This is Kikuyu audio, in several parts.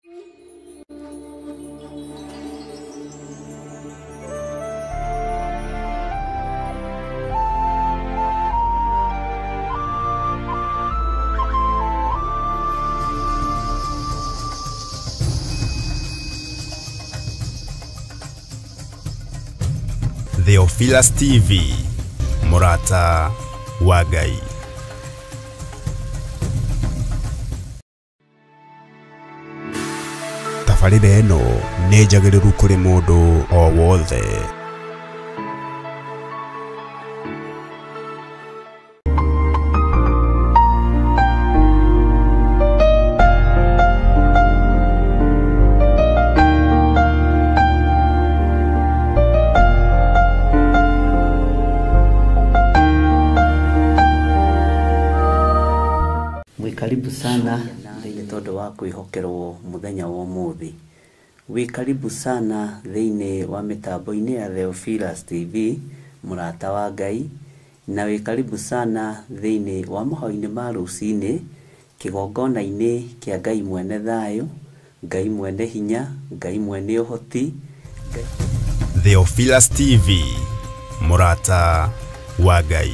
Theophilus TV, Murata wa Ngai. Tabarĩra ĩno nĩ njagĩrĩru kũrĩ mũndũ o wothe. Mwĩ karibu sana thĩinĩ tondũ wa kwĩhokerwo mũthenya wa ũmũthĩ. Wĩ karibu sana thĩinĩ wa mĩtambo-inĩ ya Theophilus TV, mũrata wa Ngai, na wĩ karibu sana thĩinĩ wa mahoya-inĩ ma rũcinĩ, kĩgongona-inĩ kĩa Ngai mwene thayũ, Ngai mwene hinya, Ngai mwene ũhoti. Theophilus TV, Murata wa Ngai.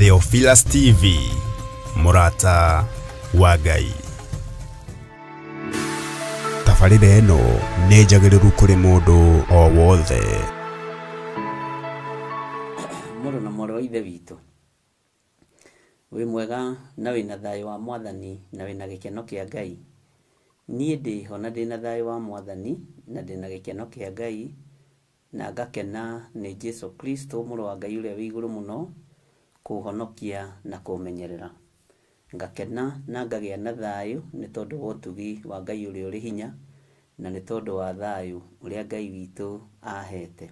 Theophilus TV, Murata wa Ngai. Tabarĩra ĩno nĩ njagĩrĩru kũrĩ mũndũ o wothe. Mũrũ na mwarĩ wa Ithe witũ, wĩ mwega na wĩna thayũ wa Mwathani na wĩna gĩkeno kĩa Ngai. Niĩ ndĩho na ndĩna thayũ wa Mwathani na ndĩna gĩkeno kĩa Ngai, na ngakena nĩ Jesu Kristo mũrũ wa Ngai ũrĩa wĩ igũrũ mũno kũhonokia na kũmenyerera. Ngakena na ngagĩa na thayũ nĩ tondũ wa ũtugi wa Ngai ũrĩa ũrĩ hinya, na nĩ tondũ wa thayũ ũrĩa Ngai witũ ahete.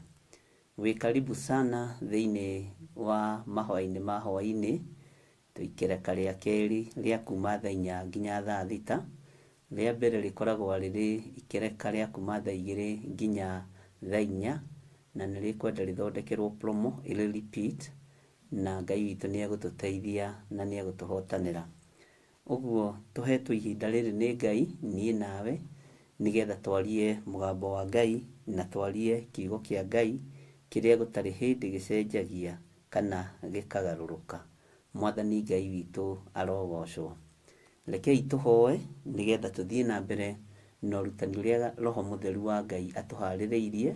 Wĩ karibu sana thĩinĩ wa mahoya-inĩ ma hwaĩ-inĩ, tũikereka rĩa kerĩ rĩa kuma thaa 4 nginya thaa 6. Rĩa mbere rĩkoragwo rĩrĩ ikereka rĩa kuma thaa 2 nginya thaa 4, na nĩ rĩkwenda rĩthondekerwo promo ĩrĩ repeat, na Ngai witũ nĩ egũtũteithia na nĩ egũtũhotanĩra. Ũguo tũhetwo ihinda rĩrĩ nĩ Ngai, niĩ nawe, nĩgetha twarie mũgambo wa Ngai na twarie kiugo kĩa Ngai kĩrĩa gũtarĩ hĩndĩ gĩcenjagia kana gĩkagarũrũka. Mwathani Ngai witũ arogocwo. Rekei tũhoe nĩgetha tũthiĩ na mbere na ũrutani ũrĩa Roho Mũtheru wa Ngai atũharĩrĩirie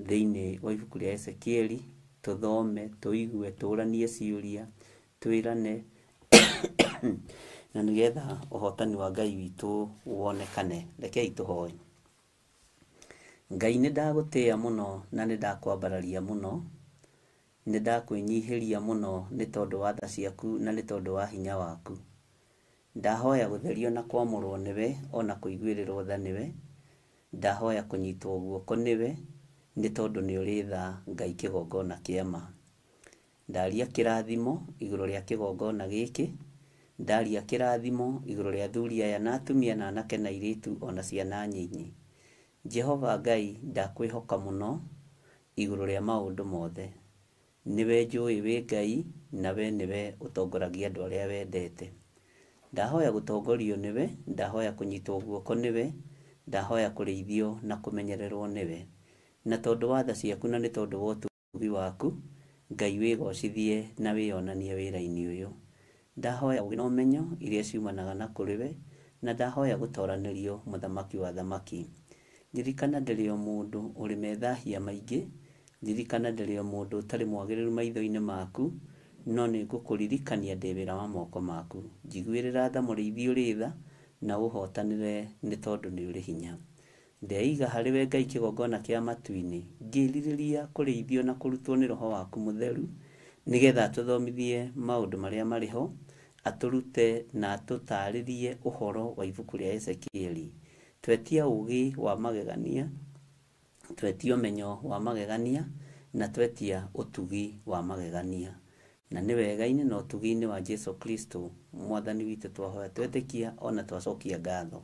thĩinĩ wa ibuku rĩa Ezekieli. Tũthome, tũigue, tũranie ciũria, twĩrane, na nĩgetha ũhotani wa Ngai witũ wonekane. Rekei tũhoe. Ngai, nĩ ndagũtĩĩa mũno na nĩ ndakwambararia mũno, nĩ ndakwĩnyihĩria mũno nĩ tondũ wa tha ciaku na nĩ tondũ wa hinya waku. Ndahoya gũtherio na kwamũrwo nĩwe, ona kũiguĩrĩrwo tha nĩwe. Ndahoya kũnyitwo guoko nĩwe, nĩ tondũ nĩ ũrĩ tha Ngai kĩgongona kĩa ma. Ndaria kĩrathimo igũrũ rĩa kĩgongona gĩkĩ, ndaria kĩrathimo igũrũ rĩa athuri aya na atumia na anake na airĩtu ona ciana nyinyi. Jehova Ngai, ndakwĩhoka mũno igũrũ rĩa maũndũ mothe. Nĩwe njũĩ wĩ Ngai, na we nĩwe ũtongoragia andũ arĩa wendete. Ndahoya gũtongorio nĩwe, ndahoya kũnyitwo guoko nĩwe, ndahoya kũrĩithio na kũmenyererwo nĩwe. Na tondũ wa tha ciaku na nĩ tondũ wa ũtugi waku, Ngai wĩgocithie na wĩyonanie wĩra-inĩ ũyũ. Ndahoya ũũgĩ na ũmenyo iria ciumanaga na kũrĩ we, na ndahoya gũtoranĩrio mũthamaki wa athamaki. Ririkana ndĩrĩ o mũndũ ũrĩ methahia maingĩ, ririkana ndĩrĩ o mũndũ ũtarĩ mwagĩrĩru maitho-inĩ maku, no nĩ ngũkũririkania ndĩ wĩra wa moko maku. Njiguĩrĩra tha mũrĩithi ũrĩ tha, na ũhootanĩre nĩ tondũ nĩ ũrĩ hinya. Ndeiga harĩ we Ngai kĩgongona kĩa matu-inĩ, ngĩrirĩria kũrĩithio na kũrutwo nĩ Roho waku Mũtheru, nĩgetha atũthomithie maũndũ marĩa marĩ ho, atũrute na atũtaarĩrie ũhoro wa ibuku rĩa Ezekieli. Twetia ũũgĩ wa magegania, twetia ũmenyo wa magegania, na twetia ũtugi wa magegania. Na nĩ wega-inĩ na ũtugi-inĩ wa Jesu Kristo mwathani witũ twahoya twetĩkia ona twacokia ngatho.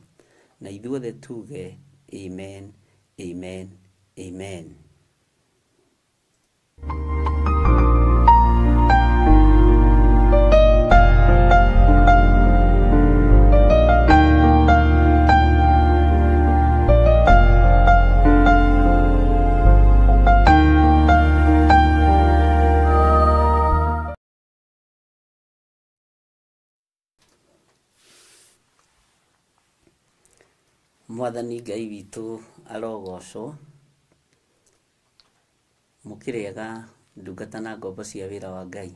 Na ithuothe tuge amen, amen, amen. Mwathani Ngai witũ arogocwo. Mũkĩrĩega ndungata na ngombo cia wĩra wa Ngai.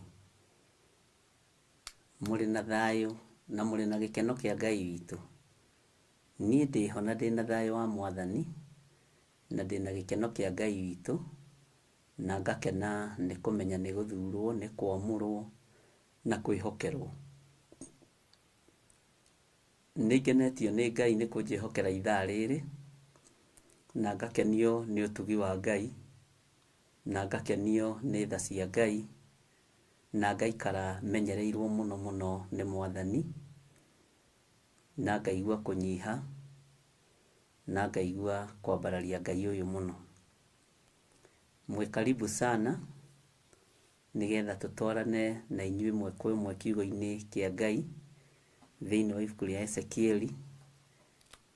Mũrĩ na thayũ na mũrĩ na gĩkeno kĩa Ngai witũ. Niĩ ndĩho na ndĩna thayũ wa Mwathani, na ndĩna gĩkeno kĩa Ngai witũ, na ngakena nĩ kũmenya nĩ gũthurwo, nĩ kwamũrwo na kwĩhokerwo. Nĩ ngenetio nĩ Ngai nĩ kũnjĩhokera ithaa rĩrĩ, na ngakenio nĩ ũtugi wa Ngai, na ngakenio nĩ tha cia Ngai, na ngaikara menyereirwo mũno mũno nĩ Mwathani, na ngaigua kũnyiha, na ngaigua kwambararia Ngai ũyũ mũno. Mwĩ karibu sana, nĩgetha tũtwarane na inyuĩ ĩmwe kwa ĩmwe kiugo-inĩ kĩa Ngai, thĩinĩ wa ibuku rĩa Ezekieli,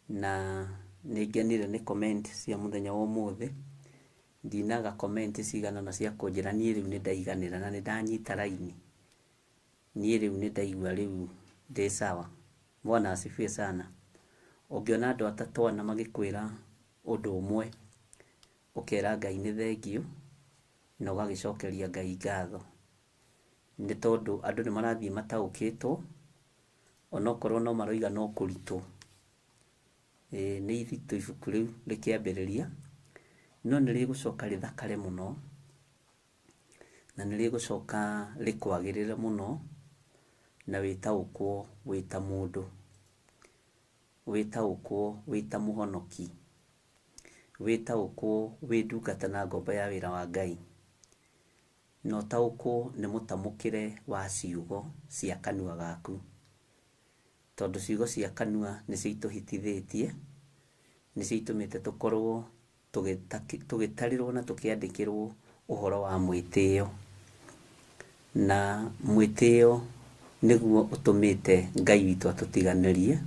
na nĩ ngenire nĩ comment cia mũthenya wa ũmũthĩ. Ndinaga comment cigana ũna cia kũnjĩra niĩ rĩu nĩ ndaiganĩra na nĩ ndanyita raini. Niĩ rĩu nĩ ndaigua rĩu ndĩ sawa. Bwana asifiwe sana. Ũngĩona andũ atatũ ana magĩkwĩra ũndũ ũmwe, ũkera Ngai nĩ thengiũ, na ũgagĩcokeria Ngai ngatho. Nĩ tondũ andũ nĩ marathiĩ mataũkĩtwo, onokorwo no maroiga no kũritũ. Nĩ iritũ ibuku rĩu rĩkĩambĩrĩria, no nĩ rĩgũcoka rĩthakare mũno, na nĩ rĩgũcoka rĩkwagĩrĩre mũno, na wĩtaũkwo wĩ ta mũndũ, wĩtaũkwo wĩ ta mũhonoki, wĩtaũkwo wĩ ndungata na ngombo ya wĩra wa Ngai, na ũtaũkwo nĩ mũtamũkĩre wa ciugo cia kanua gaku. Tondũ ciugo cia kanua nĩcio itũhĩtithĩtie, nĩcio itũmĩte tũkorwo tũgĩtarĩrwo na tũkĩandĩkĩrwo ũhoro wa mwĩtĩo. Na mwĩtĩo nĩguo ũtũmĩte Ngai witũ atũtiganĩrie.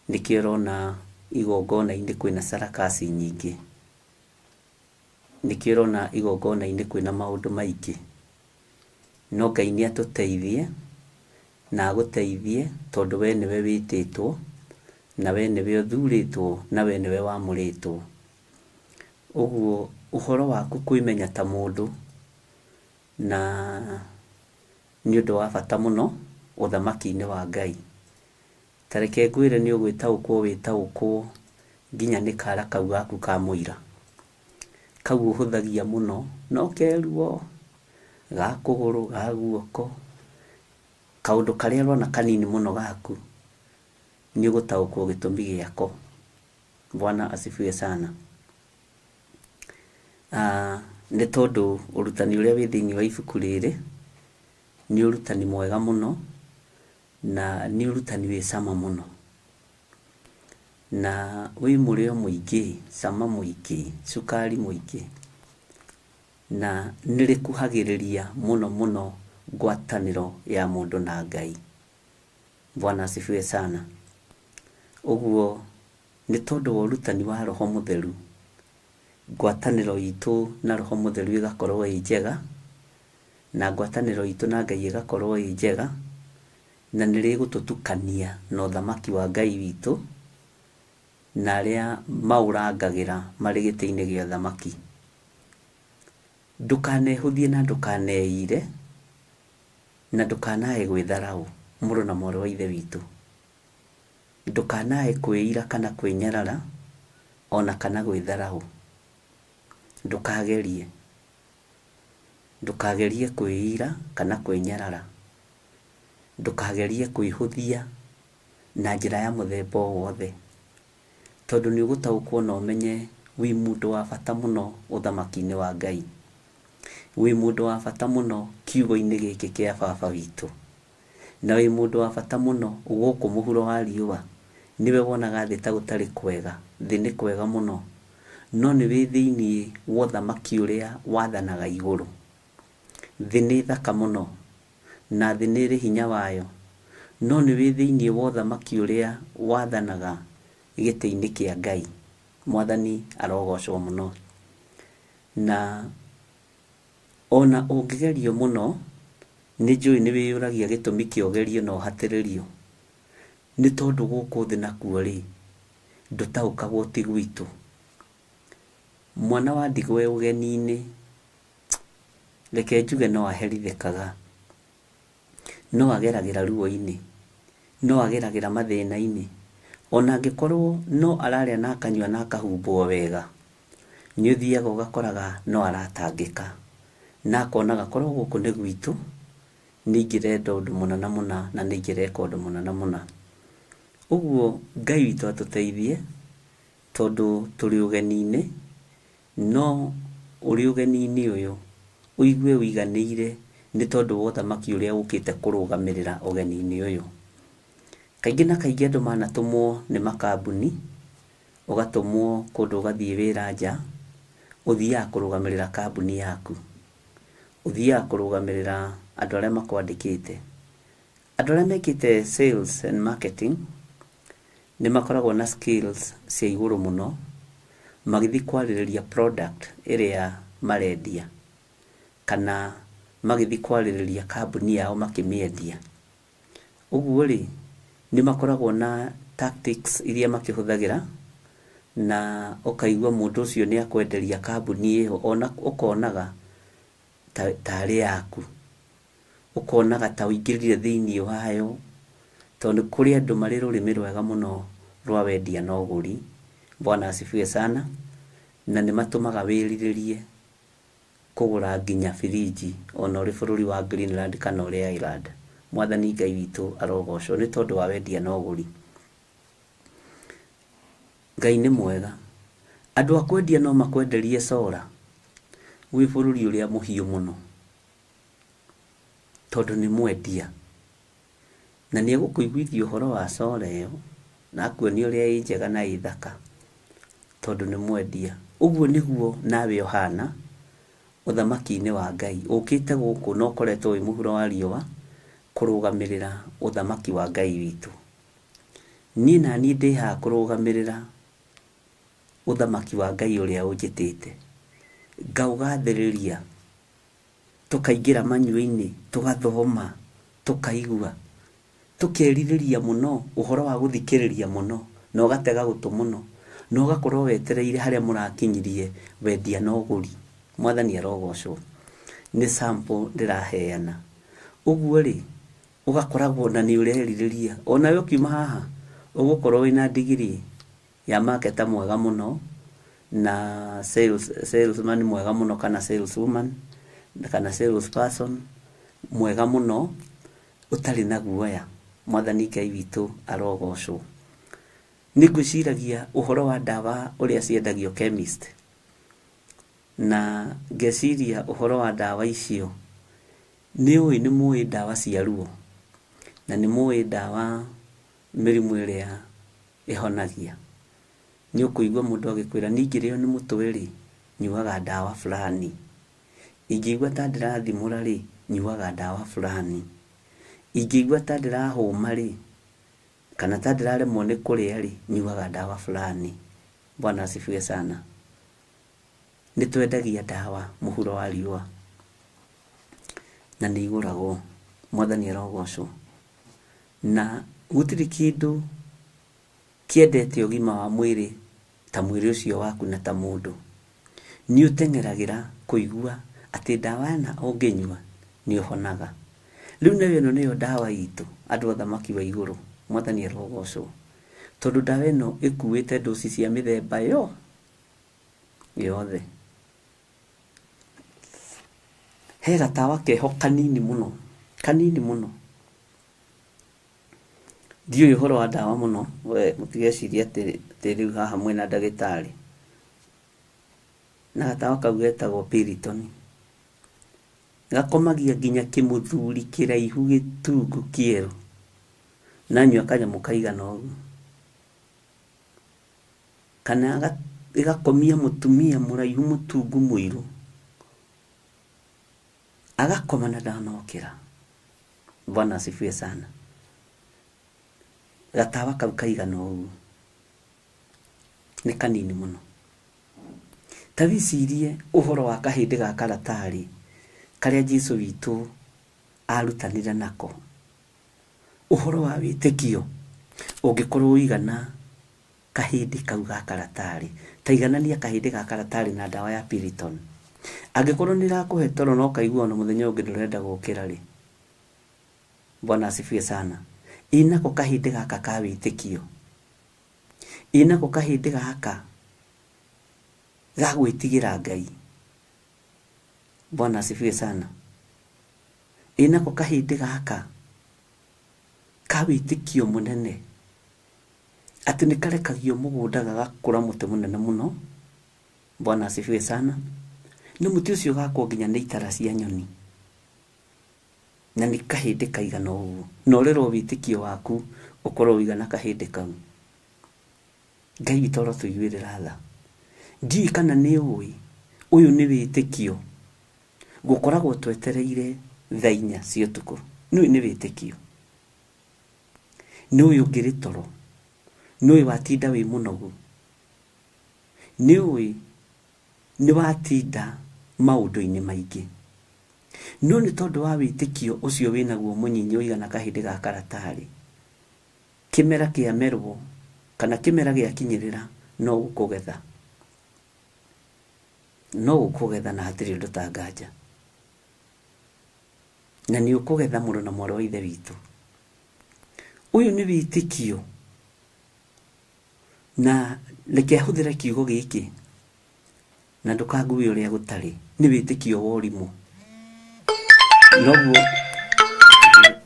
Nĩkĩo ũrona igongona-inĩ kwĩna sarakasi nyingĩ. Nĩkĩo ũrona igongona-inĩ kwĩna maũndũ maingĩ. No Ngai nĩ atũteithie na agũteithie tondũ we nĩwe wĩtĩtwo, na we nĩwe ũthurĩtwo, na we nĩwe wamũrĩtwo. Ũguo ũhoro waku kwĩmenya ta mũndũ na nĩ ũndũ wa bata mũno ũthamaki-inĩ wa Ngai. Ta reke ngwĩre nĩ ũgwĩtaũkwo wĩtaũkwo nginya nĩ kara kau gaku ka mũira. Kau ũhũthagia mũno, no keruo, ga kũgũrũ, ga guoko, kaũndũ karĩa ũrona kanini mũno gaku, nĩ ũgũtaũkwo gĩtũmi gĩako. Bwana asifiwe sana. Nĩ tondũ ũrutani ũrĩa wĩ thĩinĩ wa ibuku rĩrĩ, nĩ ũrutani mwega mũno, na nĩ ũrutani wĩ cama mũno. Na wĩ mũrĩo mũingĩ, cama mũingĩ, cukari mũingĩ. Na nĩ rĩkuhagĩrĩria mũno mũno ngwatanĩro ya mũndũ na Ngai. Bwana asifiwe sana. Ũguo nĩ tondũ wa ũrutani wa Roho Mũtheru, ngwatanĩro itũ na Roho Mũtheru ĩgakorwo ĩ njega, na ngwatanĩro itũ na Ngai ĩgakorwo ĩ njega, na nĩ rĩgũtũtukania na ũthamaki wa Ngai witũ, na arĩa maũrangagĩra marĩ gĩtĩ-inĩ gĩa ũthamaki. Ndũkanehũthie na ndũkaneire, na ndũkanae gwĩtharaũ, mũrũ na mwarĩ wa Ithe witũ. Ndũkanae kwĩira kana kwĩnyarara, ona kana gwĩtharaũ. Ndũkagerie. Ndũkagerie kwĩira kana kwĩnyarara. Ndũkagerie kwĩhũthia na njĩra ya mũthemba o wothe, tondũ nĩ ũgũtaũkwo na ũmenye wĩ mũndũ wa bata mũno ũthamaki-inĩ wa Ngai. Wĩ mũndũ wa bata mũno kiugo-inĩ gĩkĩ kĩa baba witũ. Na wĩ mũndũ wa bata mũno gũkũ mũhuro wa riũa. Nĩwe wonaga thĩ ta gũtarĩ kwega, thĩ nĩ kwega mũno. No nĩ wĩ thĩiniĩ wa ũthamaki ũrĩa wathanaga igũrũ. Thĩ nĩ thaka mũno, na thĩ nĩ ĩrĩ hinya wayo. No nĩ wĩ thĩiniĩ wa ũthamaki ũrĩa wathanaga gĩtĩ-inĩ kĩa Ngai. Mwathani arogocwo mũno. Na ona ũngĩgerio mũno, nĩ njũĩ nĩ wĩyũragia gĩtũmi kĩa ũgerio na ũhatĩrĩrio. Nĩ tondũ gũkũ thĩ nakuo rĩ, ndũtaũkagwo ti gwitũ. Mwana wa ndigwa e ũgeni-inĩ, reke njuge no aherithĩkaga, no ageragĩra ruo-inĩ, no ageragĩra mathĩna-inĩ, ona angĩkorwo no ararĩa na akanyua na akahumbwo wega, nĩ ũthiaga ũgakoraga no aratangĩka, na akonaga korwo gũkũ nĩ gwitũ, nĩ ingĩrenda ũndũ mũna na mũna, na nĩ ingĩreka ũndũ mũna na mũna. Ũguo Ngai witũ atũteithie, tondũ tũrĩ ũgeni-inĩ, no ũrĩ ũgeni-inĩ ũyũ, ũigue ũiganĩire nĩ tondũ wa ũthamaki ũrĩa ũkĩte kũrũgamĩrĩra ũgeni-inĩ ũyũ. Kaingĩ na kaingĩ andũ manatũmwo nĩ makambuni, ũgatũmwo kũndũ ũgathiĩ wĩra nja, ũthiaga kũrũgamĩrĩra kambuni yaku. Ũthiaga kũrũgamĩrĩra andũ arĩa makwandĩkĩte. Andũ arĩa mekĩte sales and marketing, nĩ makoragwo na skills cia igũrũ mũno, magĩthiĩ kwarĩrĩria product ĩrĩa marendia, kana magĩthiĩ kwarĩrĩria kambuni yao makĩmĩendia. Ũguo rĩ, nĩ makoragwo na tactics iria makĩhũthagĩra, na ũkaigua mũndũ ũcio nĩ akwenderia kambuni ĩyo, ona ũkonaga tarĩ yaku. Ũkonaga ta ũingĩrire thĩiniĩ wayo, tondũ kũrĩ andũ marĩ rũrĩmĩ rwega mũno rwa wendia na ũgũri. Bwana asifiwe sana. Na nĩ matũmaga wĩrirĩrie kũgũra nginya birinji ona ũrĩ bũrũri wa Greenland kana ũrĩ Ireland. Mwathani Ngai witũ arogocwo nĩ tondũ wa wendia na ũgũri. Ngai nĩ mwega. Andũ a kwendia no makwenderie cora wĩ bũrũri ũrĩa mũhiũ mũno, tondũ nĩ mwendia. Na nĩ egũkũiguithia ũhoro wa cora ĩyo, na akuonie ũrĩa ĩ njega na ĩ thaka, tondũ nĩ mwendia. Ũguo nĩguo nawe ũhana ũthamaki-inĩ wa Ngai. Ũkĩte gũkũ na ũkoretwo wĩ mũhuro wa riũa kũrũgamĩrĩra ũthamaki wa Ngai witũ. Niĩ na niĩ ndĩ haha kũrũgamĩrĩra ũthamaki wa Ngai ũrĩa ũnjĩtĩte. Ngaũgathĩrĩria, tũkaingĩra manyua-inĩ, tũgathoma, tũkaigua, tũkerirĩria mũno ũhoro wa gũthikĩrĩria mũno, na ũgatega gũtũ mũno, na ũgakorwo wetereire harĩa mũrakinyirie wendia na ũgũri. Mwathani arogocwo. Nĩ sample ndĩraheana. Ũguo rĩ, ũgakoragwo na nĩ ũrerirĩria. Onawe ũkiuma haha, ũgũkorwo wĩna degree ya marketer mwega mũno, na salesman mwega mũno, kana saleswoman, kana salesperson mwega mũno, ũtarĩ na guoya. Mwathani Ngai witũ arogocwo. Nĩ ngwĩciragia ũhoro wa ndawa ũrĩa ciendagio chemist, na ngeciria ũhoro wa ndawa icio. Nĩ ũĩ nĩ mũĩ ndawa cia ruo, na nĩ mũĩ ndawa mĩrimũ ĩrĩa ĩhonagia. Nĩ ũkũigua mũndũ agĩkwĩra niĩ ingĩrĩo nĩ mũtwe rĩ, nyuaga ndawa fulani. Ingĩigua ta ndĩrathimũra rĩ, nyuaga ndawa fulani. Ingĩigua ta ndĩrahũma rĩ, kana ta ndĩraremwo nĩ kũrĩa rĩ, nyuaga ndawa fulani. Bwana asifiwe sana. Nĩ twendagia ndawa mũhuro wa riũa na nĩ igũragwo. Mwathani arogocwo. Na gũtirĩ kĩndũ kĩendete ũgima wa mwĩrĩ ta mwĩrĩ ũcio waku na ta mũndũ. Nĩ ũteng'eragĩra kũigua atĩ ndawa ĩna ũngĩnyua nĩ ũhonaga. Rĩu nayo ĩno nĩyo ndawa itũ andũ a thamaki wa igũrũ. Mwathani arogocwo. Tondũ ndawa ĩno ĩkuĩte ndoci cia mĩthemba yo yothe. He gatawa keho kanini mũno, kanini mũno. Ndiũĩ ũhoro wa ndawa mũno, we mũtigecirie atĩ rĩu haha mwĩna ndagĩtarĩ. Na gatawa kau getagwo Piriton. Gakomagia nginya kĩmũthuri kĩraihu gĩtungu kĩerũ. Nanyua kanyamũ kaigana ũguo. Kana ĩgakomia mũtumia mũraihu mũtungu mũirũ. Agakoma na ndanokĩra. Bwana asifiwe sana. Gatawa kau kaigana ũguo. Nĩ kanini mũno. Ta wĩcirie ũhoro wa kahĩndĩ ga karatarĩ karĩa Jesũ witũ arutanire nako. Ũhoro wa wĩtĩkio ũngĩkorwo ũigana kahĩndĩ kau ga karatarĩ, ta iganania kahĩndĩ ga karatarĩ na ndawa ya Piriton. Angĩkorwo nĩ ĩrakũhe toro na ũkaigua ona mũthenya ũngĩ ndũrenda gũkĩra rĩ, Bwana asifiwe sana. Ĩ nako kahĩndĩ gaka ka wĩtĩkio, ĩ nako kahĩndĩ gaka ga gwĩtigĩra Ngai. Bwana asifiwe sana. Ĩ nako kahĩndĩ gaka ka wĩtĩkio mũnene atĩ nĩ karekagio mũgũnda gagakũra mũtĩ mũnene mũno. Bwana asifiwe sana. Nĩ mũtĩ ũcio ũgakwo nginya nĩ itara cia nyoni. Na nĩ kahĩndĩ kaigana ũguo. Na ũrerwo wĩtĩkio waku ũkorwo ũigana kahĩndĩ kau. Ngai witũ arotũiguĩrĩra tha. Ndiũĩ kana nĩ ũĩ ũyũ nĩ wĩtĩkio. Gũkoragwo twetereire thaa inya cia ũtukũ. Nĩ ũyũ nĩ wĩtĩkio. Nĩ ũyũ ũngĩrĩ toro. Nĩ ũyũ watinda wĩ mũnogu. Nĩ ũĩ nĩ watinda maũndũ-inĩ maingĩ. No nĩ tondũ wa wĩtĩkio ũcio wĩnaguo mũnyinyi ũigana kahĩndĩ ga karatarĩ, kĩmera kĩamerwo kana kĩmera gĩakinyĩrĩra no gũkũgetha. No gũkũgetha na hatirĩ ũndũ ta nganja. Na nĩ ũkũgetha mũrũ na mwarĩ wa ithe witũ. Ũyũ nĩ wĩtĩkio. Na reke hũthĩre kiugo gĩkĩ na ndũkangue ũrĩa gũtarĩ. Nĩ wĩtĩkio wa ũrimũ. Noguo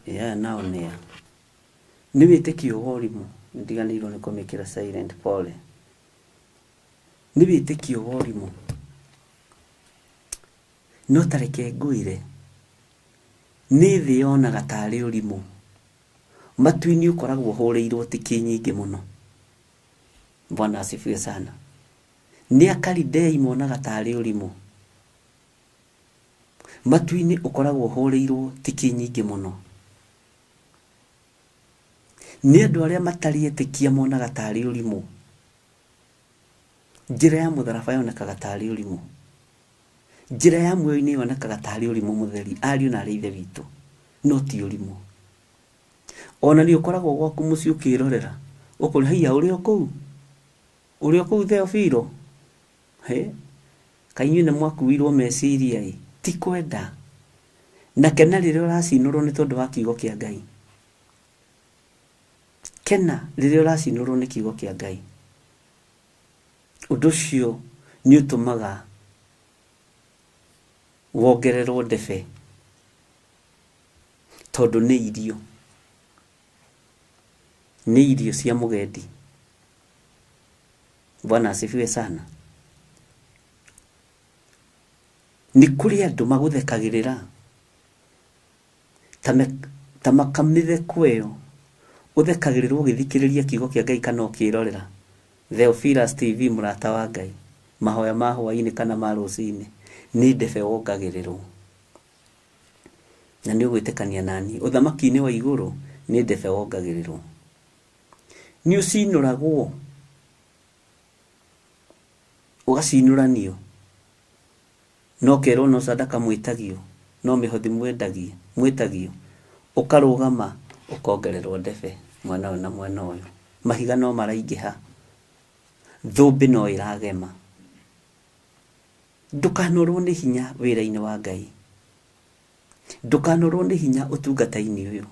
yeah, nao nĩa. Nĩ wĩtĩkio wa ũrimũ. Ndiganĩirwo nĩ kũmĩkĩra silent, pole. Nĩ wĩtĩkio wa ũrimũ. No ta reke ngwĩre, nĩ thĩ yonaga tarĩ ũrimũ. Matu-inĩ ũkoragwo ũhũrĩirwo tiki nyingĩ mũno. Bwana asifiwe sana. Nĩ Akalidei monaga tarĩ ũrimũ. Matu-inĩ ũkoragwo ũhũrĩirwo tiki nyingĩ mũno. Nĩ andũ arĩa matarĩ etĩkia monaga tarĩ ũrimũ. Njĩra ya mũtharaba yonekaga tarĩ ũrimũ. Njĩra ya muoyo-inĩ yonekaga tarĩ ũrimũ mũtheri, ariũ na arĩ ithe witũ, no ti ũrimũ. Ona nĩ ũkoragwo gwaku mũciĩ ũkĩrorera, ũkũria haiya ũrĩ o kũu, ũrĩ o kũu Theofilo, he kaĩ inyuĩ nĩ mwakuirwo meciria ĩ, ti kwenda. Na kena rĩrĩa ũracinũrwo nĩ tondũ wa kiugo kĩa Ngai. Kena rĩrĩa ũracinũrwo nĩ kiugo kĩa Ngai. Ũndũ ũcio nĩ ũtũmaga wongererwo ndebe tondũ nĩ irio. Nĩ irio cia mũgendi. Bwana asifiwe sana. Nĩ kũrĩ andũ magũthekagĩrĩra ta makamĩtheko ĩyo ũthekagĩrĩrwo ũgĩthikĩrĩria kiugo kĩa Ngai kana ũkĩrorera Theophilus TV mũrata wa Ngai, mahoya ma hwaĩ-inĩ kana ma rũcinĩ. Nĩ ndebe wongagĩrĩrwo. Na nĩ ũgwĩtĩkania nani, ũthamaki-inĩ wa igũrũ nĩ ndebe wongagĩrĩrwo. Nĩ ũcinũragwo, ũgacinũranio, no kerwo no sadaka mwĩtagio, no mĩhothi mwendagia, mwĩtagio, ũkarũgama ũkongererwo ndebe mwena ũyũ na mwena ũyũ. Mahiga no maraingĩha, thũmbĩ no ĩragema. Ndũkanorwo nĩ hinya wĩra-inĩ wa Ngai. Ndũkanorwo nĩ hinya ũtungata-inĩ ũyũ.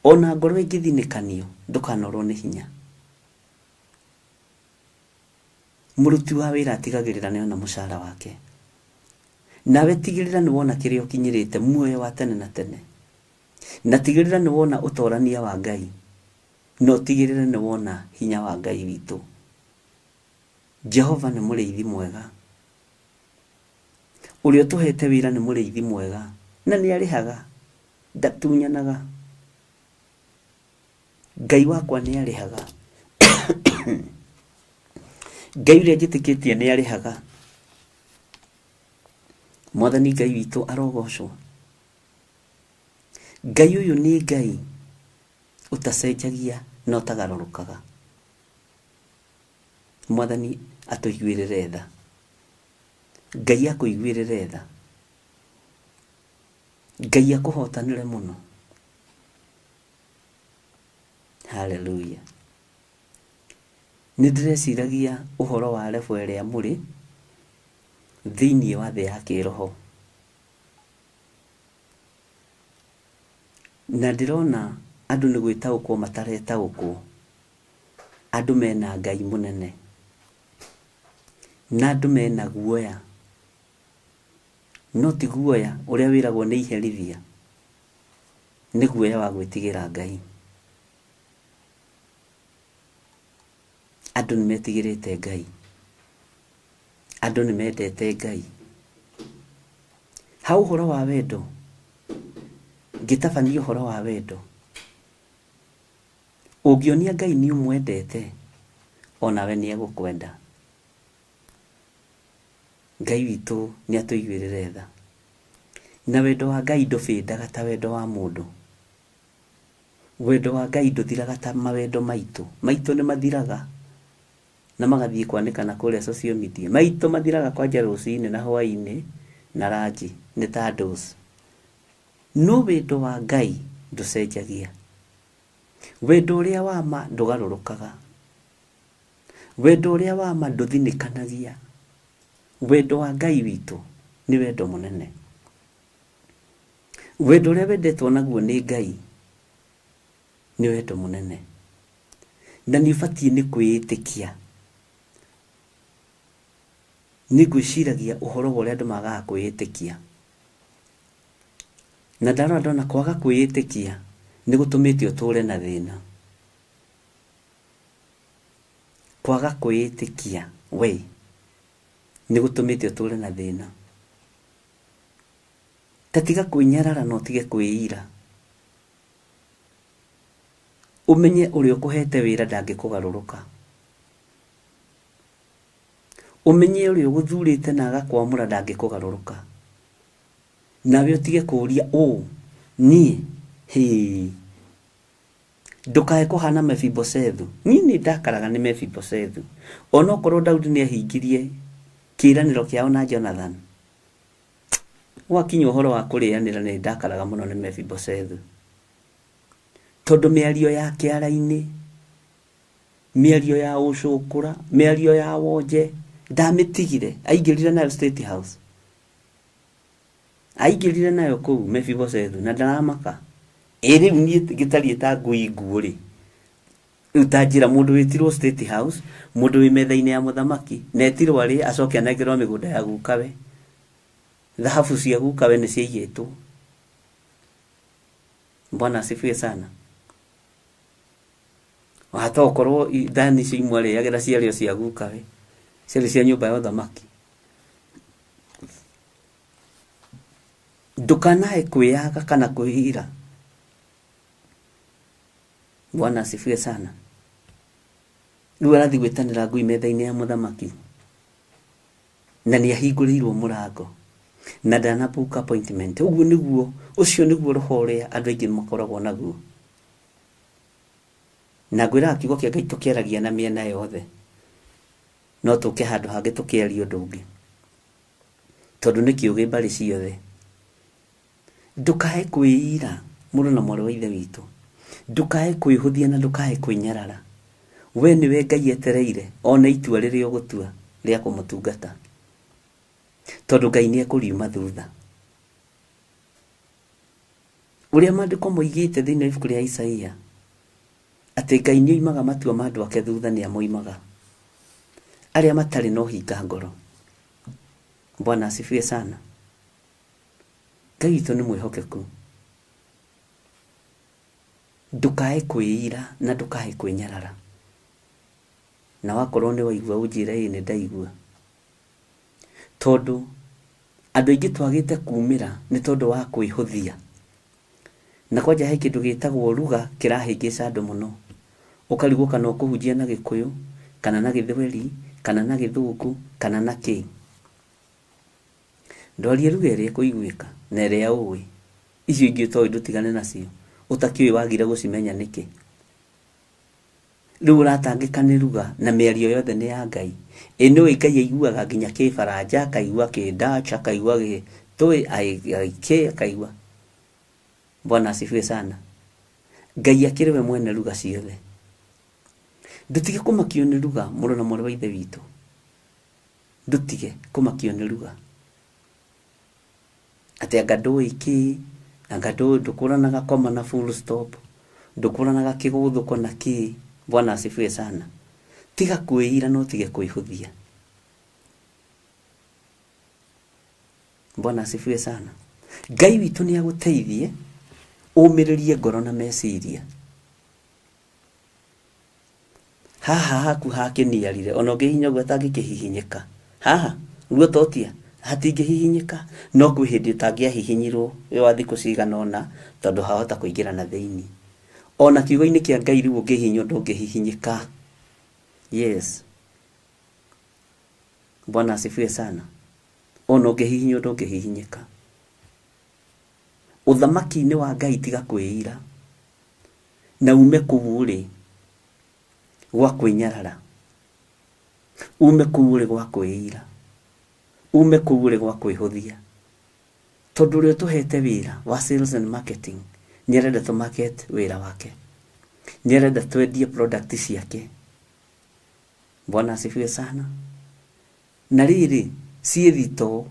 Ona ngoro ĩngĩthinĩkanio, ndũkanorwo nĩ hinya. Mũruti wa wĩra atigagĩrĩra nĩ ona mũcara wake. Nawe tigĩrĩra nĩ wona kĩrĩa ũkinyĩrĩte muoyo wa tene na tene. Na tigĩrĩra nĩ wona ũtorania wa Ngai. Na ũtigĩrĩre nĩ wona hinya wa Ngai witũ. Jehova nĩ mũrĩithi mwega. Ũrĩa ũtũhete wĩra nĩ mũrĩithi mwega. Na nĩ arĩhaga, ndatunyanaga. Ngai wakwa nĩ arĩhaga. Ngai ũrĩa njĩtĩkĩtie nĩ arĩhaga. Mwathani Ngai witũ arogocwo. Ngai ũyũ nĩ Ngai ũtacenjagia na ũtagarũrũkaga. Mwathani atũiguĩrĩre tha. Ngai akũiguĩrĩre tha. Ngai akũhotanĩre mũno. Hallelujah. Nĩ ndĩreciragia ũhoro wa level ĩrĩa mũrĩ thĩinĩ wa thĩ ya kĩroho. Na ndĩrona andũ nĩ gwĩtaũkwo mataretaũkwo. Andũ mena Ngai mũnene. Na andũ mena guoya. No ti guoya ũrĩa wĩragwo nĩ iherithia. Nĩ guoya wa gwĩtigĩra Ngai. Andũ nĩ metigĩrĩte Ngai. Andũ nĩ mendete Ngai. Ha ũhoro wa wendo, ngĩtabania ũhoro wa wendo, ũngĩonia Ngai nĩ ũmwendete, onawe nĩ egũkwenda. Ngai witũ nĩ atũiguĩrĩre tha. Na wendo wa Ngai ndũbĩndaga ta wendo wa mũndũ. Wendo wa Ngai ndũthiraga ta mawendo maitũ. Maitũ nĩ mathiraga na magathiĩ kwanĩkana kũrĩa social media. Maitũ mathiraga kwanja rũcinĩ na hwaĩ-inĩ na ranji, nĩ ta dose. No wendo wa Ngai ndũcenjagia. Wendo ũrĩa wa ma ndũgarũrũkaga. Wendo ũrĩa wa ma ndũthinĩkanagia. Wendo wa Ngai witũ nĩ wendo mũnene. Wendo ũrĩa wendetwo naguo nĩ Ngai nĩ wendo mũnene. Na nĩ ũbatiĩ nĩ kwĩĩtĩkia. Nĩ ngwĩciragia ũhoro wa ũrĩa andũ magaga kwĩĩtĩkia. Na ndarora ndona kwaga kwĩĩtĩkia nĩ gũtũmĩte ũtũre na thĩna. Kwaga kwĩĩtĩkia we nĩ gũtũmĩte ũtũre na thĩna. Ta tiga kwĩnyarara na ũtige kwĩira. Ũmenye ũrĩa ũkũhete wĩra ndangĩkũgarũrũka. Ũmenye ũrĩa ũgũthurĩte na agakwamũra ndangĩkũgarũrũka. Nawe ũtige kũũria ũũ niĩ hĩ ndũkae kũhana Mefiboshethu. Niĩ nĩ ndakaraga nĩ Mefiboshethu. Onokorwo Daudi nĩ ahingirie kĩĩranĩro kĩao na Jonathan. Gwakinya ũhoro wa kũrĩanĩra nĩ ndakaraga mũno nĩ Mefiboshethu. Tondũ mĩario ya kĩara-inĩ, mĩario ya ũcũkũra, mĩario ya wonje, ndamĩtigire. Aingĩrire nayo State House. Aingĩrire nayo kũu Mefiboshethu na ndaramaka. Ĩ rĩu niĩ ngĩtariĩ ta ngui nguũ rĩ, rĩu ta njĩra mũndũ wĩtirwo State House, mũndũ wĩ metha-inĩ ya mũthamaki, na etirwo arĩe acoke anengerwo mĩgũnda ya gukawe. Thahabu cia gukawe nĩ ciaiyĩtwo. Bwana asifiwe sana. Hata okorwo thani icio imwe arĩagĩra ciarĩ o cia gukawe, ciarĩ cia nyũmba ya ũthamaki. Ndũkanae kwĩyaga kana kwĩira. Bwana asifiwe sana. Rĩu arathiĩ gwĩtanĩra ngui metha-inĩ ya mũthamaki. Na nĩ ahingũrĩirwo mũrango na ndana book appointment. Ũguo nĩguo, ũcio nĩguo roho ũrĩa andũ aingĩ makoragwo naguo. Na ngwĩraga kiugo kĩa Ngai tũkĩaragia na mĩena yothe, no tũke handũ hangĩ tũkĩaria ũndũ ũngĩ, tondũ nĩ kĩũgĩ mbarĩ ciothe. Ndũkae kwĩira mũrũ na mwarĩ wa ithe witũ, ndũkae kwĩhũthia na ndũkae kwĩnyarara. We nĩwe Ngai etereire one itua rĩrĩa ũgũtua rĩa kũmũtungata, tondũ Ngai nĩ ekũriuma thutha. Ũrĩa maandĩko moigĩte thĩinĩ wa ibuku rĩa Isaia, atĩ Ngai nĩ oimaga matua ma andũ ake thutha, nĩ amoimaga arĩa matarĩ na ũhinga ngoro. Bwana asifiwe sana. Ngai witũ nĩ mwĩhokeku. Ndũkae kwĩira na ndũkae kwĩnyarara. Na wakorwo nĩ waigua ũnjĩre ĩĩ nĩ ndaigua. Tondũ andũ aingĩ twagĩte kumĩra nĩ tondũ wa kwĩhũthia. Na kwanja he kĩndũ gĩtagwo ruga kĩrahĩngĩca andũ mũno. Ũkarigwo kana ũkũhunjia na Gĩkũyũ, kana na Gĩthweri, kana na Gĩthũngũ, kana na kĩ. Ndwarie ruga ĩrĩa ĩkũiguĩka na ĩrĩa ũĩ. Icio ingĩ ũtoĩ ndũtigane nacio. Ũtakĩũĩ wagire gũcimenya nĩkĩ. Rĩu ũratangĩka nĩ ruga na mĩario yothe nĩ ya Ngai. Ĩ nĩũĩ Ngai aiguaga nginya Kĩbaranja, akaigua Kĩ-Dutch, akaigua Gĩtũĩ, kĩ akaigua. Bwana asifiwe sana. Ngai akĩrĩ we mwene ruga ciothe. Ndũtige kũmakio nĩ ruga mũrũ na mwarĩ wa ithe witũ. Ndũtige kũmakio nĩ ruga. Atĩ anga ndũĩ kĩ, anga ndũkũranaga koma na full stop, ndũkũranaga kĩgũthũko na kĩ. Bwana asifiwe sana. Tiga kwĩira na ũtige kwĩhũthia. Bwana asifiwe sana. Ngai witũ nĩ agũteithie ũmĩrĩrie ngoro na meciria. Haha haku hakĩniarire ona ũngĩhihinya ũguo atangĩkĩhihinyĩka. Haha ruo totia hatingĩhihinyĩka, no kwĩ hĩndĩ ũtangĩahihinyirwo wĩ wa thikũ cigana ũna, tondũ hahota kũingĩra na thĩinĩ. Ona kiugo-inĩ kĩa Ngai rĩu ũngĩhihinywo ndũngĩhihinyĩka. Yes. Bwana asifiwe sana. Ona ũngĩhihinywo ndũngĩhihinyĩka. Ũthamaki-inĩ wa Ngai tiga kwĩira na ume kũu ũrĩ gwa kwĩnyarara, ume kũu ũrĩ gwa kwĩira, ume kũu ũrĩ gwa kwĩhũthia. Tondũ ũrĩa ũtũhete wĩra wa sales and marketing nĩ arenda tũ market wĩra wake, nĩ arenda twendie product ciake. Bwana asifiwe sana. Na rĩrĩ ciĩ thitoo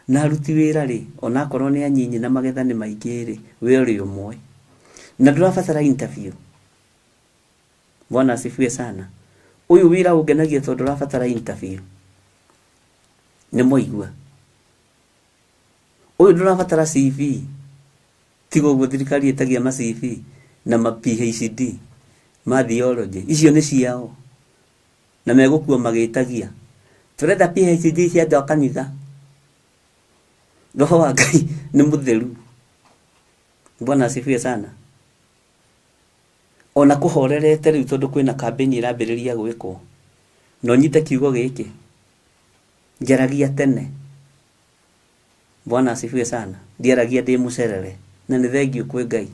na aruti wĩra rĩ, onakorwo nĩ anyinyi na magetha nĩ maingĩ rĩ, we ũrĩ ũmwe na ndũrabatara interview. Bwana asifiwe sana. Ũyũ wĩra ũngenagia tondũ ndũrabatara interview. Nĩ mwaigua? Ũyũ ndũrabatara CV. Tiga ũguo thirikari ĩtagia ma CV na ma PhD ma theology. Icio nĩ ciao na megũkua magĩtagia tũrenda PhD cia andũ a kanitha. Roho wa Ngai nĩ mũtheru. Bwana asifiwe sana. Ona kũhorerete rĩu tondũ kwĩna kambĩini ĩrambĩrĩria gwĩkwo, na ũnyite kiugo gĩkĩ, njaragia tene. Bwana asifiwe sana. Ndiaragia ndĩ mũcerere na nĩ thengiũ kwĩ Ngai.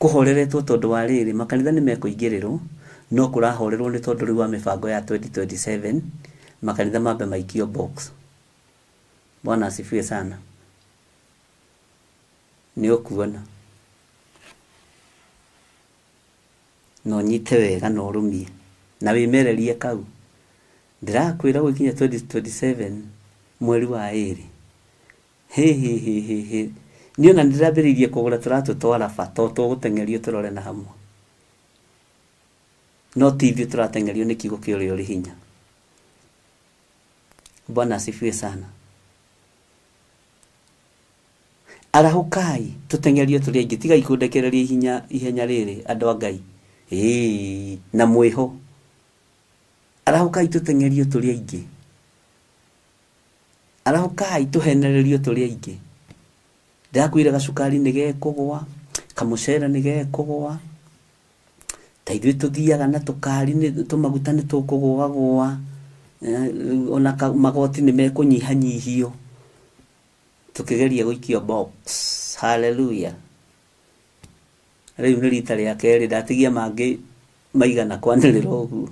Kũhoreretwo tondũ wa rĩrĩ, makanitha nĩ mekũingĩrĩrwo, no kũrahorerwo nĩ tondũ rĩu wa mĩbango ya 2027 makanitha mambe maikio box. Bwana asifiwe sana. Nĩ ũkuona. Na ũnyite wega na ũrũmie na wĩmererie kau. Ndĩrakwĩra gũkinya 2027 mweri wa ĩrĩ. Hĩ hĩ hĩ hĩ hĩ. Niĩ ona nĩndĩrambĩrĩirie kũgũra tũratũ twa raba to tũgũteng'erio tũrore na hamwe. No ti ithuĩ tũrateng'erio nĩ kiugo kĩa ũrĩa ũrĩ hinya. Bwana asifiwe sana. Arahũkai tũteng'erio tũrĩ aingĩ, tigai kũndekereria ihenya rĩrĩ andũ a Ngai. Ĩĩ, na mwĩho. Arahũkai tũteng'erio tũrĩ aingĩ. Arahũkai tũhenererio tũrĩ aingĩ. Ndĩrakwĩra gacukari nĩ gekũgũa, kamũcere nĩ gekũgũa, ta ithuĩ tũthiaga na tũkari nĩ tũmaguta nĩ tũkũgũagũa. Ona magoti nĩ mekũnyihanyihio tũkĩgeria gũikio box. Hallelujah. Rĩu nĩ rita rĩa kerĩ ndatigia mangĩ maigana kwanĩrĩra ũguo.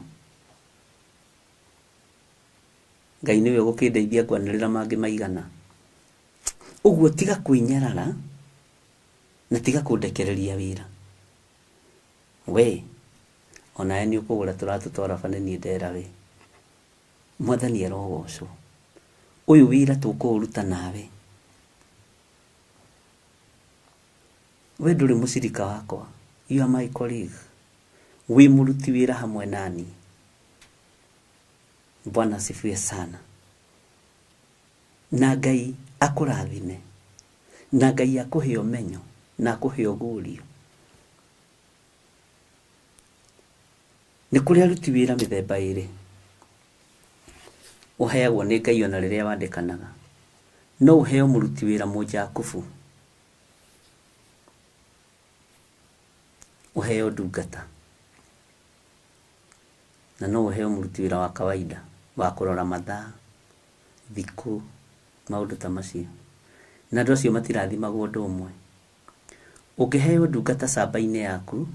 Ngai nĩwe ũgũkĩndeithia kwanĩrĩra mangĩ maigana. Ũguo tiga kwĩnyarara na tiga kũndekereria wĩra. We onawe nĩ ũkũgũra tũratũ twa raba nĩ niĩ ndera we. Mwathani arogocwo. Ũyũ wĩra tũkũũruta nawe. We ndũrĩ mũcirika wakwa. You are my colleague. Wĩ mũruti wĩra hamwe nani. Bwana asifiwe sana. Na Ngai akũrathime. Na Ngai akũhe ũmenyo na akũhe ũguũrio. Nĩ kũrĩ aruti wĩra mĩthemba ĩrĩ. Ũheagwo nĩ Ngai ona rĩrĩa wandĩkanaga. No ũheo mũruti wĩra mũnjakubu. Ũheo ndungata. Na no ũheo mũruti wĩra wa kawaida wa kũrora mathaa, thikũ, maũndũ ta macio. Na andũ acio matirathimagwo ũndũ ũmwe. Ũngĩheo ndungata camba-inĩ yaku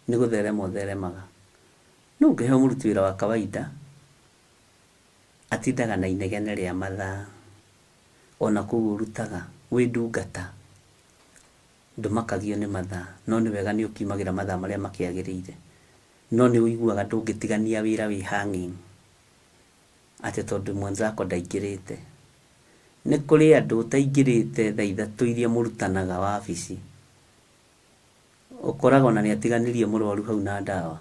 nĩ gũtherema ũtheremaga. No ũngĩheo mũruti wĩra wa kawaida atindaga na inegene rĩa mathaa. Ona kũu ũrutaga wĩ ndungata ndũmakagio nĩ mathaa. No nĩ wega nĩ ũkiumagĩra mathaa marĩa makĩagĩrĩire. No nĩ ũiguaga ndũngĩtigania wĩra wĩ hanging atĩ tondũ mwenzako ndaingĩrĩte. Nĩ kũrĩ andũ ũtaingĩrĩte thaa ithatũ iria mũrutanaga wabici. Ũkoraga ona nĩ atiganĩrie mũrwaru hau na ndawa.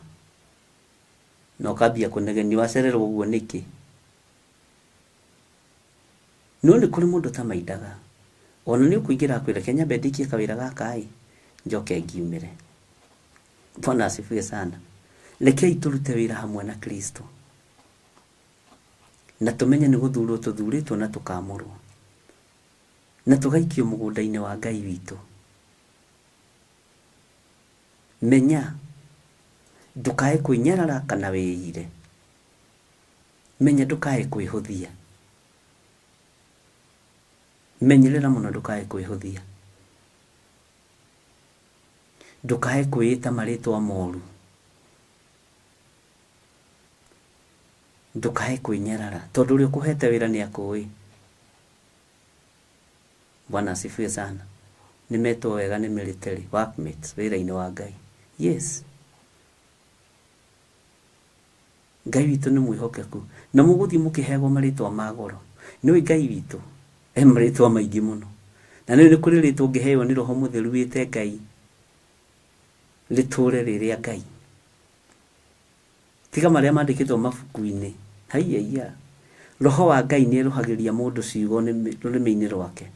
Na ũkambia kũnegenia wacererwo ũguo nĩkĩ. No nĩ kũrĩ mũndũ ũtamaindaga. Ona nĩ ũkũingĩra akwĩra reke nyambe ndĩkie kawĩra gaka ĩ njoke ngiumĩre. Bwana asifiwe sana. Rekei tũrute wĩra hamwe na Kristo. Na tũmenye nĩ gũthurwo tũthurĩtwo na tũkamũrwo. Na tũgaikio mũgũnda-inĩ wa Ngai witũ. Menya ndũkae kwĩnyarara kana wĩire. Menya ndũkae kwĩhũthia. Menyerera mũno ndũkae kwĩhũthia. Ndũkae kwĩĩta marĩtwa moru. Ndũkae kwĩnyarara tondũ ũrĩa ũkũhete wĩra nĩ akũĩ. Bwana asifiwe sana. Nĩmetwo wega nĩ military workmates wĩra-inĩ wa Ngai. Yes. Ngai witũ nĩ mwĩhokeku. Na mũgũthiĩ mũkĩheagwo marĩtwa ma goro. Nĩũĩ Ngai witũ e marĩtwa maingĩ mũno. Na nĩ kũrĩ rĩtwa ũngĩheo nĩ Roho Mũtheru wĩte Ngai rĩtũre rĩrĩa Ngai. Tiga marĩa mandĩkĩtwo mabuku-inĩ. Haiya. Roho wa Ngai nĩ erũhagĩria mũndũ ciugo rũrĩmĩ-inĩ rwake.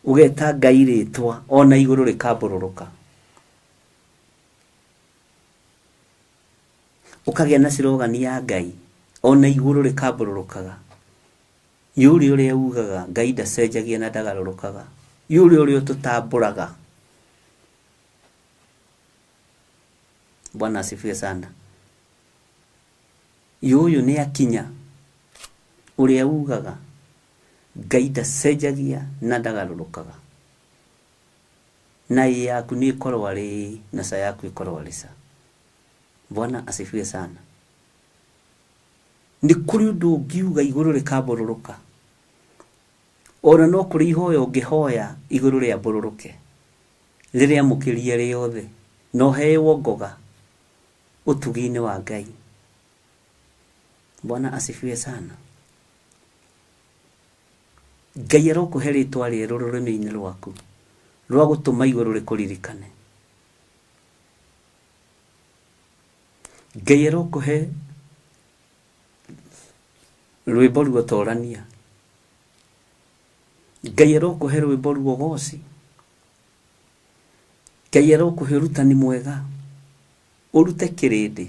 Ũgeta Ngai rĩtwa ona igũrũ rĩkambũrũrũka. Ũkagĩa na cirogani ya Ngai ona igũrũ rĩkambũrũrũkaga. Yũrĩ ũrĩa ugaga Ngai ndacenjagia na ndagarũrũkaga. Yũrĩ ũrĩa ũtũtambũraga. Bwana asifiwe sana. Yũyũ nĩ akinya ũrĩa ugaga Ngai ndacenjagia na ndagarũrũkaga. Na ĩ yaku nĩ ĩkorwo arĩ na ca yaku ĩkorwo arĩ ca. Bwana asifiwe sana. Nĩ kũrĩ ũndũ ũngiuga igũrũ rĩkambũrũrũka. Ona no kũrĩ ihoya ũngĩhoya igũrũ rĩambũrũrũke. Rĩrĩamũkĩrie rĩothe. Na ũheo ngoga ũtugi-inĩ wa Ngai. Bwana asifiwe sana. Ngai arokũhe rĩtwa rĩerũ rũrĩmĩ-inĩ rwaku rwa gũtũma igũrũ rĩkũririkane. Ngai arokũhe rwĩmbo ruotorania. Ngai arokũhe rwĩmbo ruogoci. Ngai arokũhe ũrutani mwega. Ũrute kĩrĩndĩ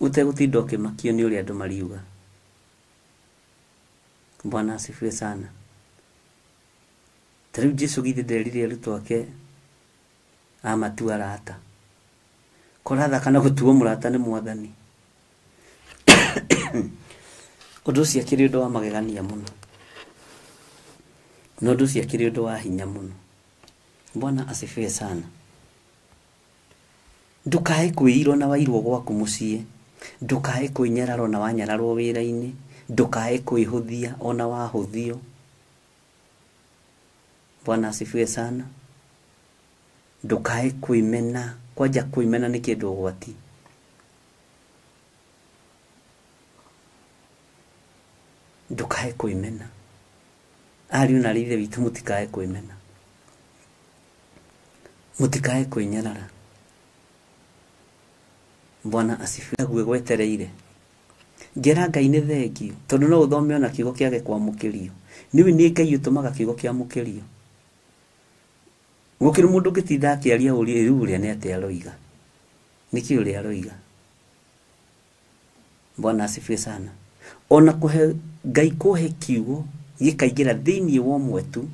ũtegũtinda ũkĩmakio nĩ ũrĩa andũ mariuga. Bwana asifiwe sana. Ta rĩu Jesũ githĩ nderire arutwo ake amatua arata. Kũrathaka na gũtuo mũrata nĩ Mwathani. Ũndũ ũcio akĩrĩ ũndũ wa magegania mũno, na ũndũ ũcio akĩrĩ ũndũ wa hinya mũno. Bwana asifiwe sana. Ndukae kwĩirwo na wairwo gwaku mũciĩ, ndukae kwĩnyararwo na wanyararwo wĩra-inĩ, ndukae kwĩhũthia ona wahũthio. Bwana asifiwe sana. Ndukae kwĩmena, kwanja kwĩmena nĩ kĩndũ ũgwati. Ndukae kwĩmena. Ariũ na aarĩ a Ithe witũ, mũtikae kwĩmena, mũtikae kwĩnyarara. Bwana asifiwe. Guo gwetereire ngera Ngai nĩ thengio, tondũ no ũthome ona kiugo kĩage kwamũkĩrio. Nĩũĩ nĩ Ngai ũtũmaga kiugo kĩamũkĩrio. Gũkĩrĩ mũndũ ũngĩtinda akĩaria ũrie rĩu ũrĩa nĩ atĩa aroiga, nĩkĩ ũrĩa aroiga. Bwana asifiwe sana. Ona kũhe Ngai kũhe kiugo gĩkaingĩra thĩinĩ wa ũmwe tu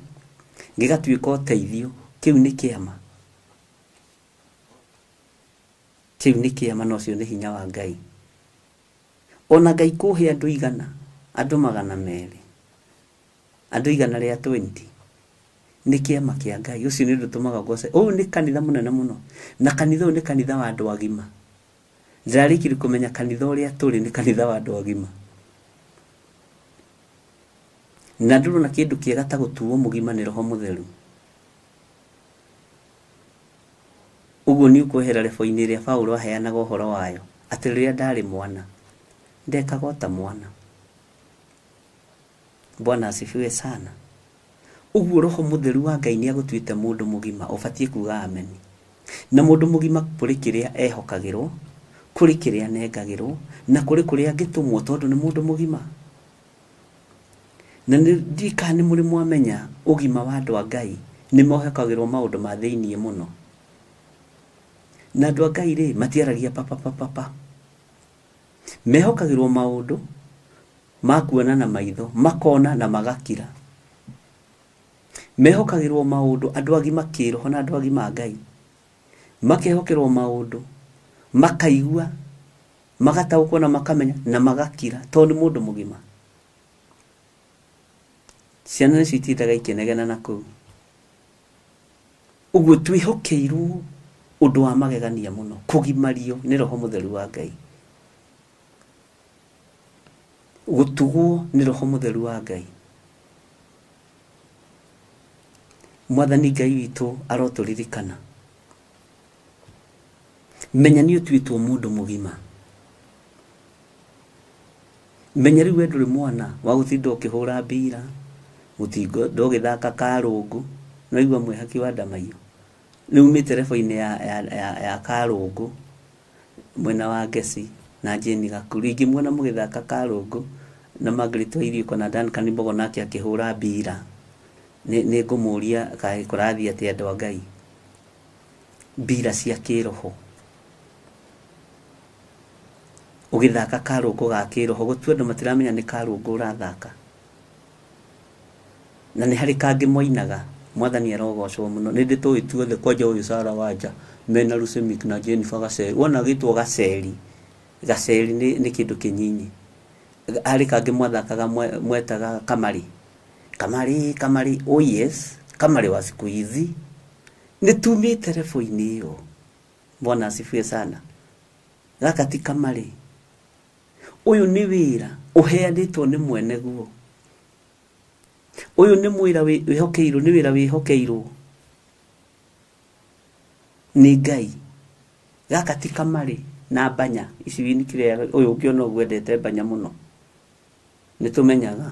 gĩgatuĩka ũteithio, kĩu nĩ kĩama, kĩu nĩ kĩama, na ũcio nĩ hinya wa Ngai. Ona Ngai kũhe andũ igana, andũ 200, andũ 120, nĩ kĩama kĩa Ngai. Ũcio nĩ ũndũ ũtũmaga ngooce. Ũyũ nĩ kanitha mũnene mũno, na kanitha ũyũ nĩ kanitha wa andũ agima. Ndĩrarĩkirie kũmenya kanitha ũrĩa tũrĩ nĩ kanitha wa andũ agima. Na ndũrona kĩndũ kĩega ta gũtuo mũgima nĩ Roho Mũtheru. Ũguo nĩ ũkwehera rebo-inĩ ĩrĩa Paũlũ aheanaga ũhoro wayo, atĩ rĩrĩa ndarĩ mwana ndekaga o ta mwana. Bwana asifiwe sana. Ũguo Roho Mũtheru wa Ngai nĩ agũtuĩte mũndũ mũgima, ũbatiĩ kuga amen. Na mũndũ mũgima kũrĩ kĩrĩa ehokagĩrwo, kũrĩ kĩrĩa anengagĩrwo, na kũrĩ kũrĩa angĩtũmwo, tondũ nĩ mũndũ mũgima. Na ndiũĩ kana nĩ mũrĩ mwamenya ũgima wa andũ a Ngai nĩ mohokagĩrwo maũndũ ma thĩiniĩ mũno. Na andũ a Ngai rĩ, matiaragia papapapapa. Mehokagĩrwo maũndũ ma kuona na maitho, makona na magakira. Mehokagĩrwo maũndũ andũ agima kĩroho na andũ agima a Ngai, makehokerwo maũndũ, makaigua, magataũkwo na makamenya na magakira, tondũ nĩ mũndũ mũgima. Ciana nĩcio itindaga ikĩnegena na kũu. Ũguo twĩhokeirwo ũndũ wa magegania mũno, kũgimario nĩ Roho Mũtheru wa Ngai, gũtugwo nĩ Roho Mũtheru wa Ngai. Mwathani Ngai witũ arotũririkana. Menya nĩ ũtuĩtwo mũndũ mũgima. Menya rĩu we ndũrĩ mwana wa gũtinda ũkĩhũra mbira, gũtinda ũgĩthaka karũngũ. No igua mwĩhaki wa ndamaiyũ nĩ umĩte rebo-inĩ ya karũngũ mwena wa Ngeci na Jane Gakuru. Ingĩmuona mũgĩthaka karũngũ na Margaret Wairiũko na Duncan Mbogo nake akĩhũra mbira, nĩ ngũmũria kaĩ kũrathiĩ atĩa andũ a Ngai. Mbira cia kĩroho, ũgĩthaka karũngũ ga kĩroho, gũtua andũ matiramenya nĩ karũngũ ũrathaka. Na nĩ harĩ kangĩ moinaga. Mwathani arogocwo mũno. Nĩ ndĩtũĩ tuothe kwanja ũyũ Sarah Wanja mena Lucy Mick na Jennifer Gaceri. Wona gĩtwo Gaceri, Gaceri nĩ kĩndũ kĩnyinyi. Harĩ kangĩ mwathakaga mwetaga Kamari. Kamari, Kamari, oh yes, Kamari wa siku hizi. Nĩ tumĩte rebo-inĩ ĩyo. Bwana asifiwe sana. Gaka ti Kamari. Ũyũ nĩ wĩra ũheanĩtwo nĩ mwene guo. Ũyũ nĩ mwĩra wĩhokeirwo, nĩ wĩra wĩhokeirwo nĩ Ngai. Gaka ti Kamari na Mbanya. Ici nĩ kĩrĩa ũyũ ũngĩona ũguo endete Mbanya mũno. Nĩ tũmenyaga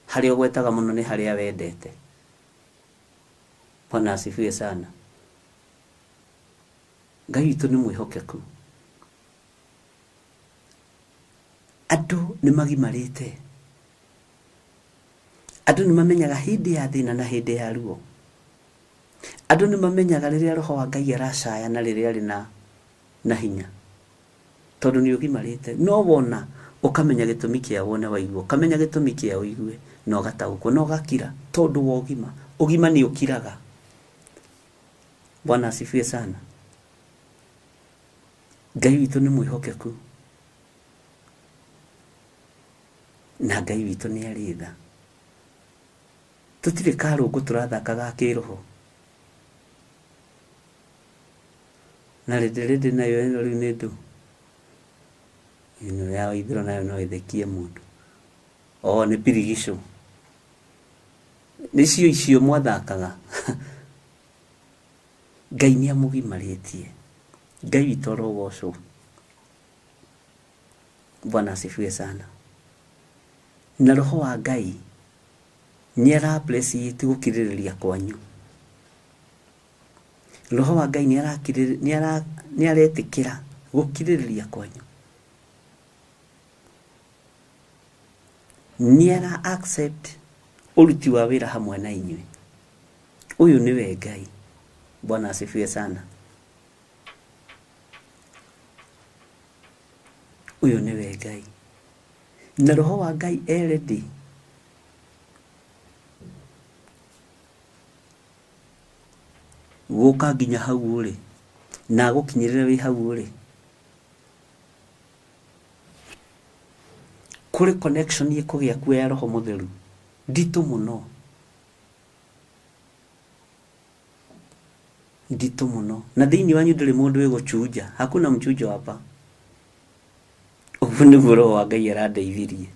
harĩa ũgwetaga mũno nĩ harĩa wendete. Bwana asifiwe sana. Ngai witũ nĩ mwĩhokeku. Andũ nĩ magimarĩte. Andũ nĩ mamenyaga hĩndĩ ya thĩna na hĩndĩ ya ruo. Andũ nĩ mamenyaga rĩrĩa Roho wa Ngai aracaya na rĩrĩa arĩ na hinya, tondũ nĩ ũgimarĩte. No wona ũkamenya gĩtũmi kĩa wone waigua, ũkamenya gĩtũmi kĩa ũigue, na ũgataũkwo, na ũgakira, tondũ wa ũgima. Ũgima nĩ ũkiraga. Bwana asifiwe sana. Ngai witũ nĩ mwĩhokeku. Na Ngai witũ nĩ arĩ tha. Tũtirĩ karũngũ tũrathaka ga kĩroho. Na rĩndĩ rĩndĩ nayo ĩno rĩu nĩ ndũ. Ĩno ya Waithĩra nayo no ĩthekie mũndũ. O nĩ pirigicũ. Nĩcio icio mwathakaga. Ngai nĩ amũgimarĩtie. Ngai witũ arogocwo. Bwana asifiwe sana. Na roho wa Ngai nĩ ara appreciate gũkirĩrĩria kwanyu. Roho wa Ngai nĩ aretĩkĩra gũkirĩrĩria kwanyu. Nĩ ara accept ũruti wa wĩra hamwe na inyuĩ. Ũyũ nĩwe Ngai. Bwana asifiwe sana. Ũyũ nĩwe Ngai. Na roho wa Ngai e ready gũka nginya hau ũrĩ na agũkinyĩrĩra wĩ hau ũrĩ. Kũrĩ connection ĩkũgĩa kuo ya roho mũtheru nditũ mũno, nditũ mũno. Na thĩinĩ wanyu ndũrĩ mũndũ wĩgũchunja, hakuna mchujo hapa. Ũguo nĩguo roho wa Ngai arandeithirie.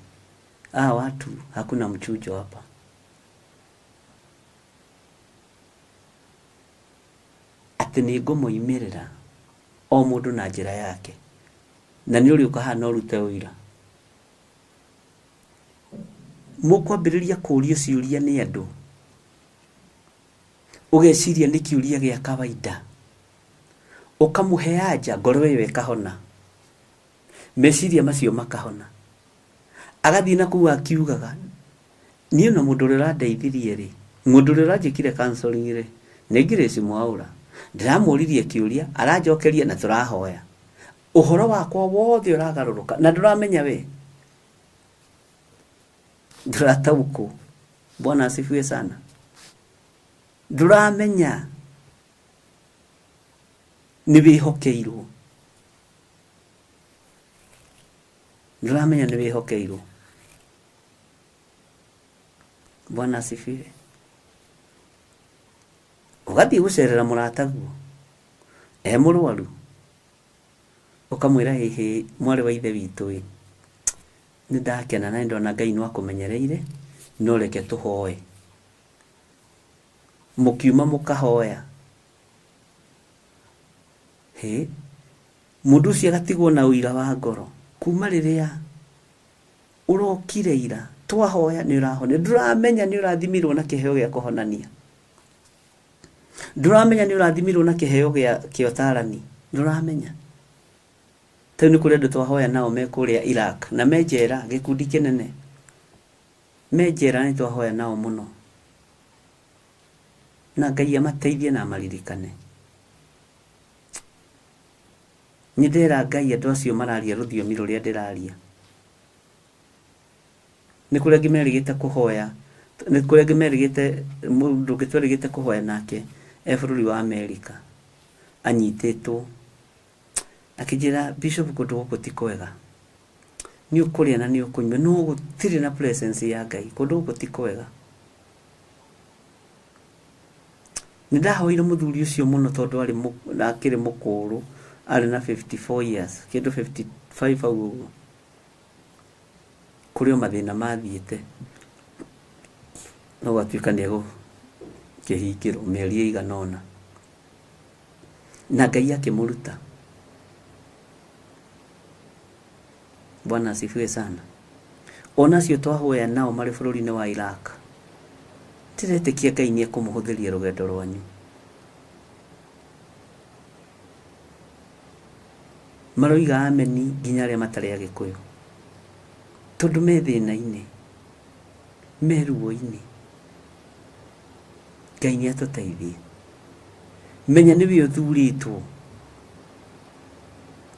Ah, watu hakuna mchujo hapa. Atĩ nĩ ngũmoimĩrĩra o mũndũ na njĩra yake, na nĩ ũrĩũka haha na ũrute ũira. Mũkwambĩrĩria kũũrio ciũria nĩ andũ, ũgeciria nĩ kĩũria gĩa kawaida, ũkamũhe anja, ngoro ĩyo ĩkahona, meciria macio makahona. Agathiĩ na kũu akiugaga, niĩ na mũndũ ũrĩa ũrandeithirie rĩ, mũndũ ũrĩa ũranjĩkire counseling rĩ, nĩ Grace Mwaũra. Ndĩramũririe kĩũria, aranjokeria na tũrahoya. Ũhoro wakwa wothe ũragarũrũka na ndũramenya we. Ndũrataũkwo. Bwana asifiwe sana. Ndũramenya nĩ wĩhokeirwo. Ndũramenya nĩ wĩhokeirwo. Bwana asifiwe. Ũgathiĩ gũcerera mũrataguo e mũrwaru, ũkamwĩra hĩhĩ mwarĩ wa ithe witũ ĩ, nĩ ndakena na nĩ ndona Ngai no akũmenyereire, no reke tũhoe. Mũkiuma mũkahoya. Hĩ, mũndũ ũcio agatigwo na ũira wa ngoro kuma rĩrĩa ũrokire ira twahoya nĩ ũrahona. Ndũramenya nĩ ũrathimirwo na kĩheo gĩa kũhonania. Ndũramenya nĩ ũrathimirwo na kĩheo gĩa ũtarani. Ndũramenya. Rĩu nĩ kũrĩ andũ twahoya nao me kũrĩa Iraq na me njera, gĩkundi kĩnene me njera, nĩ twahoya nao mũno, na Ngai amateithie na amaririkane. Nĩ ndera Ngai andũ acio mararia rũthiomi rũrĩa ndĩraria. Nĩ kũrĩ angĩ merĩgĩte kũhoya, nĩ kũrĩ angĩ merĩgĩte, mũndũ ũngĩ twerĩgĩte kũhoya nake e bũrũri wa Amerika anyitĩtwo, akĩnjĩra Bishop, kũndũ gũkũ ti kwega, nĩ ũkũrĩa na nĩ ũkũnyua, no gũtirĩ na presence ya Ngai, kũndũ gũkũ ti kwega. Nĩ ndahoire mũthuri ũcio mũno tondũ arĩ akĩrĩ mũkũrũ, arĩ na 54 years, kĩndũ 55 hau ũguo. Kũrĩ o mathĩna mathiĩte, no gwatuĩka nĩ egũkĩhingĩrwo mĩeri ĩigana ũna, na Ngai akĩmũruta. Bwana asifiwe sana. Ona acio twahoya nao marĩ bũrũri-inĩ wa Iraq, ndĩretĩkia Ngai nĩ ekũmũhũthĩria rũgendo rwanyu. Maroiga ameni nginya arĩa matarĩ Agĩkũyũ, tondũ me thĩna-inĩ, me ruo-inĩ. Ngai nĩ atũteithie. Menya nĩwe ũthurĩtwo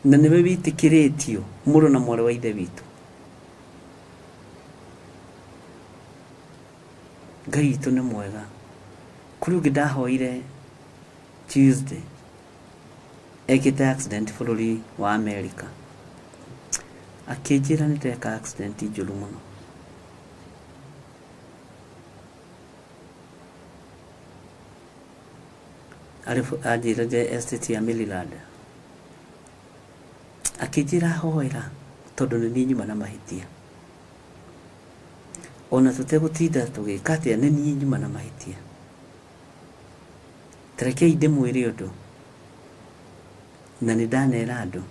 na nĩwe wĩtĩkĩrĩtio mũrũ na mwarĩ wa ithe witũ. Ngai witũ nĩ mwega. Kũrĩ ũngĩ ndahoire Tuesday, ekĩte accident bũrũri wa America, akĩnjĩra nĩ ndeka accident njũru mũno, Anjĩrire estate ya Maryland. Akĩnjĩra hoera tondũ nĩ niĩ nyuma na mahĩtia. Ona tũtegũtinda tũgĩka atĩa, nĩ niĩ nyuma na mahĩtia. Ta rekei ndĩmwĩre ũndũ, na nĩ ndanera andũ.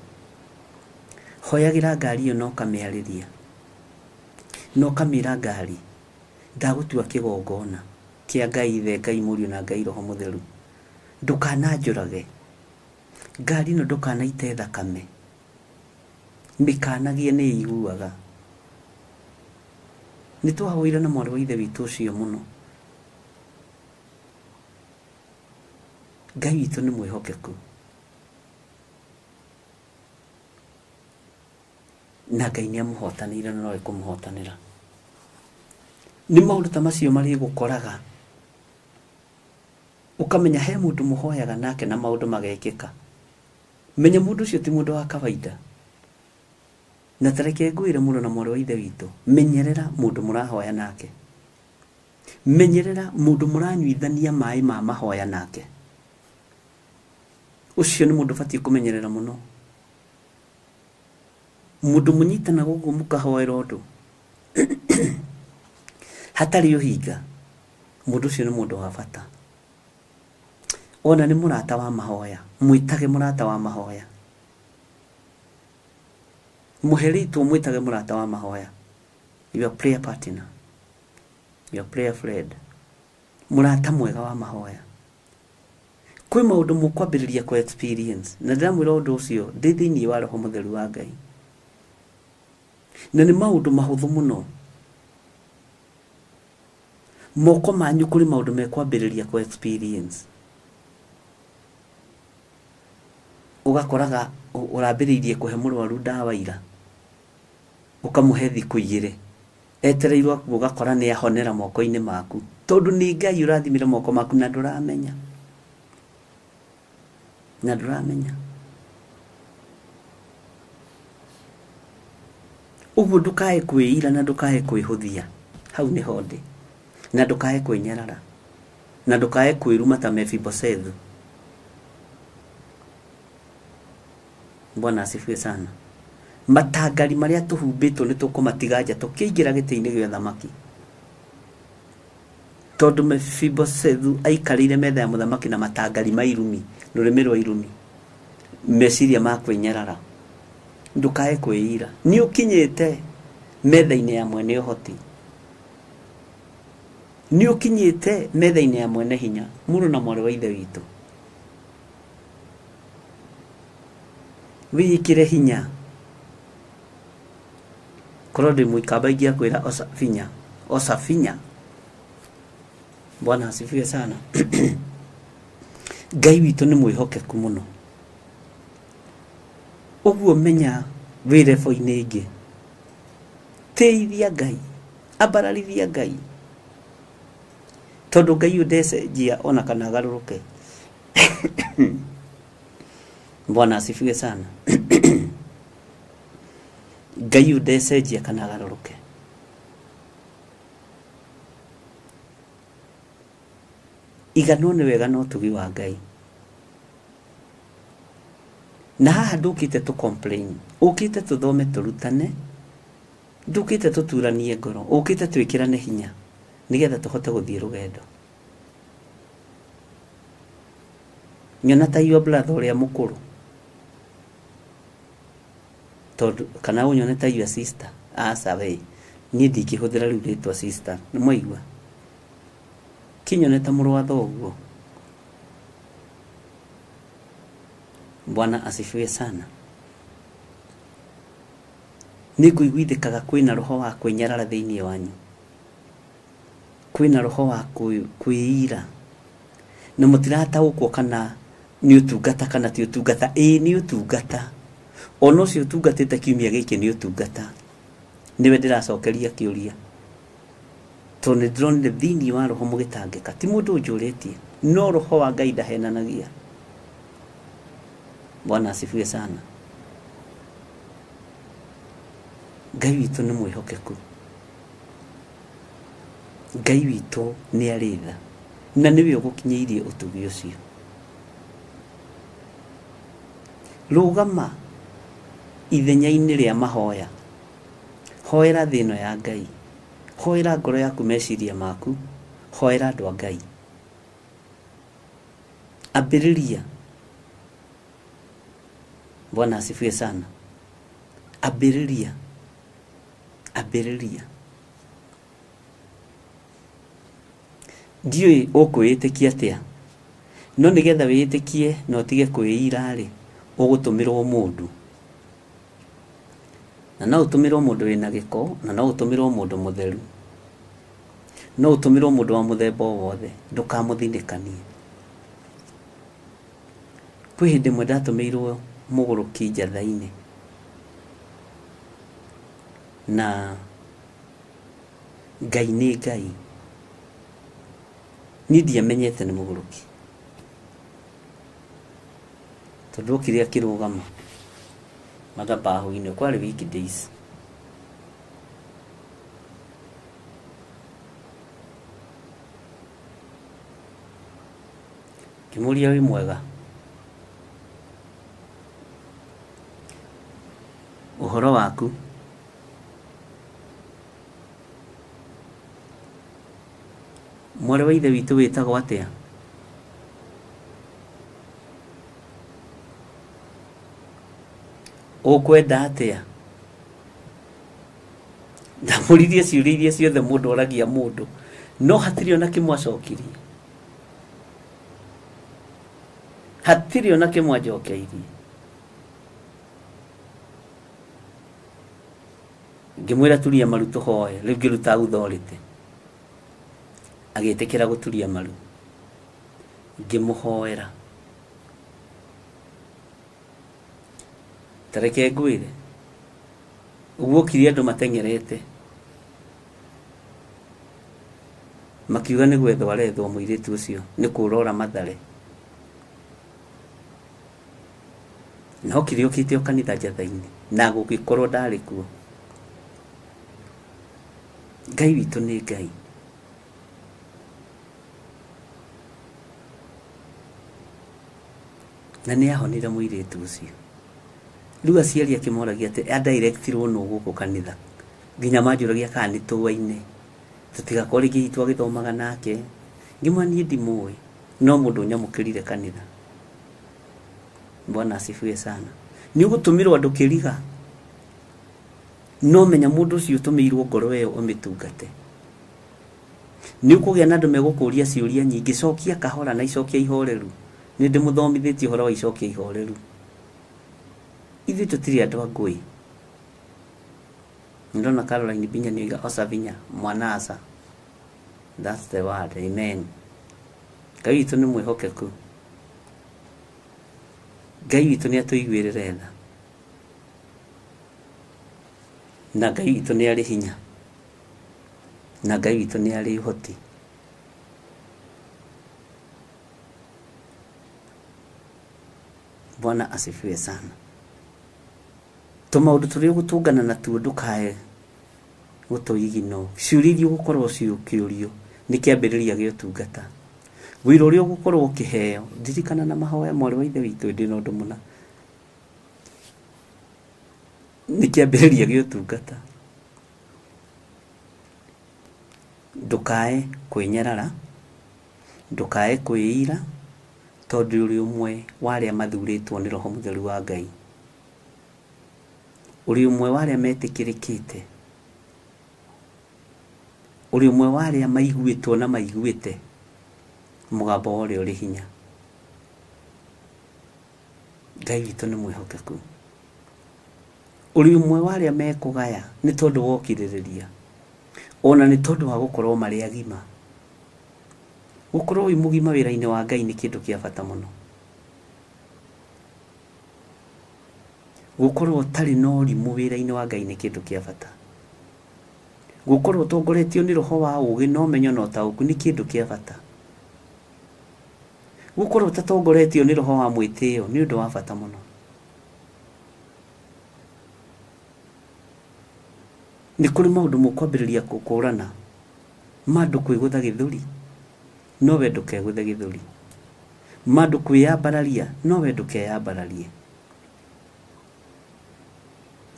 Hoyagĩra ngari ĩyo na ũkamĩarĩria, na ũkamĩra ngari, ndagũtua kĩgongona kĩa Ngai Ithe, Ngai Mũriũ na Ngai Roho Mũtheru. Ndũkananjũrage. Ngari ĩno ndũkanaite thakame. Mĩkanagie nĩ ĩiguaga. Nĩ twahoire na mwarĩ wa ithe witũ ũcio mũno. Ngai witũ nĩ mwĩhokeku. Na Ngai nĩ amũhotanĩire na no ekũmũhotanĩra. Nĩ maũndũ ta macio marĩgũkoraga. Ũkamenya he mũndũ mũhoyaga nake na maũndũ magekĩka. Menya mũndũ ũcio ti mũndũ wa kawaida. Na ta reke ngwĩre mũrũ na mwarĩ wa ithe witũ, menyerera mũndũ mũrahoya nake. Menyerera mũndũ mũranyuithania maĩ ma mahoya nake. Ũcio nĩ mũndũ ũbatiĩ kũmenyerera mũno. Mũndũ mũnyitanaga ũguo mũkahoera ũndũ hatarĩ ũhinga, mũndũ ũcio nĩ mũndũ wa bata. Ona nĩ mũrata wa mahoya, mwĩtage mũrata wa mahoya. Mũherĩtwo mwĩtage mũrata wa mahoya. Your prayer partner, your prayer friend, mũrata mwega wa mahoya. Kwĩ maũndũ mũkwambĩrĩria kũ experience, na ndĩramwĩra ũndũ ũcio ndĩ thĩinĩ wa Roho Mũtheru wa Ngai. Na nĩ maũndũ mahũthũ mũno. Moko manyu kũrĩ maũndũ mekwambĩrĩria kũ experience. Ũgakoraga ũrambĩrĩirie kũhe mũrwaru ndawa ira, ũkamũhe thikũ igĩrĩ, etereirwo akuo ũgakora nĩ ahonera moko-inĩ maku, tondũ nĩ Ngai ũrathimire moko maku na ndũramenya. Na ndũramenya. Ũguo ndũkae kwĩira na ndũkae kwĩhũthia, hau nĩho ndĩ. Na ndũkae kwĩnyarara, na ndũkae kwĩruma ta Mefiboshethu. Bwana asifiwe sana. Matangari marĩa tũhumbĩtwo nĩ tũkũmatiga nja tũkĩingĩra gĩtĩ-inĩ gĩa ũthamaki. Tondũ Mefiboshethu aikarĩire metha ya mũthamaki na matangari ma irumi, rũrĩmĩ rwa irumi, meciria ma kwĩnyarara. Ndũkae kwĩira. Nĩ ũkinyĩte metha-inĩ ya mwene ũhoti. Nĩ ũkinyĩte metha-inĩ ya mwene hinya, mũrũ na mwarĩ wa ithe witũ. Wĩĩkĩre hinya. Korwo ndĩ mũikamba ingĩakwĩra oca binya, oca binya. Bwana asifiwe sana. Ngai witũ nĩ mwĩhokeku mũno. Ũguo menya wĩ rebo-inĩ ĩngĩ. Tĩithia Ngai, ambararithia Ngai. Tondũ Ngai ũyũ ndecenjia ona kana agarũrũke. Bwana asifiwe sana. Ngai ũyũ ndecenjia kana agarũrũke. Iganwo nĩ wega na ũtugi wa Ngai. Na haha ndũkĩte tũ complain, ũkĩte tũthome tũrutane, ndũkĩte tũturanie ngoro, ũkĩte twĩkĩrane hinya nĩgetha tũhote gũthiĩ rũgendo. Nyona ta your brother ũrĩa mũkũrũ, tondũ kana ũnyone ta your sister. Aca we, niĩ ndingĩhũthĩra rĩu rĩtwa sister, nĩ mwaigua? Kĩnyone ta mũrũ wa thoguo. Bwana asifiwe sana. Nĩ ngũiguithĩkaga kwĩna roho wa kwĩnyarara thĩinĩ wanyu, kwĩna roho wa kwĩira, na mũtirataũkwo kana nĩ ũtungata kana ti ũtungata. Ĩĩ nĩ ũtungata. Ona ũcio ũtungatĩte kiumia gĩkĩ nĩ ũtungata. Nĩwe ndĩracokeria kĩũria, tondũ nĩ ndĩronire thĩinĩ wa roho mũgĩtangĩka. Ti mũndũ ũnjũrĩtie, no roho wa Ngai ndahenanagia. Bwana asifiwe sana. Ngai witũ nĩ mwĩhokeku. Ngai witũ nĩ arĩ tha, na nĩwe ũgũkinyĩirie ũtugi ũcio. Rũgama ithenya-inĩ rĩa mahoya. Hoera thĩ ĩno ya Ngai. Hoera ngoro yaku, meciria maku. Hoera andũ a Ngai. Ambĩrĩria. Bwana asifiwe sana. Ambĩrĩria. Ambĩrĩria. Ndiũĩ ũkwĩĩtĩkia atĩa, no nĩgetha wĩĩtĩkie na ũtige kwĩira rĩ, ũgũtũmĩrwo mũndũ. Na no ũtũmĩrwo mũndũ wĩna gĩko, na no ũtũmĩrwo mũndũ mũtheru. No ũtũmĩrwo mũndũ wa mũthemba o wothe, ndũkamũthinĩkanie. Kwĩ hĩndĩ ĩmwe ndatũmĩirwo mũgũrũki njatha-inĩ, na Ngai nĩ Ngai. Niĩ ndiamenyete nĩ mũgũrũki, tondũ okire akĩrũgama mathabahu-inĩ, kwarĩ weekdays. Ngĩmũria wĩ mwega, ũhoro waku? Mwarĩ wa ithe witũ wĩtagwo atĩa? Ũkwenda atĩa? Ndamũririe ciũria iria ciothe mũndũ oragia mũndũ, no hatirĩ ona kĩmwe acokirie. Hatirĩ ona kĩmwe anjokeirie. Ngĩmwĩra turia maru tũhoe, rĩu ngĩruta authority. Agĩtĩkĩra gũturia maru. Ngĩmũhoera. Ta reke ngwĩre, ũguo okire andũ mateng'erete, makiuga nĩ gwethwo arethwo mũirĩtu ũcio, nĩ kũra ora Mathare. Na okire okĩte o kanitha njatha-inĩ, na gũgĩkorwo ndarĩ kuo. Ngai witũ nĩ Ngai. Na nĩ ahonire mũirĩtu ũcio. Rĩu aciari akĩmoragia atĩ adirectirwo nũ gũkũ kanitha. Nginya manjũragia kana nĩ tũaine. Tũtigakorwo rĩngĩ hihi twagĩthomaga nake. Ngĩmwĩra niĩ ndimũĩ, no mũndũ ũnyamũkĩrire kanitha. Bwana asifiwe sana. Nĩ ũgũtũmĩrwo andũ kĩriga. No menya mũndũ ũcio ũtũmĩirwo ngoro ĩyo ũmĩtungate. Nĩ ũkũgĩa na andũ megũkũria ciũria nyingĩ, cokia kahora na icokia ihoreru. Nĩ ndĩmũthomithĩtie ũhoro wa icokia ihoreru. Ithuĩ tũtirĩ andũ a ngũĩ. Ndona Caroline Binya nĩ oiga oca binya, mwana aca. That's the word, amen. Ngai witũ nĩ mwĩhokeku. Ngai witũ nĩ atũiguĩrĩre tha. Na Ngai witũ nĩ arĩ hinya. Na Ngai witũ nĩ arĩ ũhoti. Bwana asifiwe sana. Tũmaũndũ tũrĩa ũgũtũngana natuo ndũkae gũtũigino. Ciũria iria ũgũkorwo ũkĩũrio nĩ kĩambĩrĩria gĩa ũtungata. Wĩra ũrĩa ũgũkorwo ũkĩheo, ndirikana na mahoya mwarĩ wa ithe witũ ndĩ na ũndũ mũna. Nĩ kĩambĩrĩria gĩa ũtungata. Ndũkae kwĩnyarara, ndũkae kwĩira, tondũ ũrĩ ũmwe wa arĩa mathurĩtwo nĩ Roho Mũtheru wa Ngai. Ũrĩ ũmwe wa arĩa metĩkĩrĩkĩte. Ũrĩ ũmwe wa arĩa maiguĩtwo na maiguĩte mũgambo wa ũrĩa ũrĩ hinya. Ngai witũ nĩ mwĩhokeku. Ũrĩ ũmwe wa arĩa mekũgaya nĩ tondũ wa ũkirĩrĩria, ona nĩ tondũ wa gũkorwo marĩ agima. Gũkorwo wĩ mũgima wĩra-inĩ wa Ngai nĩ kĩndũ kĩa bata mũno. Gũkorwo ũtarĩ na ũrimũ wĩra-inĩ wa Ngai nĩ kĩndũ kĩa bata. Gũkorwo ũtongoretio nĩ roho wa ũũgĩ na ũmenyo na ũtaũku nĩ kĩndũ kĩa bata. Gũkorwo ũtatongoretio nĩ roho wa mwĩtĩo nĩ ũndũ wa bata mũno. Nĩ kũrĩ maũndũ mũkwambĩrĩria gũkũrana ma andũ kwĩgũtha gĩthũri, no we ndũkegũthe gĩthũri. Ma andũ kwĩyambararia, no we ndũkeyambararie.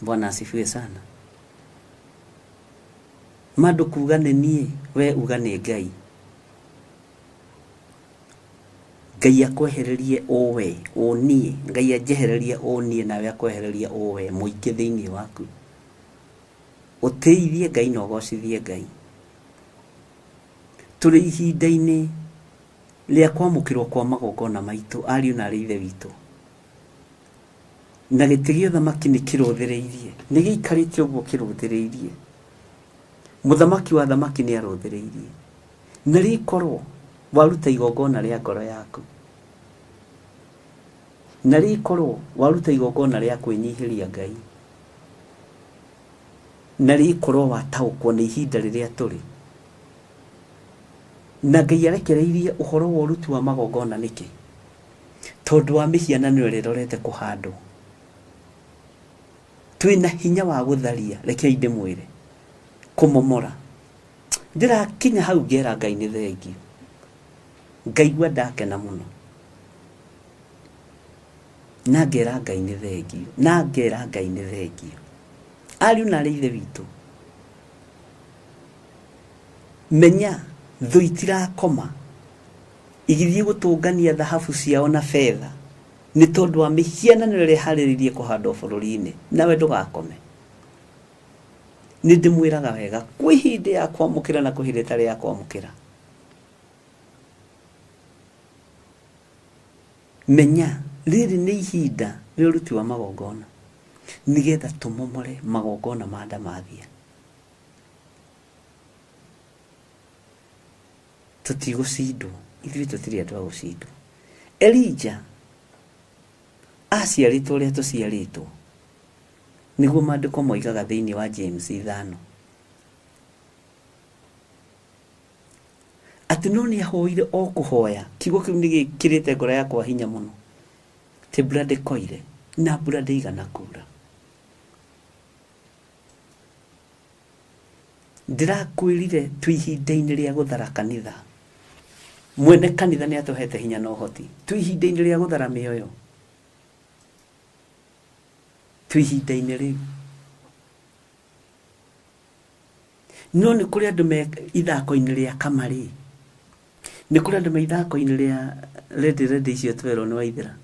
Bwana asifiwe sana. Ma ndũkuga nĩ niĩ, we uga nĩ Ngai. Ngai akwehererie ũwe, ũniĩ, Ngai anjehererie ũniĩ nawe akwehererie ũwe mũingĩ thĩinĩ waku. Ũtĩithie Ngai na ũgocithie Ngai. Tũrĩ ihinda-inĩ rĩa kwamũkĩrwo kwa magongona maitũ ariũ na arĩ ithe witũ. Na gĩtĩ gĩa ũthamaki nĩ kĩrũthĩrĩirie, nĩ gĩikarĩte ũguo kĩrũthĩrĩirie. Mũthamaki wa thamaki nĩ arũthĩrĩirie. Na rĩkorwo waruta igongona rĩa ngoro yaku, na rĩkorwo waruta igongona rĩa kwĩnyihĩria Ngai, na rĩkorwo wataũkwo nĩ ihinda rĩrĩa tũrĩ, na Ngai arekereirie ũhoro wa ũruti wa magongona nĩkĩ? Tondũ wa mĩhianano ĩrĩa ĩrorete kũhandwo. Twĩna hinya wa gũtharia, rekei ndĩmwĩre, kũmomora. Ndĩrakinya hau ngera Ngai nĩ thengio, ngaigua ndakena mũno, na ngera Ngai nĩ thengio, na ngera Ngai nĩ thengio. Ariũ na arĩ ithe witũ, menya thũ itirakoma igĩthiĩ gũtũngania thahabu ciao na betha nĩ tondũ wa mĩhianano ĩrĩa ĩharĩrĩirie kũhandwo bũrũri-inĩ, nawe ndũgakome. Nĩ ndĩmwĩraga wega, kwĩ hĩndĩ ya kwamũkĩra na kwĩ hĩndĩ ĩtarĩ ya kwamũkĩra. Menya rĩrĩ nĩ ihinda rĩa ũruti wa magongona nĩgetha tũmomore magongona ma ndamathia. Tũtigũcindwo, ithuĩ tũtirĩ andũ a gũcindwo. Elijah aciarĩtwo ũrĩa tũciarĩtwo, nĩguo maandĩko moigaga thĩinĩ wa James 5, atĩ no nĩ ahoire o kũhoya. Kiugo kĩu nĩ gĩkĩrĩte ngoro yakwa hinya mũno, atĩ mbura ndĩkoire na mbura ndĩigana kura. Ndĩrakwĩrire twĩ ihinda-inĩ rĩa gũthara kanitha. Mwene kanitha nĩ atũhete hinya na ũhoti. Twĩ ihinda-inĩ rĩa gũthara mĩoyo, twĩ ihinda-inĩ rĩu. No nĩ kũrĩ andũ me ithako-inĩ rĩa kamarĩ, nĩ kũrĩ andũ me ithako-inĩ rĩa ready ready icio twerwo nĩ Waithera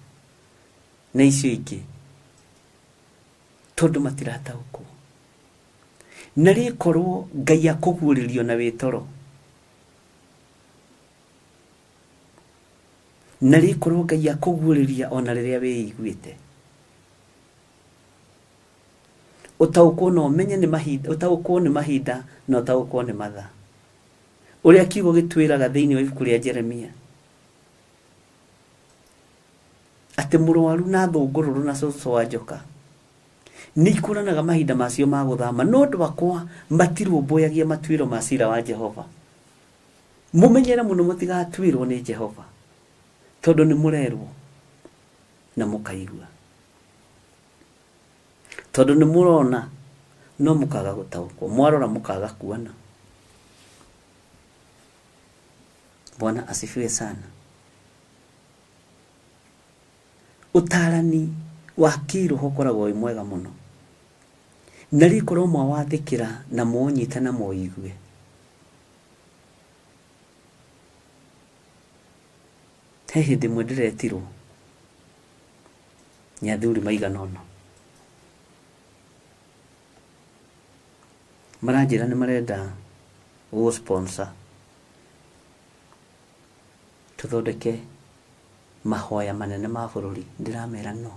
na icio ingĩ, tondũ matirataũkwo. Na rĩkorwo Ngai akũguũrĩrio na wĩtoro, na rĩkorwo Ngai akũguũrĩria ona rĩrĩa wĩiguĩte, ũtaũkwo na ũmenye nĩ mahinda, ũtaũkwo nĩ mahinda na ũtaũkwo nĩ mathaa. Ũrĩa kiugo gĩtwĩraga thĩinĩ wa ibuku rĩa Jeremia, atĩ mũrwaru na thũngũrũrũ na cũcũ wa njoka nĩ ikũranaga mahinda macio ma gũthama, no andũ akwa matirũmbũyagia matuĩro ma cira wa Jehova. Mũmenyere mũno mũtigatuĩrwo nĩ Jehova, tondũ nĩ mũrerwo na mũkaigua, tondũ nĩ mũrona no mũkaga gũtaũkwo, mwarora mũkaga kuona. Bwana asifiwe sana. Ũtarani wa kĩroho ũkoragwo wĩ mwega mũno, na rĩkorwo mwawathĩkĩra na mwonyita na mwoigue. He hĩndĩ ĩmwe ndĩretirwo nĩ athuri maigana ũna, maranjĩra nĩ marenda gũ sponsor tũthondeke mahoya manene ma bũrũri. Ndĩramera no,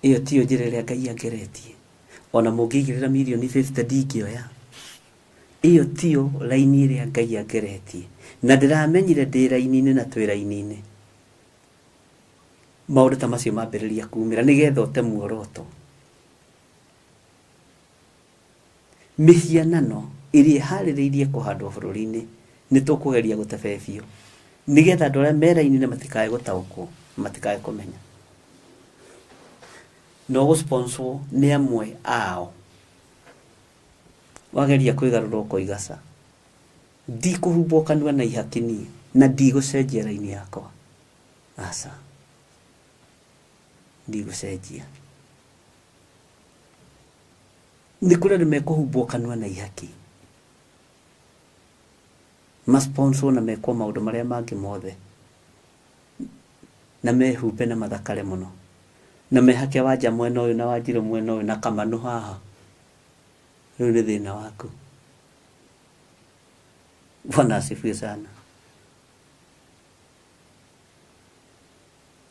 ĩyo tiyo njĩra ĩrĩa Ngai angeretie. Ona mũngĩigĩrĩra mirioni 50 ndingĩoya. Ĩyo tiyo raini ĩrĩa Ngai angeretie, na ndĩramenyire ndĩ raini-inĩ na twĩ raini-inĩ. Maũndũ ta macio mambĩrĩria kumĩra nĩgetha ũte muoroto. Mĩhianano ĩrĩa ĩharĩrĩirie kũhandwo bũrũri-inĩ nĩ tũkũgeria gũtebebio nĩgetha andũ arĩa me raini-inĩ matikae gũtaũkwo, matikae kũmenya. No gũ-sponsor nĩ amwe ao. Wageria kwĩgarũra ũkoiga ca, ndikũhumbwo kanua na ihaki niĩ, na ndigũcenjia raini yakwa. Aca, ndigũcenjia. Nĩ kũrĩ andũ mekũhumbwo kanua na ihaki, masponsor na mekwo maũndũ marĩa mangĩ mothe, na mehumbe na mathakare mũno, na mehake wanja mwena ũyũ na wanjirũ mwena ũyũ na kamanũ haha. Rĩu nĩ thĩna waku. Bwana asifiwe sana.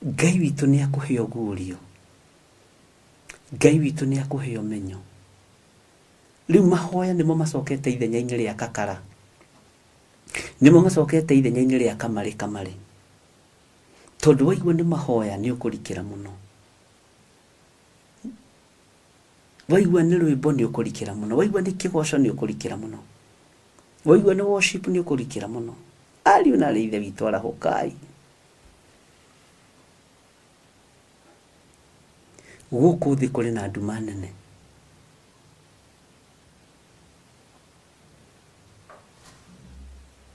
Ngai witũ nĩ akũhe ũguũrio, Ngai witũ nĩ akũhe ũmenyo. Rĩu mahoya nĩmo macokete ithenya-inĩ rĩa kakara, nĩmo macokete ithenya-inĩ rĩa kamarĩ kamarĩ, tondũ waigua nĩ mahoya nĩ ũkũrikĩra mũno, waigua nĩ rwĩmbo nĩ ũkũrikĩra mũno, waigua nĩ kĩgoco nĩ ũkũrikĩra mũno, waigua nĩ worship nĩ ũkũrikĩra mũno. Ariũ na arĩ ithe witũ arahũkai. Gũkũ thĩ kũrĩ na nduma nene.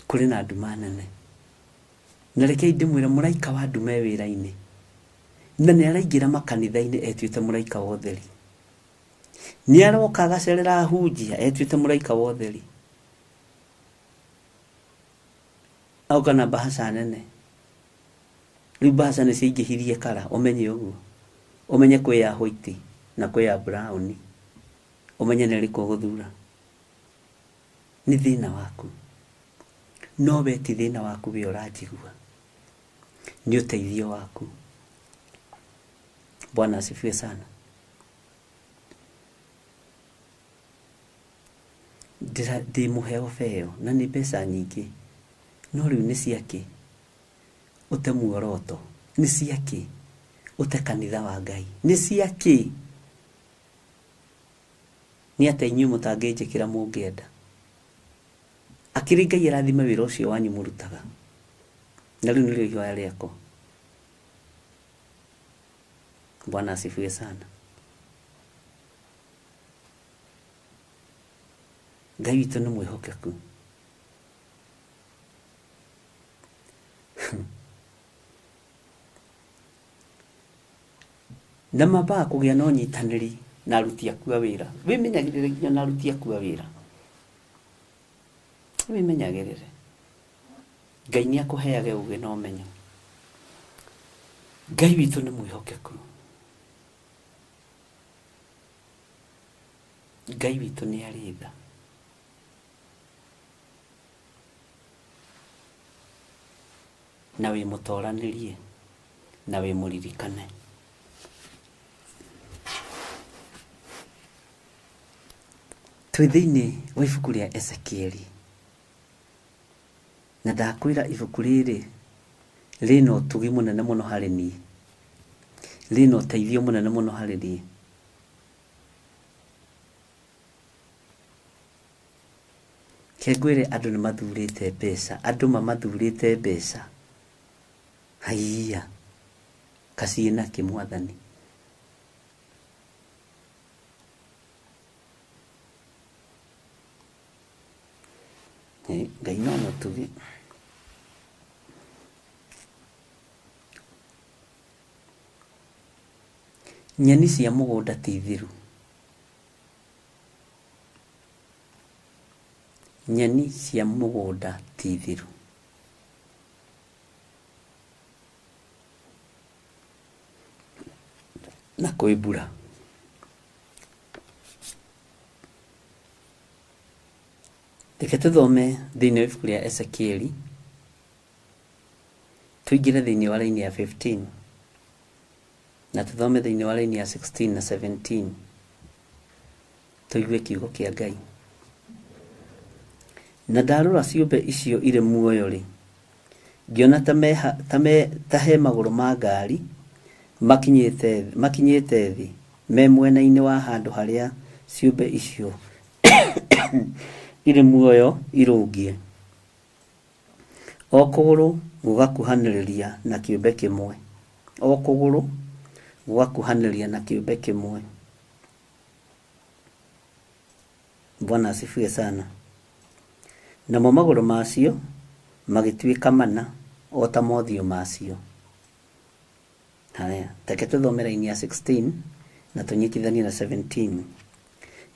Kũrĩ na nduma nene. Na rekei ndĩmwĩre mũraika wa nduma e wĩra-inĩ, na nĩ araingĩra makanitha-inĩ etuĩte mũraika wa ũtheri. Nĩ aroka agacerera ahunjia etuĩte mũraika wa ũtheri. Auka na mbahaca nene. Rĩu mbahaca nĩ ciaingĩhirie kara, ũmenye ũguo. Ũmenye kwĩ ya white na kwĩ ya brown, ũmenye nĩ ĩrĩkũ ũgũthura. Nĩ thĩna waku, no we ti thĩna waku we ũranjigua, nĩ ũteithio waku. Bwana asifiwe sana. Ndĩ mũheo beo na nĩ mbeca nyingĩ, no rĩu nĩ ciakĩ? Ũte muoroto nĩ ciakĩ? Ũte kanitha wa Ngai nĩ ciakĩ? Nĩ atĩa inyuĩ mũtangĩnjĩkĩra mũngĩenda? Akĩrĩ Ngai arathime wĩra ũcio wanyu mũrutaga. Na rĩu nĩrĩo ihoya rĩakwa. Bwana asifiwe sana. Ngai witũ nĩ mwĩhokeku. Na mambaga kũgĩa na ũnyitanĩri na aruti aku a wĩra. Wĩmenyagĩrĩre nginya na aruti aku a wĩra. Wĩmenyagĩrĩre. Ngai nĩ akũheage ũgĩ na ũmenyo. Ngai witũ nĩ mwĩhokeku. Ngai witũ nĩ arĩ tha. Na wĩ mũtoranĩrie, na wĩ mũririkane. Twĩ thĩinĩ wa ibuku rĩa Ezekieli. Na ndakwĩra ibuku rĩrĩ rĩna ũtugi mũnene mũno harĩ niĩ, rĩna ũteithio mũnene mũno harĩ niĩ. Reke ngwĩre andũ nĩ mathurĩte mbeca, andũ mamathurĩte mbeca. Haiya, kaciĩ nakĩ mwathani? Ngai no mũtugi. Nyeni cia mũgũnda ti thiru. Nyeni cia mũgũnda ti thiru. Na kwĩ mbura. Reke tũthome thĩinĩ wa ibuku rĩa Ezekieli, tũingĩre thĩinĩ wa raini ya 15 na tũthome thĩinĩ wa raini ya 16 na 17, tũigue kiugo kĩa Ngai. Na ndarora ciũmbe icio irĩ muoyo rĩ, ngĩona ta he magũrũ ma ngari makinyĩte thĩ me mwena-inĩ wa handũ harĩa ciũmbe icio irĩ muoyo irũngiĩ. O kũgũrũ gũgakuhanĩrĩria na kĩũmbe kĩmwe. O kũgũrũ gũgakuhanĩrĩria na kĩũmbe kĩmwe. Bwana asifiwe sana. Namo magũrũ macio magĩtuĩka mana o ta mothiũ macio. Haya, reke tũthome raini ya 16 na tũnyitithanie na 17.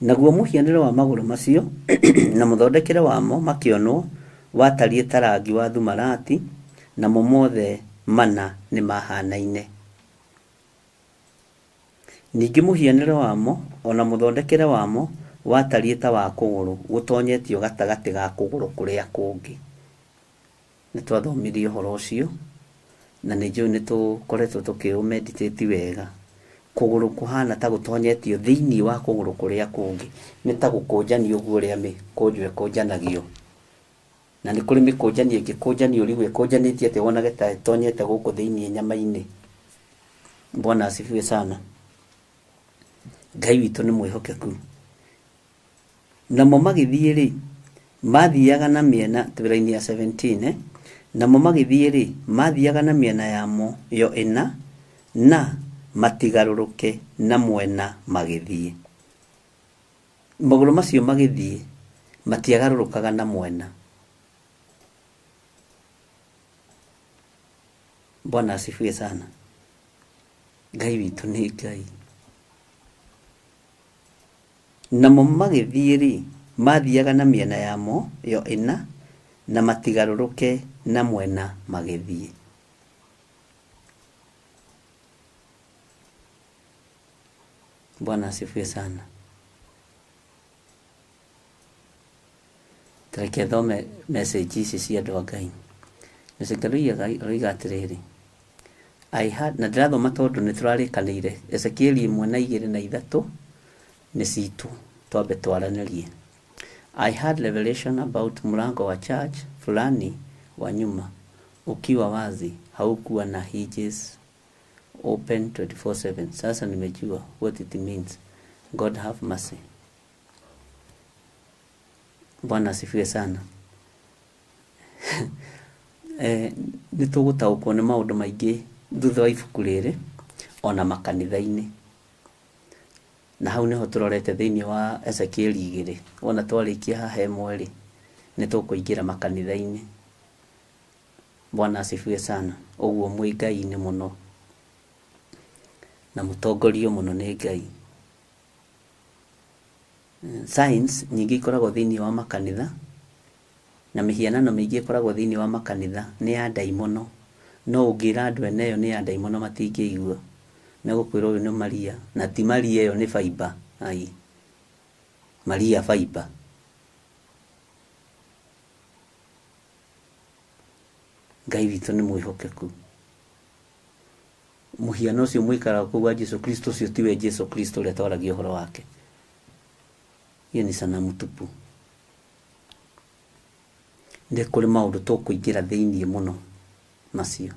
Naguo mũhianĩre wa magũrũ macio na mũthondekere wamo makĩonwo watariĩ ta rangi wa thumarati, namo mothe mana nĩmahanaine. Ningĩ mũhianĩre wamo o na mũthondekere wamo watariĩ ta wa kũgũrũ gũtonyetio gatagatĩ ga kũgũrũ kũrĩa kũngĩ. Nĩ twathomirie ũhoro ũcio na nĩ njũĩ nĩ tũkoretwo tũkĩũmeditate wega. Kũgũrũ kũhana ta gũtonyetio thĩinĩ wa kũgũrũ kũrĩa kũngĩ, nĩ ta gũkũnjanio ũguo ũrĩa mĩkũnjo ĩkũnjanagio. Na nĩ kũrĩ mĩkũnjanio ĩngĩkũnjanio ũrigwo ĩkũnjanĩtio atĩa wonage ta ĩtonyete gũkũ thĩinĩ nyama-inĩ. Bwana asifiwe sana. Ngai witũ nĩ mwĩhokeku. Namo magĩthiĩ rĩ, mathiaga na mĩena twĩ ya 17 namo magĩthiĩ rĩ, mathiaga na mĩena yamo yo ĩna na matigarũrũke na mwena magĩthiĩ. Magũrũ macio magĩthiĩ matiagarũrũkaga na mwena. Bwana asifiwe sana. Ngai witũ nĩ Ngai. Namo magĩthiĩ rĩ, mathiaga na mĩena yamo yo ĩna na matigarũrũke na mwena magĩthiĩ. Bwana asifiwe sana. Tareke thome message ici cia andũ a Ngai. Ezekiel oiga atĩrĩrĩ, I had, na ndĩrathoma tondũ nĩ tũrarĩkanĩire Ezekiel 1 na 2 na 3 nĩ citũ twambe twaranĩrie. I had revelation about mlango wa church fulani wa nyuma ukiwa wazi, haukuwa na hinges, open 24/7. Sasa nimejua what it means. God have mercy. Bwana asifiwe sana. Nĩ tũgũtaũkwo nĩ maũndũ maingĩ thutha wa ibuku rĩrĩ ona makanitha-inĩ. Na hau nĩho tũrorete thĩinĩ wa Ezekiel 2. Wona twarĩkia haha ĩmwe rĩ, nĩ tũkũingĩra makanitha-inĩ. Bwana asifiwe sana. Ũguo mwĩ Ngai-inĩ mũno na mũtongorio mũno nĩ Ngai. Science nyingĩ ikoragwo thĩinĩ wa makanitha na mĩhianano mĩingĩ ĩkoragwo thĩinĩ wa makanitha nĩ ya ndaimono. No ũngĩra andũ ene ĩyo nĩ ya ndaimono matingĩigua. Megũkwĩra ũyũ nĩ Maria, na ti Maria ĩyo nĩ Faiba. Ai, Maria Faiba. Ngai witũ nĩ mwĩhokeku. Mũhiano ũcio mũikaraga kũu wa Jesu Kristo ũcio tiwe Jesu Kristo ũrĩa twaragia ũhoro wake. Hiyo ni sanamu tupu. Nĩ kũrĩ maũndũ tũkũingĩra thĩinĩ mũno macio.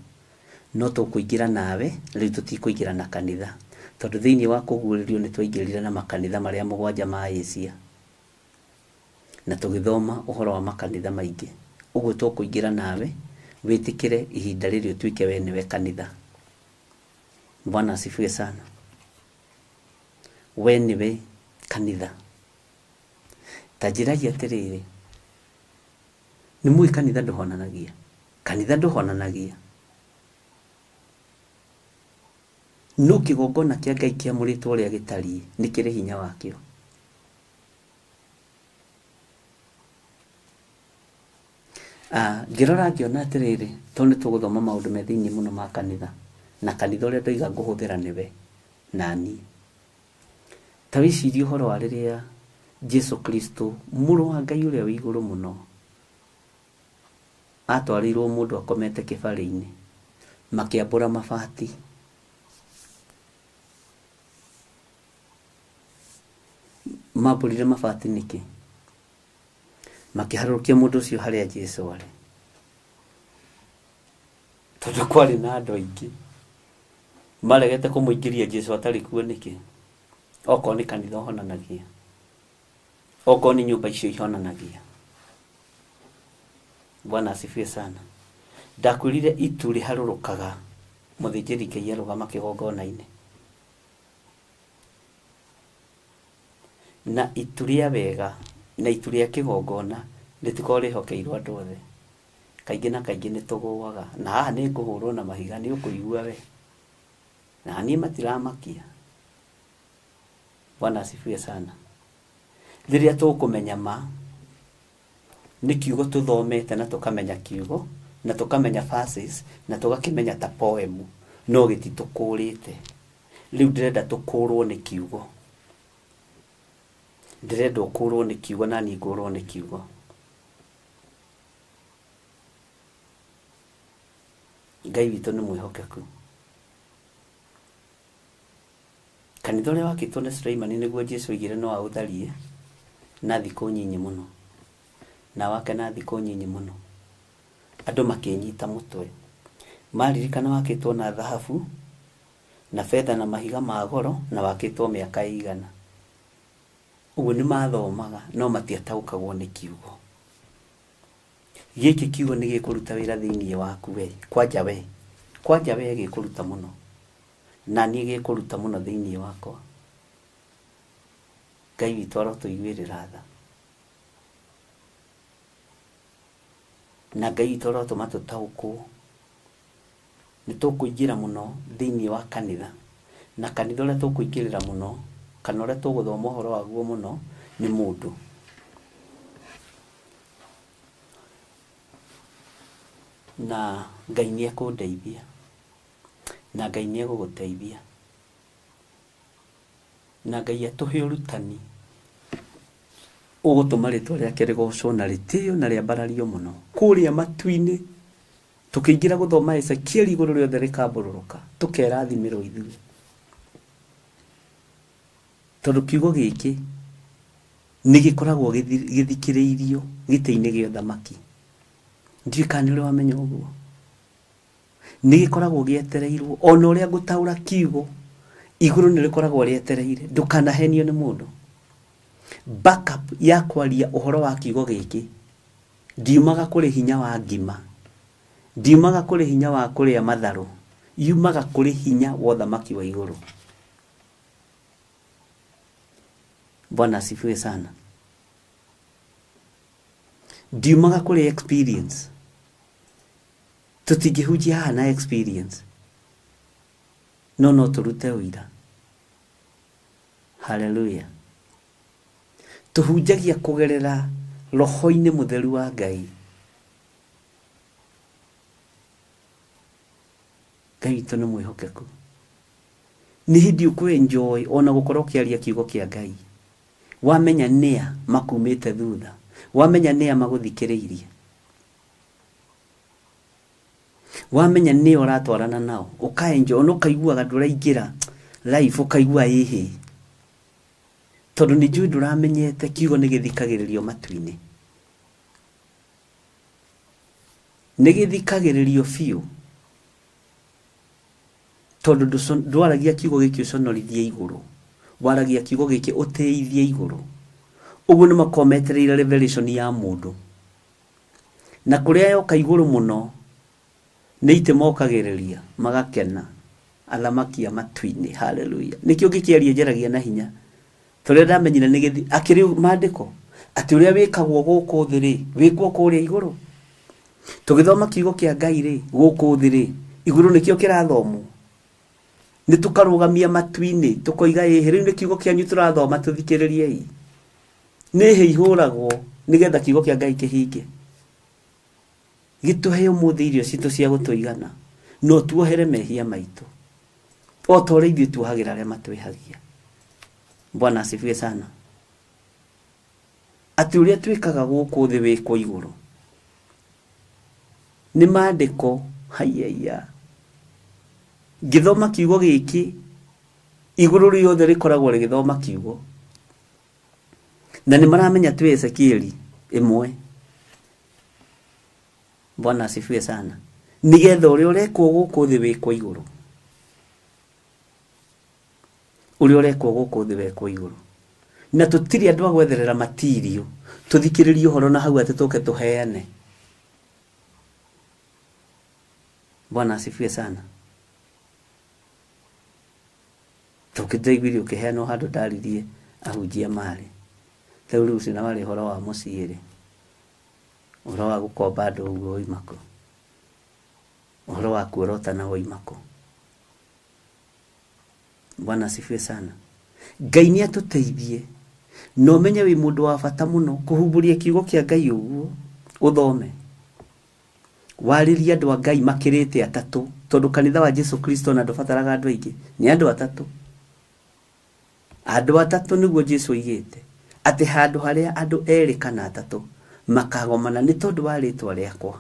No tũkũingĩra nawe, rĩu tũtikũingĩra na kanitha. Tondũ thĩinĩ wa kũguũrĩrio nĩ twaingĩrire na makanitha marĩa mũgwanja ma Asia. Na tũgĩthoma ũhoro wa makanitha maingĩ. Ũguo tũkũingĩra nawe, wĩtĩkĩre ihinda rĩrĩ ũtuĩke we nĩwe kanitha. Bwana asifiwe sana. We nĩwe kanitha. Ta njĩrai atĩrĩrĩ, nĩ mũĩ kanitha ndũhonanagia. Kanitha ndũhonanagia. No kĩgongona kĩa Ngai kĩamũrĩtwo ũrĩa gĩtariĩ nĩ kĩrĩ hinya wakĩo. Ngĩrora ngĩona atĩrĩrĩ, tondũ nĩ tũgũthoma maũndũ me thĩinĩ mũno ma kanitha, na kanitha ũrĩa ndoiga ngũhũthĩra nĩwe na niĩ. Ta wĩcirie ũhoro wa rĩrĩa Jesu Kristo mũrũ wa Ngai ũrĩa wĩ igũrũ mũno atwarĩirwo mũndũ akomete kĩbarĩ-inĩ, makĩambũra mabati. Mambũrire mabati nĩkĩ? Makĩharũrũkia mũndũ ũcio harĩa Jesu arĩ. Tondũ kwarĩ na andũ aingĩ maregete kũmũingĩria Jesu atarĩ kuo nĩkĩ? Okorwo nĩ kanitha ũhonanagia, okorwo nĩ nyũmba icio ihonanagia. Bwana asifiwe sana. Ndakwĩrire itu rĩharũrũkaga mũthĩnjĩri Ngai arũgama kĩgongona-inĩ. Na itu rĩa wega na itu rĩa kĩgongona rĩtikoragwo rĩhokeirwo andũ othe. Kaingĩ na kaingĩ nĩ tũgũaga, na haha nĩ ngũhũrwo na mahiga nĩ ũkũigua we. Na niĩ matiramakia. Bwana asifiwe sana. Rĩrĩa tũkũmenya ma nĩ kiugo tũthomete na tũkamenya kiugo na tũkamenya verses na tũgakĩmenya ta poem no gĩtitũkũrĩte. Rĩu ndĩrenda tũkũrwo nĩ kiugo. Ndĩrenda ũkũrwo nĩ kiugo na niĩ ngũrwo nĩ kiugo. Ngai witũ nĩ mwĩhokeku. Kanitha ũrĩa wakĩtwo nĩ Suleimani nĩguo Jesũ oigire no aũtharie na thikũ nyinyi mũno, na wake na thikũ nyinyi mũno. Andũ makĩnyita mũtwe maririkana wakĩtwo na thahabu na betha na mahiga ma goro na wakĩtwo mĩaka ĩigana. Ũguo nĩ mathomaga no matiataũkagwo nĩ kiugo. Gĩkĩ kiugo nĩ gĩkũruta wĩra thĩinĩ waku we, kwanja we, kwanja we gĩkũruta mũno, na niĩ gĩkũruta mũno thĩinĩ wakwa. Ngai witũ arotũiguĩrĩra tha, na Ngai witũ arotũma tũtaũkwo. Nĩ tũkũingĩra mũno thĩinĩ wa kanitha, na kanitha ũrĩa tũkũingĩrĩra mũno kana ũrĩa tũgũthoma ũhoro waguo mũno nĩ mũndũ. Na Ngai nĩ ekũndeithia, na Ngai nĩ egũgũteithia, na Ngai atũhe ũrutani ũgũtũma rĩtwa rĩake rĩgocwo na rĩtĩo na rĩambarario mũno kũrĩa matu-inĩ. Tũkĩingĩra gũthoma Ezekieli igũrũ rĩothe rĩkambũrũrũka, tũkerathimĩrwo ithuĩ, tondũ kiugo gĩkĩ nĩ gĩkoragwo gĩthikĩrĩirio gĩtĩ-inĩ gĩa ũthamaki. Ndiũĩ kana nĩ ũrĩ wamenya ũguo. Nĩ gĩkoragwo gĩetereirwo, ona ũrĩa ngũtaũra kiugo igũrũ nĩ rĩkoragwo rĩetereire. Ndũkanahenio nĩ mũndũ. Backup ya kwaria ũhoro wa kiugo gĩkĩ ndiumaga kũrĩ hinya wa ngima, ndiumaga kũrĩ hinya wa kũrĩa matharũ, yumaga kũrĩ hinya wa ũthamaki wa igũrũ. Bwana asifiwe sana. Ndiumaga kũrĩ experience. Tũtingĩhunjia haha na experience, no no tũrute ũira. Haleluya. Tũhunjagia kũgerera roho-inĩ mũtheru wa Ngai. Ngai witũ nĩ mwĩhokeku. Nĩ hĩndĩ ũkũ-enjoy ona gũkorwo ũkĩaria kiugo kĩa Ngai. Wamenya nĩa makumĩte thutha, wamenya nĩa magũthikĩrĩirie, wamenya nĩa ũratwarana nao, ũka-enjoy ona ũkaiguaga ndũraingĩra life, ũkaigua ĩhĩ, tondũ nĩ njũĩ ndũramenyete kiugo nĩ gĩthikagĩrĩrio matu-inĩ, nĩ gĩthikagĩrĩrio biũ, tondũ ndwaragia kiugo gĩkĩ ũconorithie igũrũ, waragia kiugo gĩkĩ ũtĩithie igũrũ. Ũguo nĩ makoragwo metereire revelation ya mũndũ, na kũrĩa yoka igũrũ mũno nĩ itĩ mokagĩrĩria magakena athamaki a matu-inĩ. Haleluya. Nĩkĩo ngĩkĩaria njaragia na hinya, tondũ ndamenyire nĩ gĩthi akĩrĩ maandĩko atĩ ũrĩa wĩkagwo gũkũ thĩ rĩ wĩkwo kũrĩa igũrũ. Tũgĩthoma kiugo kĩa Ngai rĩ gũkũ thĩ rĩ igũrũ nĩkĩo kĩrathomwo. Nĩ tũkarũgamia matu-inĩ tũkoiga ĩhĩ rĩu nĩ kiugo kĩanyu tũrathoma tũthikĩrĩriei. Nĩ hĩ ihũragwo nĩgetha kiugo kĩa Ngai kĩhinge. Gĩtũhe ũmũthĩ irio citũ cia gũtũigana, no tuohere mehia maitũ o ta ũrĩa ithuĩ tuohagĩra arĩa matwĩhagia. Bwana asifiwe sana. Atĩ ũrĩa twĩkaga gũkũ thĩ wĩkwo igũrũ nĩ maandĩko. Haiya, ngĩthoma kiugo gĩkĩ igũrũ rĩothe rĩkoragwo rĩgĩthoma kiugo, na nĩ maramenya twĩ Ezekieli ĩmwe. Bwana asifiwe sana. Nĩgetha ũrĩa ũrekwo gũkũ thĩ wĩkwo igũrũ, ũrĩa ũrekwo gũkũ thĩ wĩkwo igũrũ. Na tũtirĩ andũ a gwetherera matirio tũthikĩrĩrie ũhoro na hau atĩ tũke tũheane. Bwana asifiwe sana. Tũkĩndaiguire ũkĩheanwo handũ ndaririe ahunjia marĩ rĩu rĩu ũcio na warĩ ũhoro wa mũciĩ rĩ, ũhoro wa gũkomba andũ ũguo woima kũ, ũhoro wa kuorotana woima kũ. Bwana asifiwe sana. Ngai nĩ atũteithie Na ũmenye wĩ mũndũ wa bata mũno kũhumbũria kiugo kĩa Ngai ũguo ũthome. Warĩrie andũ a Ngai makĩrĩte atatũ, tondũ kanitha wa Jesu Kristo na ndũbataraga andũ aingĩ, nĩ andũ atatũ. Andũ atatũ nĩguo Jesu oigĩte atĩ handũ harĩa andũ erĩ kana atatũ makagomana nĩ tondũ wa rĩtwa rĩakwa.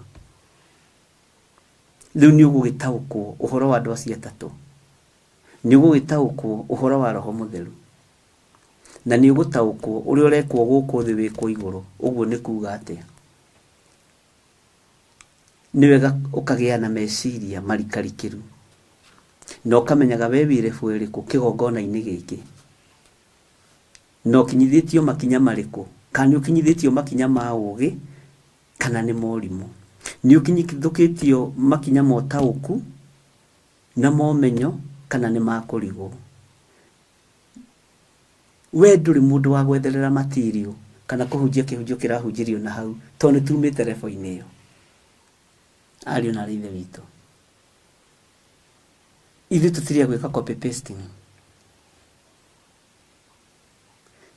Rĩu nĩ ũgũgĩtaũkwo ũhoro wa andũ acio atatũ, nĩ ũgũgĩtaũkwo ũhoro wa Roho Mũtheru, na nĩ ũgũtaũkwo ũrĩa ũrekwo gũkũ thĩ wĩkwo igũrũ. Ũguo nĩ kuga atĩa? Nĩ wega ũkagĩa na meciria marikarikĩru na ũkamenyaga we wĩ rebu ĩrĩkũ kĩgongona-inĩ gĩkĩ, na ũkinyithĩtio makinya marĩkũ, kana nĩ ũkinyithĩtio makinya ma ũgĩ kana nĩ morimũ, nĩ ũkinyithũkĩtio makinya ma ũtaũku na ma ũmenyo kana nĩ ma kũrigwo. We ndũrĩ mũndũ wa gwetherera material kana kũhunjia kĩhunjio kĩrahunjĩrio na hau, tondũ nĩ tumĩte rebo-inĩ ĩyo. Ariũ na ithe witũ, ithuĩ tũtirĩ a gwĩka copy pasting,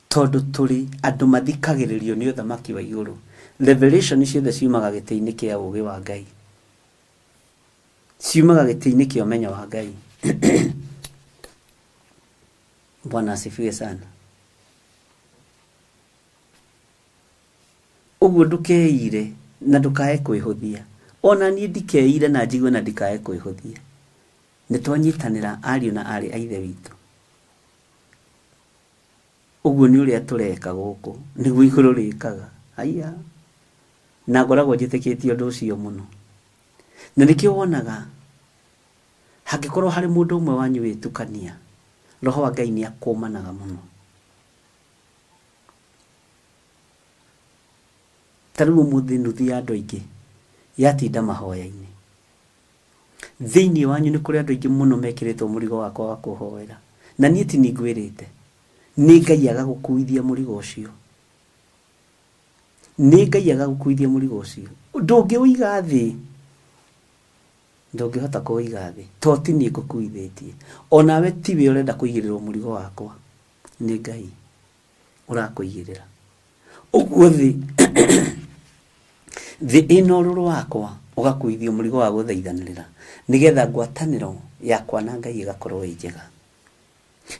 tondũ tũrĩ andũ mathikagĩrĩrio nĩ ũthamaki wa igũrũ. Revelation ciothe ciumaga gĩtĩ-inĩ kĩa ũgĩ wa Ngai, ciumaga gĩtĩ-inĩ kĩa ũmenyo wa Ngai. Bwana asifiwe sana. Ũguo ndũkeire na ndũkae kwĩhũthia. Ona niĩ ndikeire na njigue na ndikae kwĩhũthia. Nĩ twanyitanĩra ariũ na aarĩ a ithe witũ. Ũguo nĩ ũrĩa tũreka gũkũ, nĩguo igũrũ rĩkaga. Haiya, na ngoragwo njĩtĩkĩtie ũndũ ũcio mũno. Na nĩkĩo wonaga hangĩkorwo harĩ mũndũ ũmwe wanyu wĩtukania, Roho wa Ngai nĩ akũmanaga mũno. Ta rĩu ũmũthĩ nuthu ya andũ aingĩ yatinda mahoya-inĩ. Thĩinĩ wanyu nĩ kũrĩ andũ aingĩ mũno mekĩrĩtwo mũrigo wakwa wa kũhoera, na niĩ ti ningwĩrĩte, nĩ Ngai agagũkuithia mũrigo ũcio. Nĩ Ngai agagũkuithia mũrigo ũcio. Ndũngĩũiga thĩ, ndũngĩhota kũũiga thĩ, to ti niĩ ngũkuithĩtie. Onawe tiwe ũrenda kũigĩrĩrwo mũrigo wakwa, nĩ Ngai ũrakũigĩrĩra. Ũguo thĩ thĩ ĩna ũrũrũ wakwa ũgakuithio mũrigo wa gũthaithanĩrĩra, nĩgetha ngwatanĩro yakwa na Ngai ĩgakorwo ĩ njega,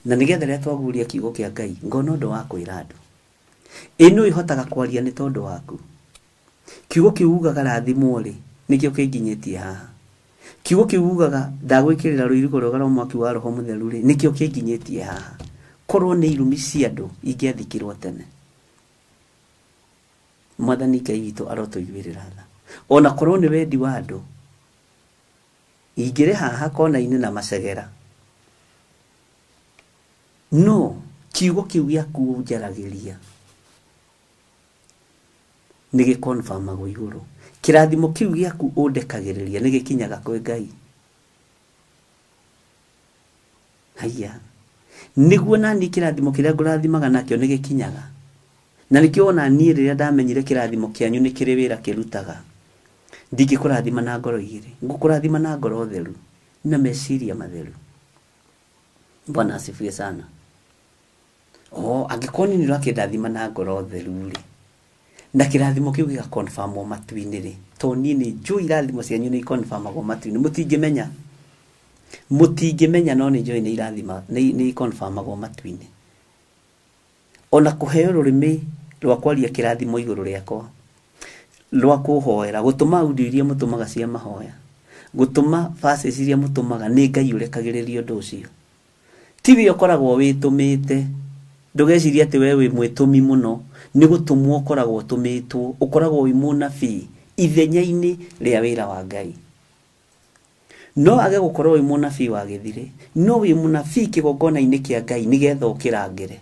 na nĩgetha rĩrĩa twaguũria kiugo kĩa Ngai ngona ũndũ wa kwĩra andũ. Ĩno ĩhotaga kwaria nĩ tondũ waku. Kiugo kĩu ugaga rathimwo rĩ, nĩkĩo kĩnginyĩtie haha. Kiugo kĩu ugaga ndagwĩkĩrĩra rũirigo rwega rwa mwaki wa Roho Mũtheru rĩ, nĩkĩo kĩnginyĩtie haha. Korwo nĩ irumi cia andũ ingĩathikirwo tene. Mwathani Ngai witũ arotũiguĩrĩra tha. Ona korwo nĩ wendi wa andũ, ingĩrĩ haha kona-inĩ na macegera. No kiugo kĩu gĩaku ũnjaragĩria nĩ gĩkonfamagwo igũrũ. Kĩrathimo kĩu gĩaku ũndekagĩrĩria nĩ gĩkinyaga kwĩ Ngai. Haiya, nĩguo naniĩ kĩrathimo kĩrĩa ngũrathimaga nakĩo nĩ gĩkinyaga. Na nĩkĩo ona niĩ rĩrĩa ndamenyire kĩrathimo kĩanyu nĩ kĩrĩ wĩra kĩrutaga, ndingĩkũrathima na ngoro igĩrĩ, ngũkũrathima na ngoro theru na meciria matheru. Bwana asifiwe sana. Oh, angĩkorwo niĩ nĩũrakĩndathima na ngoro theru rĩ, na kĩrathimo kĩu gĩgakonfamwo matu-inĩ rĩ, to niĩ nĩ njũĩ irathimo cianyu nĩ ikonfamagwo matu-inĩ, mũtingĩmenya. Mũtingĩmenya no nĩ njũĩ nĩ irathima, nĩ ikonfamagwo matu-inĩ. Ona kũheo rũrĩmĩ rwa kwaria kĩrathimo igũrũ rĩakwa, rwa kũhoera, gũtũma audio iria mũtũmaga cia mahoya, gũtũma verses iria mũtũmaga, nĩ Ngai ũrekagĩrĩria ũndũ ũcio. Tiwe ũkoragwo wĩtũmĩte. Ndũgecirie atĩ we wĩ mwĩtũmi mũno, nĩ gũtũmwo ũkoragwo ũtũmĩtwo, ũkoragwo wĩ mũnabii ithenya-inĩ rĩa wĩra wa Ngai. No age gũkorwo wĩ mũnabii wa gĩthirĩ, no wĩ mũnabii kĩgongona-inĩ kĩa Ngai nĩgetha ũkĩrangĩre,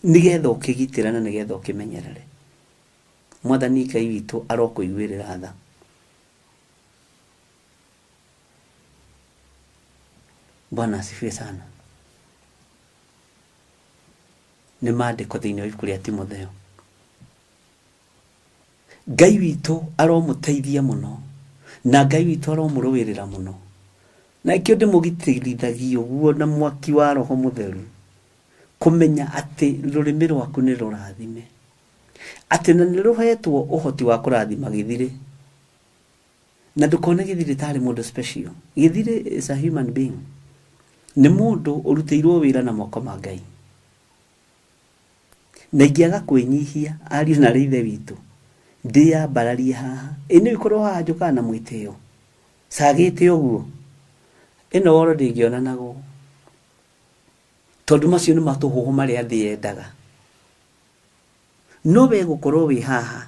nĩgetha ũkĩgitĩre na nĩgetha ũkĩmenyerere. Mwathani Ngai witũ arokũiguĩrĩra tha. Bwana asifiwe sana. Nĩ maandĩko thĩinĩ wa ibuku rĩa Timotheo. Ngai witũ aromũteithia mũno, na Ngai witũ aromũrũĩrĩra mũno. Na nĩkĩo ndĩmũgitĩrithagia ũguo na mwaki wa Roho Mũtheru, Kũmenya atĩ rũrĩmĩ rwaku nĩ rũrathime, atĩ na nĩ rũhetwo ũhoti wa kũrathima gĩthirĩ, na ndũkone gĩthirĩ tarĩ mũndũ special. Gĩthirĩ is a human being, nĩ mũndũ ũrutĩirwo wĩra na moko ma Ngai. Na ingĩaga kwĩnyihia ariũ na ithe witũ, ndĩyambararie haha, ĩ nĩ ikorwo haha njũkaga na mwĩtĩo cagĩte ũguo, ĩno oro ndĩngĩonanagwo, tondũ macio nĩ matũhũhũ marĩa thĩ yendaga. No we gũkorwo wĩ haha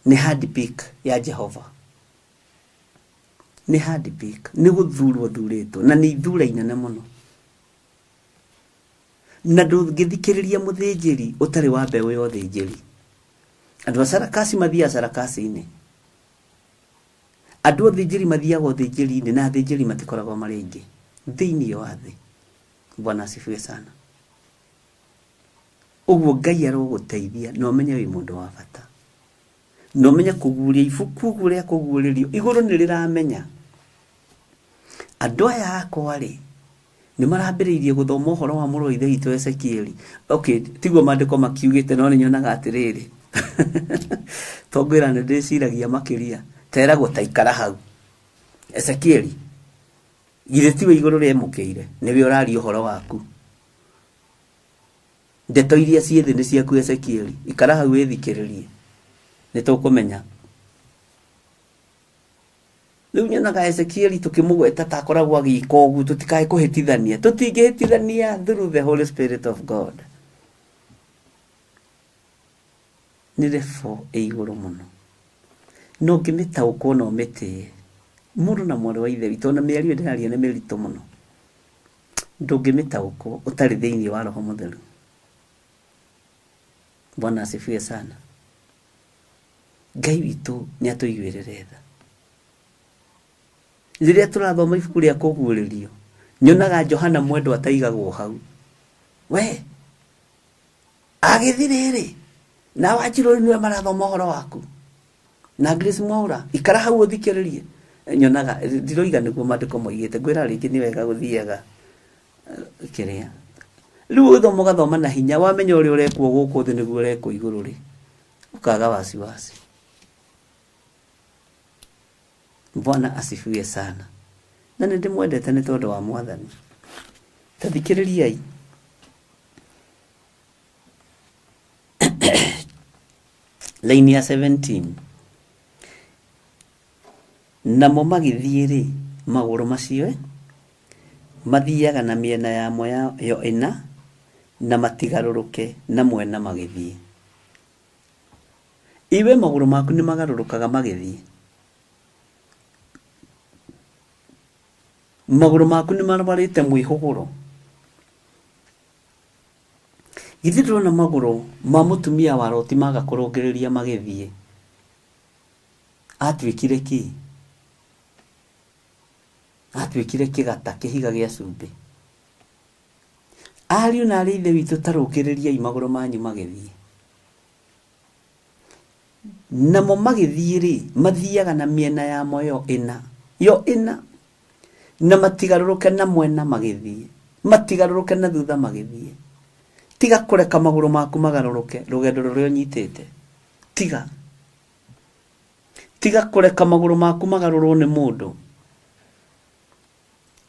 nĩ hand pick ya Jehova, nĩ hand pick, nĩ gũthurwo thurĩtwo, na nĩ ithura inene mũno. Na ndũngĩthikĩrĩria mũthĩnjĩri ũtarĩ wa mbeũ ya ũthĩnjĩri. Andũ a sarakasi mathiaga sarakasi-inĩ, andũ a ũthĩnjĩri mathiaga ũthĩnjĩri-inĩ, na athĩnjĩri matikoragwo marĩ aingĩ thĩinĩ wa thĩ. Bwana asifiwe sana. Ũguo Ngai arogũteithia na ũmenye wĩ mũndũ wa bata, na ũmenye kũguũria ibuku ũguo rĩa kũguũrĩrio igũrũ nĩ rĩramenya andũ aya akwa rĩ nĩ marambĩrĩirie gũthoma ũhoro wa mũrũ wa ithe witũ Ezekieli. Okay, tiguo maandĩko makiugĩte, no nĩ nyonaga atĩrĩrĩ, tongwĩra nĩ ndĩciragia makĩria, teragwo ta ikara hau Ezekieli, githĩ tiwe igũrũ rĩemũkĩire, nĩwe ũraria ũhoro waku, ndeto iria ciĩ thĩ nĩ ciaku Ezekieli, ikara hau wĩthikĩrĩrie, nĩ tũkũmenya. Rĩu nyonaga Ezekieli tũkĩmũgweta ta akoragwo agĩka ũguo, tũtikae kũhĩtithania, tũtingĩhĩtithania through the Holy Spirit of God. Nĩ rebo ĩ igũrũ mũno, no ũngĩmĩtaũkwo na ũmĩtĩe, mũrũ na mwarĩ wa ithe witũ, ona mĩario ndĩraria nĩ mĩritũ mũno, ndũngĩmĩtaũkwo ũtarĩ thĩinĩ wa Roho Mũtheru. Bwana asifiwe sana. Ngai witũ nĩ atũiguĩrĩre tha. Rĩrĩa tũrathoma ibuku rĩa kũguũrĩrio, nyonaga Johana mwendwa ataigagwo hau. We agĩthirĩ rĩ, na Wanjirũ nĩwe marathoma ũhoro waku, na Grace Mwaura, ikara hau ũthikĩrĩrie. Nyonaga ndiroiga nĩguo maandĩko moigĩte, ngwĩra rĩngĩ nĩ wega gũthiaga kĩrĩa. Rĩu ũgĩthoma ũgathoma na hinya, wamenya ũrĩa ũrekwo gũkũ thĩ nĩguo ũrekwo igũrũ rĩ, ũkaga wasiwasi. Bwana asifiwe sana. Na nĩ ndĩmwendete nĩ tondũ wa Mwathani. Ta thikĩrĩriai. Line ya 17. Namo magĩthiĩ rĩ, magũrũ macio mathiaga na mĩena yamo yo ĩna, na matigarũrũke na mwena magĩthiĩ. Iwe magũrũ maku nĩ magarũrũkaga magĩthiĩ. Magũrũ maku nĩ marwarĩte mwĩhũgũro. Githĩ ndũrona magũrũ ma mũtumia wa Loti maga kũrũngĩrĩria magĩthiĩ? Atuĩkire kĩ? Atuĩkire kĩgata, kĩhiga gĩa cumbĩ. Ariũ na arĩ ithe witũ, ta rũngĩrĩriai magũrũ manyu magĩthiĩ. Namo magĩthiĩ rĩ, mathiaga na mĩena yamo yo ĩna, yo ĩna, na matigarũrũke na mwena magĩthiĩ, matigarũrũke na thutha magĩthiĩ. Tiga kũreka magũrũ maku magarũrũke rũgendo rũrĩa ũnyitĩte. Tiga. Tiga kũreka magũrũ maku magarũrwo nĩ mũndũ.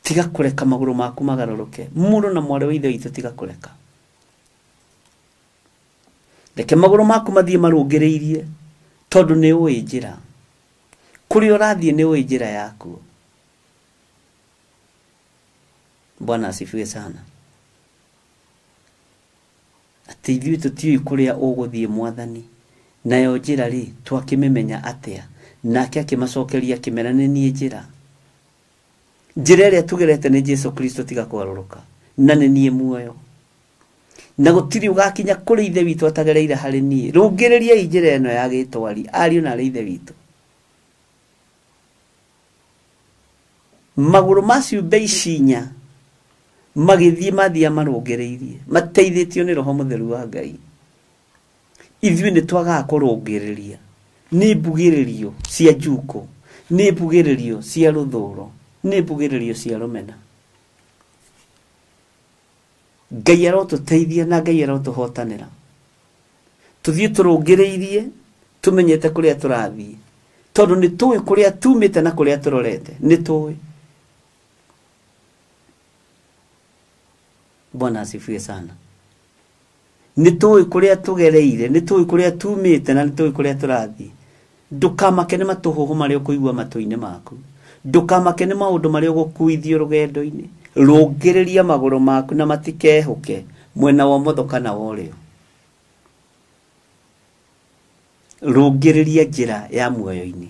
Tiga kũreka magũrũ maku magarũrũke. Mũrũ na mwarĩ wa ithe witũ, tiga kũreka. Reke magũrũ maku mathiĩ marũngĩrĩirie, tondũ nĩ ũĩ njĩra. Kũrĩa ũrathiĩ nĩ ũĩ njĩra yaku. Bwana asifiwe sana. Atĩ ithuĩ tũtiũĩ kũrĩa ũgũthiĩ Mwathani, nayo njĩra rĩ twakĩmĩmenya atĩa? Nake akĩmacokeria akĩmera, nĩ niĩ njĩra. Njĩra ĩrĩa tũgerete nĩ Jesu Kristo, tiga kũgarũrũka, na nĩ niĩ muoyo. Na gũtirĩ ũgakinya kũrĩ ithe witũ atagereire harĩ niĩ. Rũngĩrĩriai njĩra ĩno ya gĩtwari, ariũ na arĩ ithe witũ. Magũrũ ma ciũmbe ici inya magĩthiĩ mathia marũngĩrĩirie, mateithĩtio nĩ Roho Mũtheru wa Ngai. Ithuĩ nĩ twagaga kũrũngĩrĩria, nĩ mbugĩrĩrio cia njuko, nĩ mbugĩrĩrio cia rũthũro, nĩ mbugĩrĩrio cia rũmena. Ngai arotũteithia na Ngai arotũhotanĩra. Tũthiĩ tũrũngĩrĩirie tũmenyete kũrĩa tũrathiĩ, tondũ nĩ tũĩ kũrĩa tumĩte na kũrĩa tũrorete, nĩ tũĩ. Bwana asifiwe sana. Nĩ tũĩ kũrĩa tũgereire, nĩ tũĩ kũrĩa tumĩte na nĩ tũĩ kũrĩa tũrathiĩ. Ndũkamake nĩ matũhũhũ marĩa ũkũigua matũ-inĩ maku, ndũkamake nĩ maũndũ marĩa ũgũkuithio rũgendo-inĩ. Rũngĩrĩria magũrũ maku na matikehũke mwena wa ũmotho kana wa ũrĩo. Rũngĩrĩria njĩra ya muoyo-inĩ,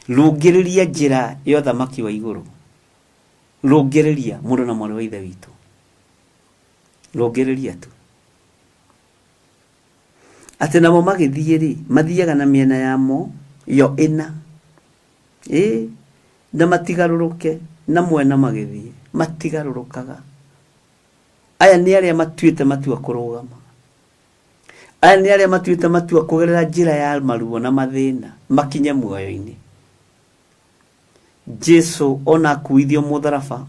rũngĩrĩria njĩra ya ũthamaki wa igũrũ, rũngĩrĩria mũrũ na mwarĩ wa Ithe witũ, rũngĩrĩria tu. Atĩ namo magĩthiĩ rĩ, mathiaga na mĩena yamo yo ĩna, ĩ na matigarũrũke na mwena magĩthiĩ, matigarũrũkaga. Aya nĩ arĩa matuĩte matua kũrũgama, aya nĩ arĩa matuĩte matua kũgerera njĩra ya maruo na mathĩna makinye muoyo-inĩ. Jesu ona akuithio mũtharaba,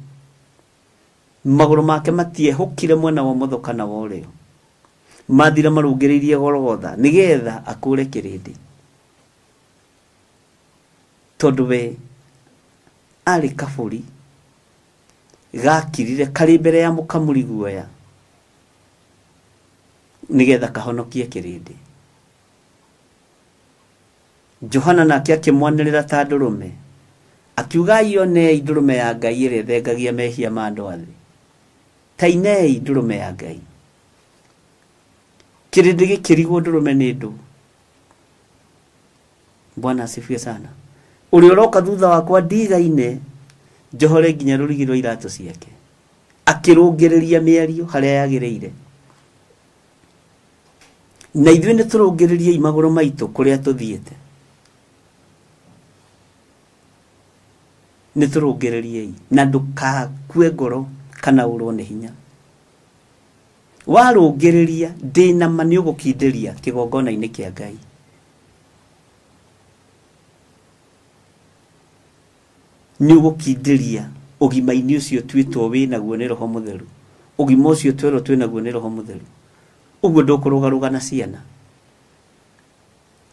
magũrũ make matiehũkire mwena wa ũmotho kana wa ũrĩo, mathire marũngĩrĩirie Golgotha nĩgetha akũre kĩrĩndĩ, tondũ we arĩ kabũri gakirire karĩ mbere ya mũkamuri guoya nĩgetha kahonokie kĩrĩndĩ. Johana nake akĩmwanĩrĩra ta ndũrũme, akiuga ionei ndũrũme ya Ngai ĩrĩa ĩthengagia mehia ma andũ a thĩ, ta inei ndũrũme ya Ngai. Kĩrĩndĩ gĩkĩrigwo ndũrũme nĩ ndũ. Bwana asifiwe sana. Ũrĩa ũroka thutha wakwa ndigaine njohore nginya rũrigi rwa iratũ ciake. Akĩrũngĩrĩria mĩario harĩa yagĩrĩire. Na ithuĩ nĩ tũrũngĩrĩriei magũrũ maitũ kũrĩa tũthiĩte, nĩ tũrũngĩrĩriei, na ndũkakue ngoro kana ũrwo nĩ hinya. Warũngĩrĩria ndĩna ma nĩ ũgũkindĩria kĩgongona-inĩ kĩa Ngai. Nĩ ũgũkindĩria ũgima-inĩ ũcio twĩtwo wĩnaguo nĩ Roho Mũtheru, ũgima ũcio twerwo twĩnaguo nĩ Roho Mũtheru. Ũguo ndũkũrũgarũga na ciana,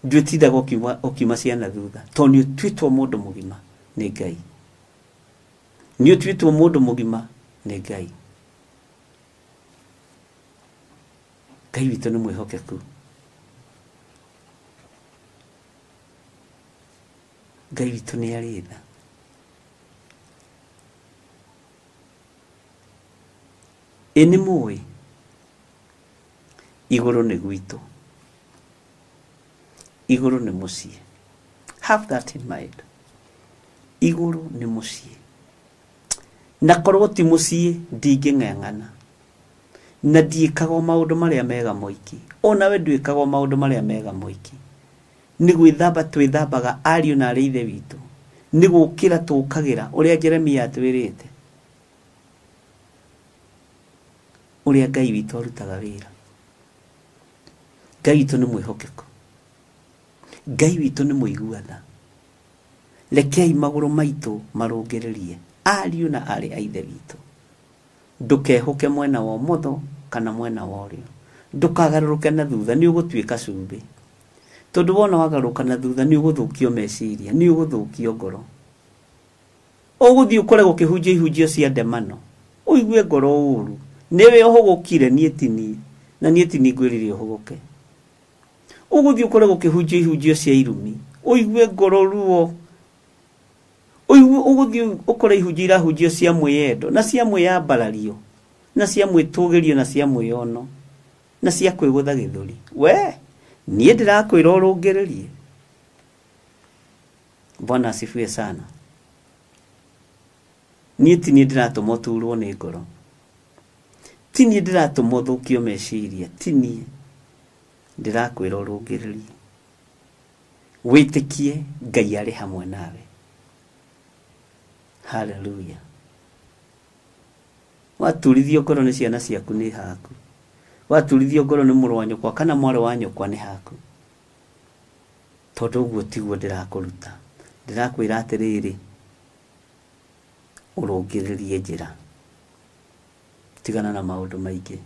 ndwĩtindaga ũkiuma ciana thutha, tondũ nĩ ũtuĩtwo mũndũ mũgima nĩ Ngai, nĩ ũtuĩtwo mũndũ mũgima nĩ Ngai. Ngai witũ nĩ mwĩhokeku, Ngai witũ nĩ arĩ tha. Ĩ nĩ mũĩ igũrũ nĩ gwitũ, igũrũ nĩ mũciĩ. Have that in mind. Igũrũ nĩ mũciĩ, na korwo ti mũciĩ ndingĩng'eng'ana, na ndiĩkaga maũndũ marĩa mega moiki, onawe ndwĩkaga maũndũ marĩa mega moiki. Nĩ gwĩthamba twĩthambaga ariũ na arĩ Ithe witũ, nĩ gũkĩra tũkagĩra ũrĩa Jeremia atwĩrĩte, ũrĩa Ngai witũ arutaga wĩra. Ngai witũ nĩ mwĩhokeku, Ngai witũ nĩ mũigua tha. Rekei magũrũ maitũ marũngĩrĩrie ariũ na arĩ a Ithe witũ. Ndũkehũke mwena wa ũmotho kana mwena wa ũrĩo, ndũkagarũrũke na thutha, nĩ ũgũtuĩka cumbĩ, tondũ wona wagarũrũka na thutha nĩ ũgũthũkio meciria, nĩ ũgũthũkio ngoro. Ũgũthiĩ ũkore gũkĩhunjio ihunjio cia ndemano, ũigue ngoro ũru, nĩwe ũhũgũkire, niĩ ti niĩ, na niĩ ti niĩ ngwĩrire ũhũgũke. Ũgũthiĩ ũkore gũkĩhunjio ihunjio cia irumi, ũigue ngoro ruo, ũgũthiĩ ũkore ihunjio irahunjio cia mwĩyendo na cia mwĩyambarario na cia mwĩtũgĩrio na cia mwĩyono na cia kwĩgũtha gĩthũri. We niĩ ndĩrakwĩra ũrũngĩrĩrie. Bwana asifiwe sana. Niĩ ti niĩ ndĩratũma ũturwo nĩ ngoro, ti niĩ ndĩratũma ũthũkio meciria, ti niĩ ndĩrakwĩra ũrũngĩrĩrie, wĩtĩkie Ngai arĩ hamwe nawe. Haleluya. Waturithio ngoro nĩ ciana ciaku nĩ haku, waturithio ngoro nĩ mũrũ wa nyũkwa kana mwarĩ wa nyũkwa nĩ haku, tondũ ũguo tiguo ndĩrakũruta. Ndĩrakwĩra atĩrĩrĩ, ũrũngĩrĩrie njĩra. Tigana na maũndũ maingĩ.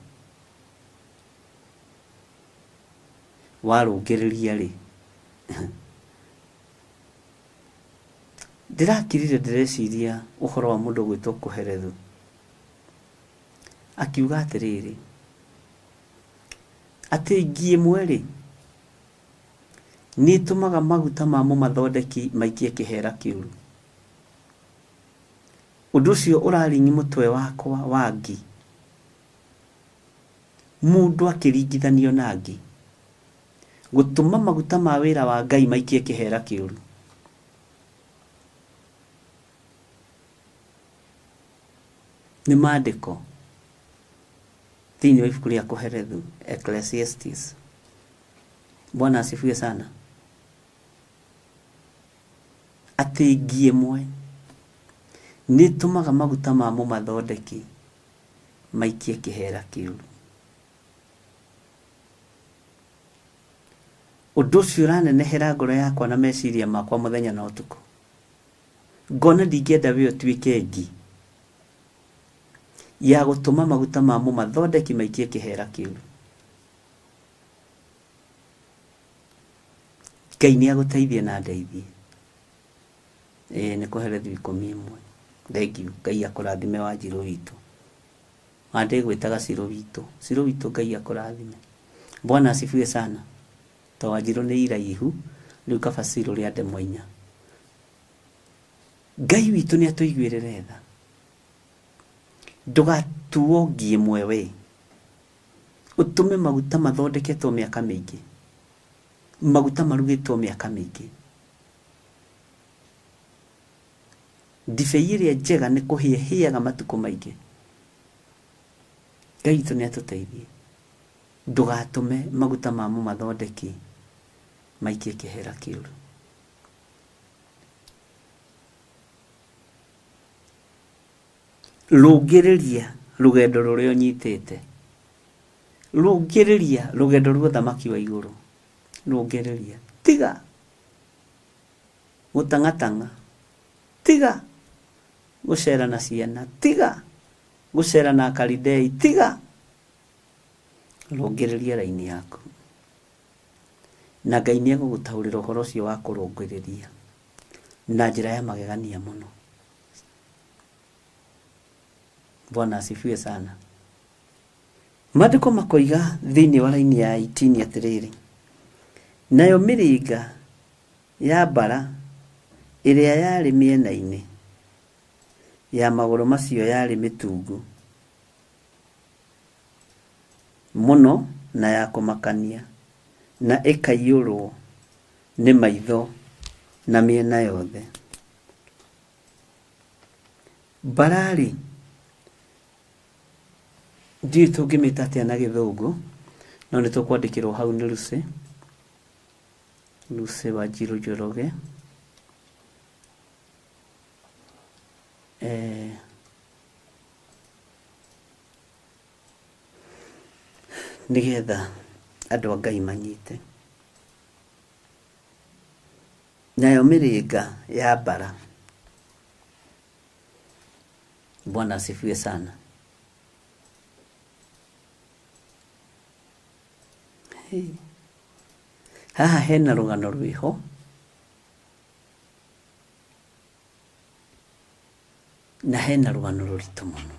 Warũngĩrĩria rĩ, ndĩrakirire ndĩreciria ũhoro wa mũndũ ũgwĩtwo Kohelethu. Akiuga atĩrĩrĩ, atĩ ngi ĩmwe rĩ, nĩ ĩtũmaga maguta ma mũmathondeki maikie kĩhera kĩũru. Ũndũ ũcio ũraringi mũtwe wakwa wa ngi. Mũndũ akĩringithanio na ngi. Gũtũma maguta ma wĩra wa Ngai maikie kĩhera kĩũru. Nĩ maandĩko thĩinĩ wa ibuku rĩa Kohelethu, Ecclesiastes. Bwana asifiwe sana. Atĩ ngi ĩmwe nĩ ĩtũmaga maguta ma mũmathondeki maikie kĩhera kĩũru. Ũndũ ũcio ũranenehera ngoro yakwa na meciria makwa mũthenya na ũtukũ. Ngona ndingĩenda we ũtuĩke ngi ya gũtũma maguta ma mũmathondeki maikie kĩhera kĩũru. Ngai nĩ agũteithie na ndeithie. Ĩĩ nĩ Kohelethu 11. Thank you. Ngai akũrathime Wanjirũ witũ. Wandĩgwĩtaga Cirũ witũ. Cirũ witũ Ngai akũrathime. Bwana asifiwe sana. To Wanjirũ nĩ iraihu, rĩu kaba Cirũ rĩa ndemwa inya. Ngai witũ nĩ atũiguĩrĩre tha. Ndũgatuo ngi ĩmwe we. Ũtũme maguta mathondeketwo mĩaka mĩingĩ. Maguta marugĩtwo mĩaka mĩingĩ. Ndibei ĩrĩa njega nĩ kũhĩa ĩhĩaga matukũ maingĩ. Ngai witũ nĩ atũteithie. Ndũgatũme maguta ma mũmathondeki maikie kĩhera kĩũru. Rũngĩrĩria rũgendo rũrĩa ũnyitĩte. Rũngĩrĩria rũgendo rwa ũthamaki wa igũrũ. Rũngĩrĩria. Tiga gũtang'atang'a. Tiga gũcera na ciana. Tiga gũcera na akaridei. Tiga. Rũngĩrĩria raini yaku. Na Ngai nĩ egũgũtaũrĩra ũhoro ũcio wa kũrũngĩrĩria na njĩra ya magegania mũno. Bwana asifiwe sana. Maandĩko makoiga thĩinĩ wa raini ya 18 atĩrĩrĩ, nayo mĩrĩnga ya mbara ĩrĩa yarĩ mĩena-inĩ ya magũrũ macio yarĩ mĩtungu mũno na ya kũmakania, na ĩkaiyũrwo nĩ maitho na mĩena yothe. Mbara-rĩ, ndiũĩ tũngĩmĩta atĩa na gĩthũngũ, no nĩ tũkwandĩkĩrwo hau nĩ Lucy, Lucy Wanjirũ Njoroge. Nĩgetha andũ a Ngai manyite. Nayo mĩrĩnga ya mbara. Bwana asifiwe sana. Hey. Haha hena rũgano rwĩho. Na hena rũgano rũritũ mũno.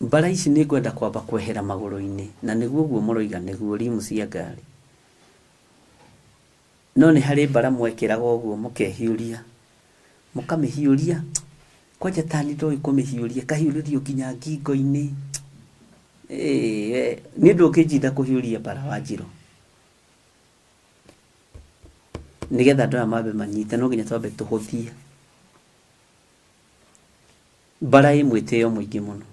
Mbara ici nĩ ngwenda kwamba kwehera magũrũ-inĩ, na nĩguo ũguo mũroiga nĩguo rimu cia ngari. No nĩ harĩ mbara mwekĩraga ũguo mũkehiũria. Mũkamĩhiũria. Kwanja tani ndoĩ kũmĩhiũria, ĩkahiũrĩrio nginya ngingo-inĩ. Niĩ ndũngĩnjinda kũhiũria mbara Wanjirũ. Nĩgetha andũ aya mambe manyite, no nginya twambe tũhũthie. Mbara ĩ mwĩtĩo mũingĩ mũno.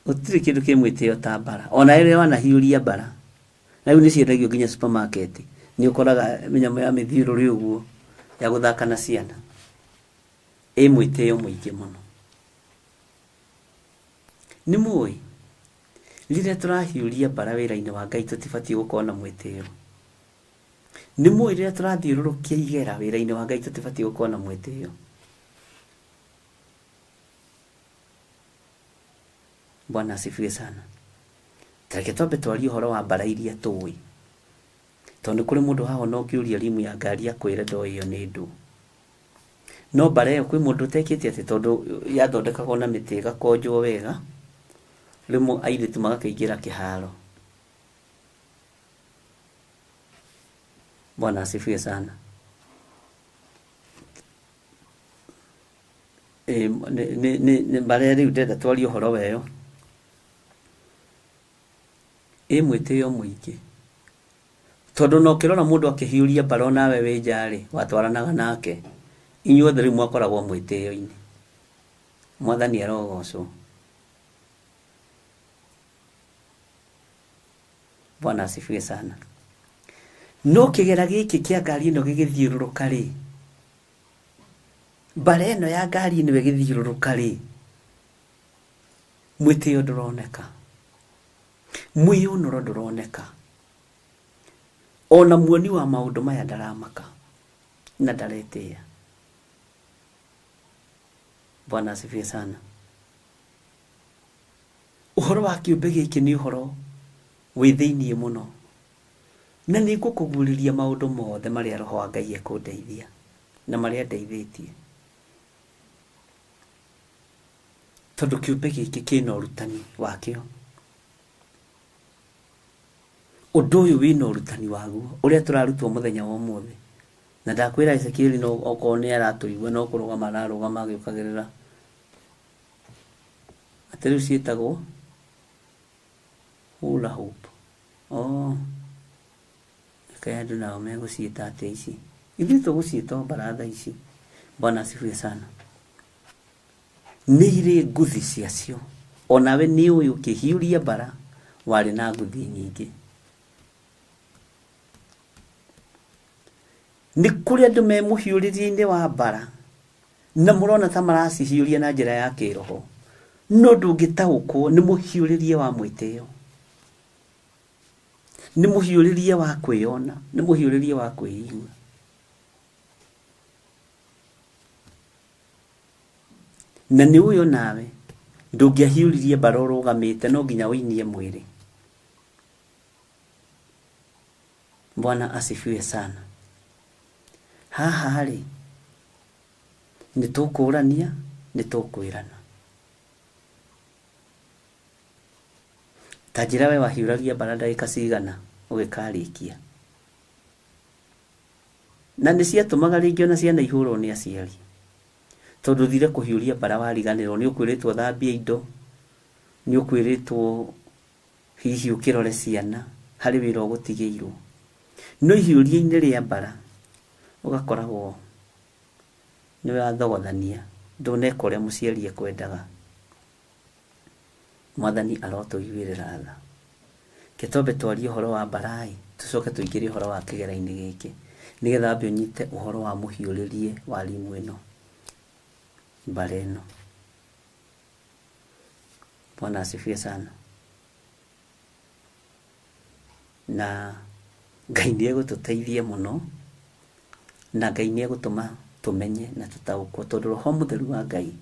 Gũtirĩ kĩndũ kĩ mwĩtĩo ta mbara. Ona rĩrĩa wanahiũria mbara, na rĩu nĩ ciendagio nginya supermarket, nĩ ũkoraga mĩnyamũ ya mĩthiũrũrĩ ũguo ya gũthaka na ciana. Ĩ mwĩtĩo mũingĩ mũno. Nĩ mũĩ, rĩrĩa tũrahiũria mbara wĩra-inĩ wa Ngai tũtibatiĩ gũkorwo na mwĩtĩo. Nĩ mũĩ rĩrĩa tũrathiũrũrũkia igera wĩra-inĩ wa Ngai tũtibatiĩ gũkorwo na mwĩtĩo. Bwana asifiwe sana. Tareke twambe twarie ũhoro wa mbara iria tũĩ. Tondũ nĩ kũrĩ mũndũ haha ona ũngĩũria rimu ya ngari akwĩre ndoĩ ĩyo nĩ ndũ. No mbara ĩyo kwĩ mũndũ ũtekĩte atĩ tondũ yathondekagwo na mĩtĩ ĩgakonjwo wega, rĩmwe airĩtu magakĩingĩra kĩharo. Bwana asifiwe sana. Nĩ mbara rĩu ndĩrenda twarie ũhoro wa ĩyo. Ĩ mwĩtĩo mũingĩ. Tondũ na ũkĩrora mũndũ akĩhiũria mbara onawe wĩ nja rĩ, watwaranaga nake. Inyuothe rĩu mwakoragwo mwĩtĩo-inĩ. Mwathani arogocwo. Bwana asifiwe sana. No kĩgera gĩkĩ kĩa ngari ĩno gĩgĩthiũrũrũka rĩ, mbara ĩno ya ngari ĩno ĩgĩthiũrũrũka rĩ, mwĩtĩo ndũroneka, mwĩyũnũro ndũroneka, ona muoni wa maũndũ maya ndaramaka na ndaretĩĩa. Bwana asifiwe sana. Ũhoro wa kĩũmbe gĩkĩ nĩ ũhoro wĩ thĩiniĩ mũno, na nĩ ngũkũguũrĩria maũndũ mothe marĩa Roho wa Ngai ekũndeithia na marĩa ndeithĩtie, tondũ kĩũmbe gĩkĩ kĩna ũrutani wakĩo. Ũndũ ũyũ wĩna ũrutani waguo ũrĩa tũrarutwo mũthenya wa ũmũthĩ. Na ndakwĩra Ezekiel no okorwo nĩ aratũigua no kũrũgama ararũgama agĩũkagĩrĩra. Atĩ rĩu ciĩtagwo hula hoop. Oh, reke andũ nao megũciĩta atĩa ici? Ithuĩ tũgũciĩta o mbaratha ici. Bwana asifiwe sana. Nĩ irĩ nguthi ciacio. Onawe nĩ ũĩ ũkĩhiũria mbara warĩ na nguthi nyingĩ. Nĩ kũrĩ andũ me mũhiũrĩrie-inĩ wa mbara na mũrona ta maracihiũria na njĩra ya kĩroho, no ndũngĩtaũkwo nĩ mũhiũrĩrie wa mwĩtĩo, nĩ mũhiũrĩrie wa kwĩyona, nĩ mũhiũrĩrie wa kwĩigua. Na nĩ ũyũ nawe ndũngĩahiũririe mbara ũrũgamĩte, no nginya ũinie mwĩrĩ. Bwana asifiwe sana. Haha rĩ, nĩ tũkũrania, nĩ tũkwĩrana. Ta njĩra we wahiũragia mbara ndagĩka cigana ũgĩkarĩkia. Na nĩ ciatũmaga rĩngĩ ona ciana ihũrwo nĩ aciari, tondũ ũthire kũhiũria mbara wariganĩrwo, nĩ ũkwĩrĩtwo thambie indo, nĩ ũkwĩrĩtwo hihi ũkĩrore ciana, harĩ wĩra ũgũtigĩirwo. No ihiũria-inĩ rĩa mbara ũgakoragwo nĩ wathogothania, ndũneka ũrĩa mũciari ekwendaga. Mwathani arotũiguĩrĩra tha. Reke twambe twarie ũhoro wa mbara-ĩ, tũcoke tũingĩre ũhoro wa kĩgera-inĩ gĩkĩ, nĩgetha wambe ũnyite ũhoro wa mũhiũrĩrie wa rimu ĩno, mbara ĩno. Bwana asifiwe sana. Na Ngai nĩ egũtũteithia mũno, na Ngai nĩ egũtũma tũmenye na tũtaũkwo, tondũ Roho Mũtheru wa Ngai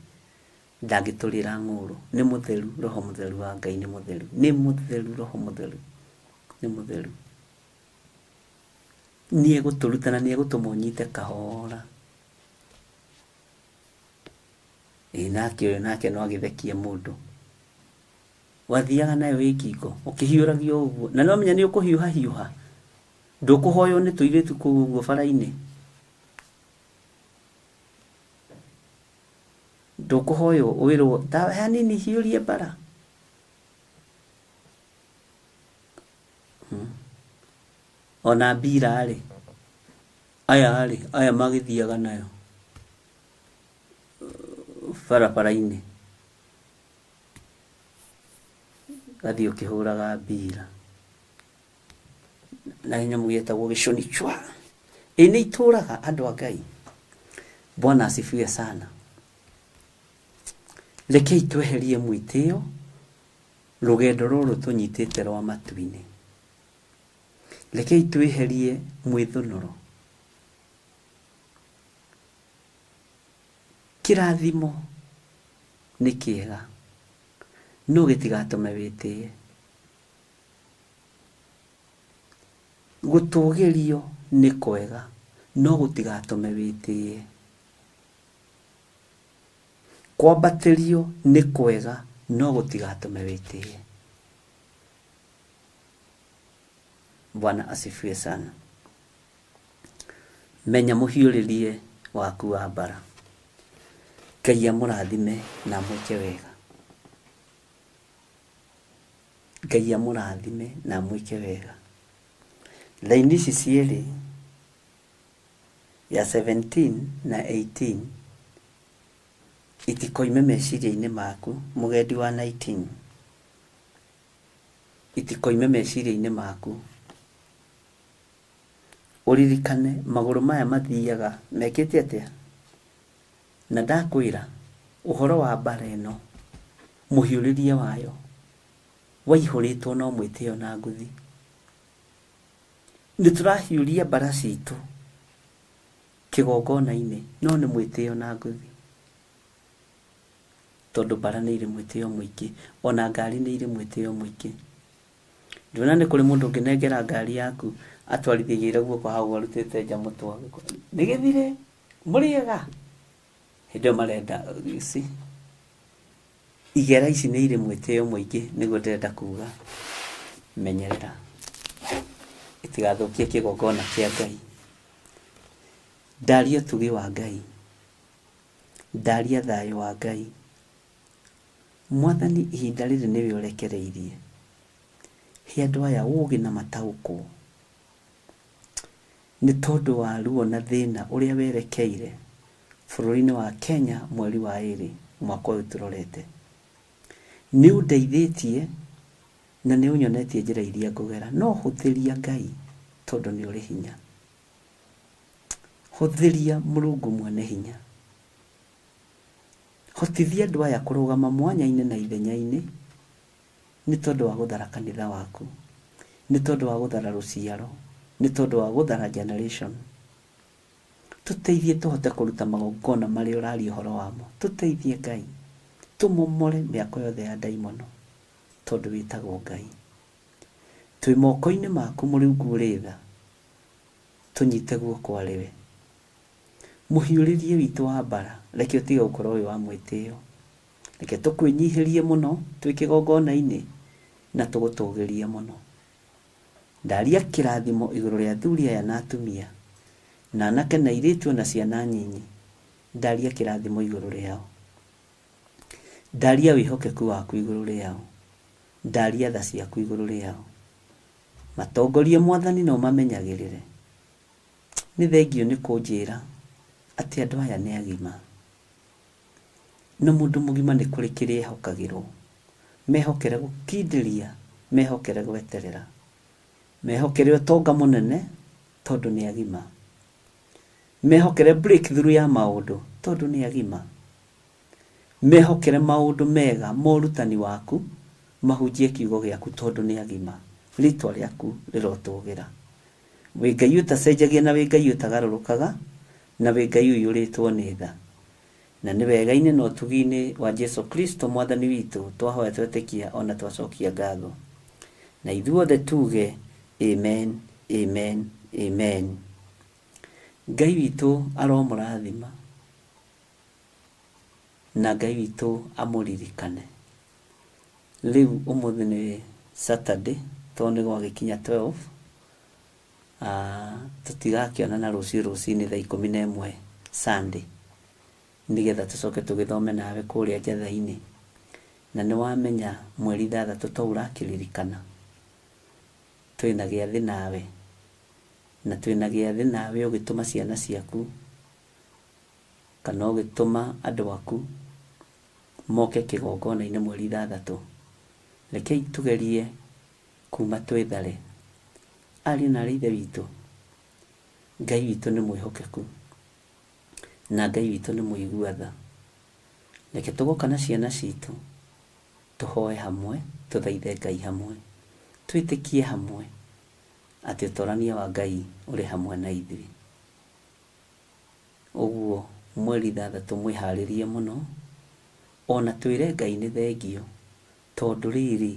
ndangĩtũrĩra ng'ũrũ. Nĩ mũtheru, Roho Mũtheru wa Ngai nĩ mũtheru, nĩ mũtheru, Roho Mũtheru nĩ mũtheru. Nĩ egũtũruta na nĩ egũtũma ũnyite kahora. Ĩ nake ũyũ nake no agĩthekie mũndũ. Wathiaga nayo wĩ ngingo, ũkĩhiũragio ũguo, na no menya nĩ ũkũhiũha hiũha. Ndũkũhoywo nĩ tũirĩtu kũu ũguo bara-inĩ. Ndũkũhoywo wĩrwo ta hanini hiũrie mbara. Ona mbira rĩ, aya rĩ, aya magĩthiaga nayo barabara-inĩ, gathiĩ ũkĩhũraga mbira na nyamũ gĩtagwo gĩcũni chwa. Ĩ nĩ itũraga andũ a Ngai. Bwana asifiwe sana. Rekei tweherie mwĩtĩo rũgendo rũrũ tũnyitĩte rwa matu-inĩ. Rekei twĩherie mwĩthũnũro. Kĩrathimo nĩ kĩega no gĩtigatũme wĩtĩe. Gũtũgĩrio nĩ kwega no gũtigatũme wĩtĩe. Kwambatĩrio nĩ kwega no gũtigatũme wĩtĩe. Bwana asifiwe sana. Menya mũhiũrĩrie waku wa mbara. Ngai amũrathime na amwĩke wega. Ngai amũrathime na amwĩke wega. Laini ici cierĩ ya 17 na 18 itikoime meciria-inĩ maku mũgendi wa 19. Itikoime meciria-inĩ maku. Ũririkane magũrũ maya mathiaga mekĩte atĩa? Na ndakwĩra ũhoro wa mbara ĩno mũhiũrĩrie wayo waihũrĩtwo no mwĩtĩo na nguthi. Nĩ tũrahiũria mbara citũ kĩgongona-inĩ no nĩ mwĩtĩo na nguthi. Tondũ mbara nĩ irĩ mwĩtĩo mũingĩ ona ngari nĩ irĩ mwĩtĩo mũingĩ. Ndĩrona nĩ kũrĩ mũndũ ũngĩnengera ngari yaku atwarithie igĩrĩire guoko hau arutĩte nja mũtwe. Nĩ gĩthire mũrĩega. Hĩndĩ ĩyo marenda ici igera ici nĩ irĩ mwĩtĩo mũingĩ nĩguo ndĩrenda kuga. Menyerera itigathũkie kĩgongona kĩa Ngai. Ndaria ũtugi wa Ngai. Ndaria thayũ wa Ngai. Mwathani ihinda rĩrĩ nĩwe ũrekereirie. He andũ aya ũũgĩ na mataũkwo nĩ tondũ wa ruo na thĩna ũrĩa werekeire bũrũri-inĩ wa Kenya mweri wa 2 mwaka ũyũ tũrorete. Nĩ ũndeithĩtie na nĩ ũnyonetie njĩra iria ngũgera. No hũthĩria Ngai tondũ nĩ ũrĩ hinya. Hũthĩria Mũrungu mwene hinya. Hotithia andũ aya kũrũgama mwanya-inĩ na ithenya-inĩ nĩ tondũ wa gũthara kanitha waku, nĩ tondũ wa gũthara rũciaro, nĩ tondũ wa gũthara generation. Tũteithie tũhote kũruta magongona marĩa ũraria ũhoro wamo. Tũteithie Ngai tũmomore mĩako yothe ya ndaimono tondũ wĩtagwo Ngai. Twĩ moko-inĩ maku Mũrungu ũrĩ tha, tũnyite guoko arĩ we. Mũhiũrĩrie witũ wa mbara reke ũtige gũkorwo wĩ wa mwĩtĩo. Reke tũkwĩnyihĩrie mũno twĩ kĩgongona-inĩ na tũgũtũgĩrie mũno. Ndaria kĩrathimo igũrũ rĩa athuri aya na atumia na anake na airĩtu na ciana nyinyi. Ndaria kĩrathimo igũrũ rĩao. Ndaria wĩhokeku waku igũrũ rĩao. Ndaria tha ciaku igũrũ rĩao. Matongorie Mwathani na ũmamenyagĩrĩre. Nĩ thengio nĩ kũnjĩra atĩ andũ aya nĩ agima. Na mũndũ mũgima nĩ kũrĩ kĩrĩa ehokagĩrwo. Mehokere gũkindĩria, mehokere gweterera. Mehokere ũtonga mũnene tondũ nĩ agima. Mehokere breakthrough ya maũndũ tondũ nĩ agima. Mehokere maũndũ mega morutani waku mahunjie kiugo gĩaku tondũ nĩ agima. Rĩtwa rĩaku rĩrotũgĩra. Wĩ Ngai ũtacenjagia na wĩ Ngai ũtagarũrũkaga na wĩ Ngai ũiyũrĩtwo nĩ tha. Na nĩ wega-inĩ na ũtugi-inĩ wa Jesu Kristo Mwathani witũ twahoya twetĩkia ona twacokia ngatho. Na ithuothe tuge amen, amen, amen. Ngai witũ aromũrathima na Ngai witũ amũririkane. Rĩu ũmũthĩ nĩ Saturday tondũ nĩ gwagĩkinya 12. Tũtigakĩonana rũciũ rũcinĩ thaa 11 Sunday nĩgetha tũcoke tũgĩthome nawe kũrĩa njatha-inĩ. Na nĩ wamenya mweri 6 to ũrakĩririkana twĩna gĩathĩ nawe na twĩna gĩathĩ nawe ũgĩtũma ciana ciaku kana ũgĩtũma andũ aku moke kĩgongona-inĩ mweri 6. Rekei tũgerie kuma twĩthare. Ariũ na aarĩ a Ithe witũ, Ngai witũ nĩ mwĩhokeku na Ngai witũ nĩ mũigua tha. Reke tũgoka na ciana citũ tũhoe hamwe, tũthaithe Ngai hamwe, twĩtĩkie hamwe atĩ ũtorania wa Ngai ũrĩ hamwe na ithuĩ. Ũguo mweri 6 mwĩharĩrie mũno, ona twĩre Ngai nĩ thengio, tondũ rĩrĩ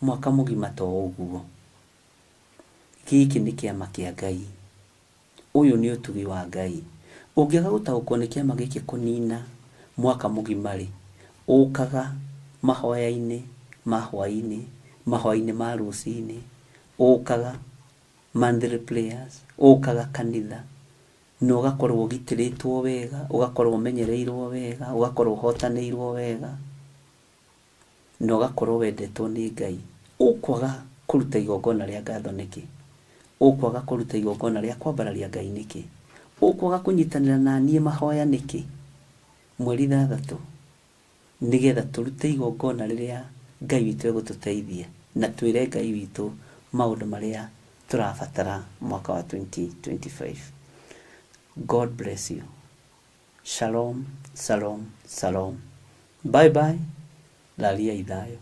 mwaka mũgima to ũguo. Gĩkĩ nĩ kĩama kĩa Ngai, ũyũ nĩ ũtugi wa Ngai. Ũngĩaga gũtaũkwo nĩ kĩama gĩkĩ kũnina mwaka mũgima rĩ, ũkaga mahoya-inĩ ma hwaĩ-inĩ, mahoya-inĩ ma rũcinĩ, ũkaga monthly prayers, ũkaga kanitha, na ũgakorwo ũgitĩrĩtwo wega, ũgakorwo ũmenyereirwo wega, ũgakorwo ũhotanĩirwo wega, na ũgakorwo wendetwo nĩ Ngai. Ũkwaga kũruta igongona rĩa ngatho nĩkĩ? Ũkwaga kũruta igongona rĩa kwambararia Ngai nĩkĩ? Ũkwaga kũnyitanĩra na niĩ mahoya nĩkĩ? Mweri 6 nĩgetha tũrute igongona rĩrĩa Ngai witũ egũtũteithia, na twĩre Ngai witũ maũndũ marĩa tũrabatara mwaka wa 2025. God bless you. Shalom, shalom, shalom. Bye bye. Lalia ithayo.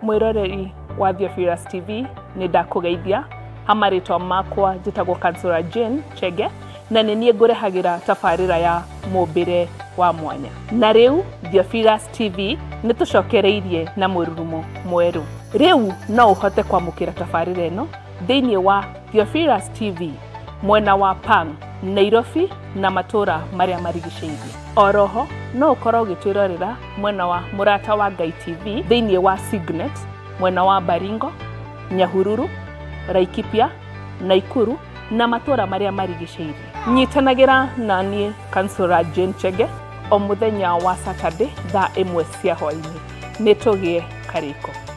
Mwiroreri wa Theophilus TV nĩ ndakũgeithia ha marĩtwa makwa njĩtagwo Kansũra Jane Chege na nĩ niĩ ngũrehagĩra tabarĩra ya mũmbĩre wa mwanya. Na rĩu Theophilus TV nĩ tũcokereirie na mũrurumo mwerũ. Rĩu no ũhote kwamũkĩra tabarĩra ĩno thĩinĩ wa Theophilus TV mwena wa Pang, Nairobi na matũra marĩa marigicĩirie. Oroho no ũkorwo ũgĩtwĩrorera mwena wa Mũrata wa Ngai TV thĩinĩ wa Signet mwena wa Baringo, Nyahururu, Laikipia, Naikuru na matũra marĩa marigicĩirie. Nyitanagĩra na niĩ Kansũra Jane Chege o mũthenya wa Saturday thaa 1 cia hwaĩ-inĩ. Nĩ tũgĩe karĩko.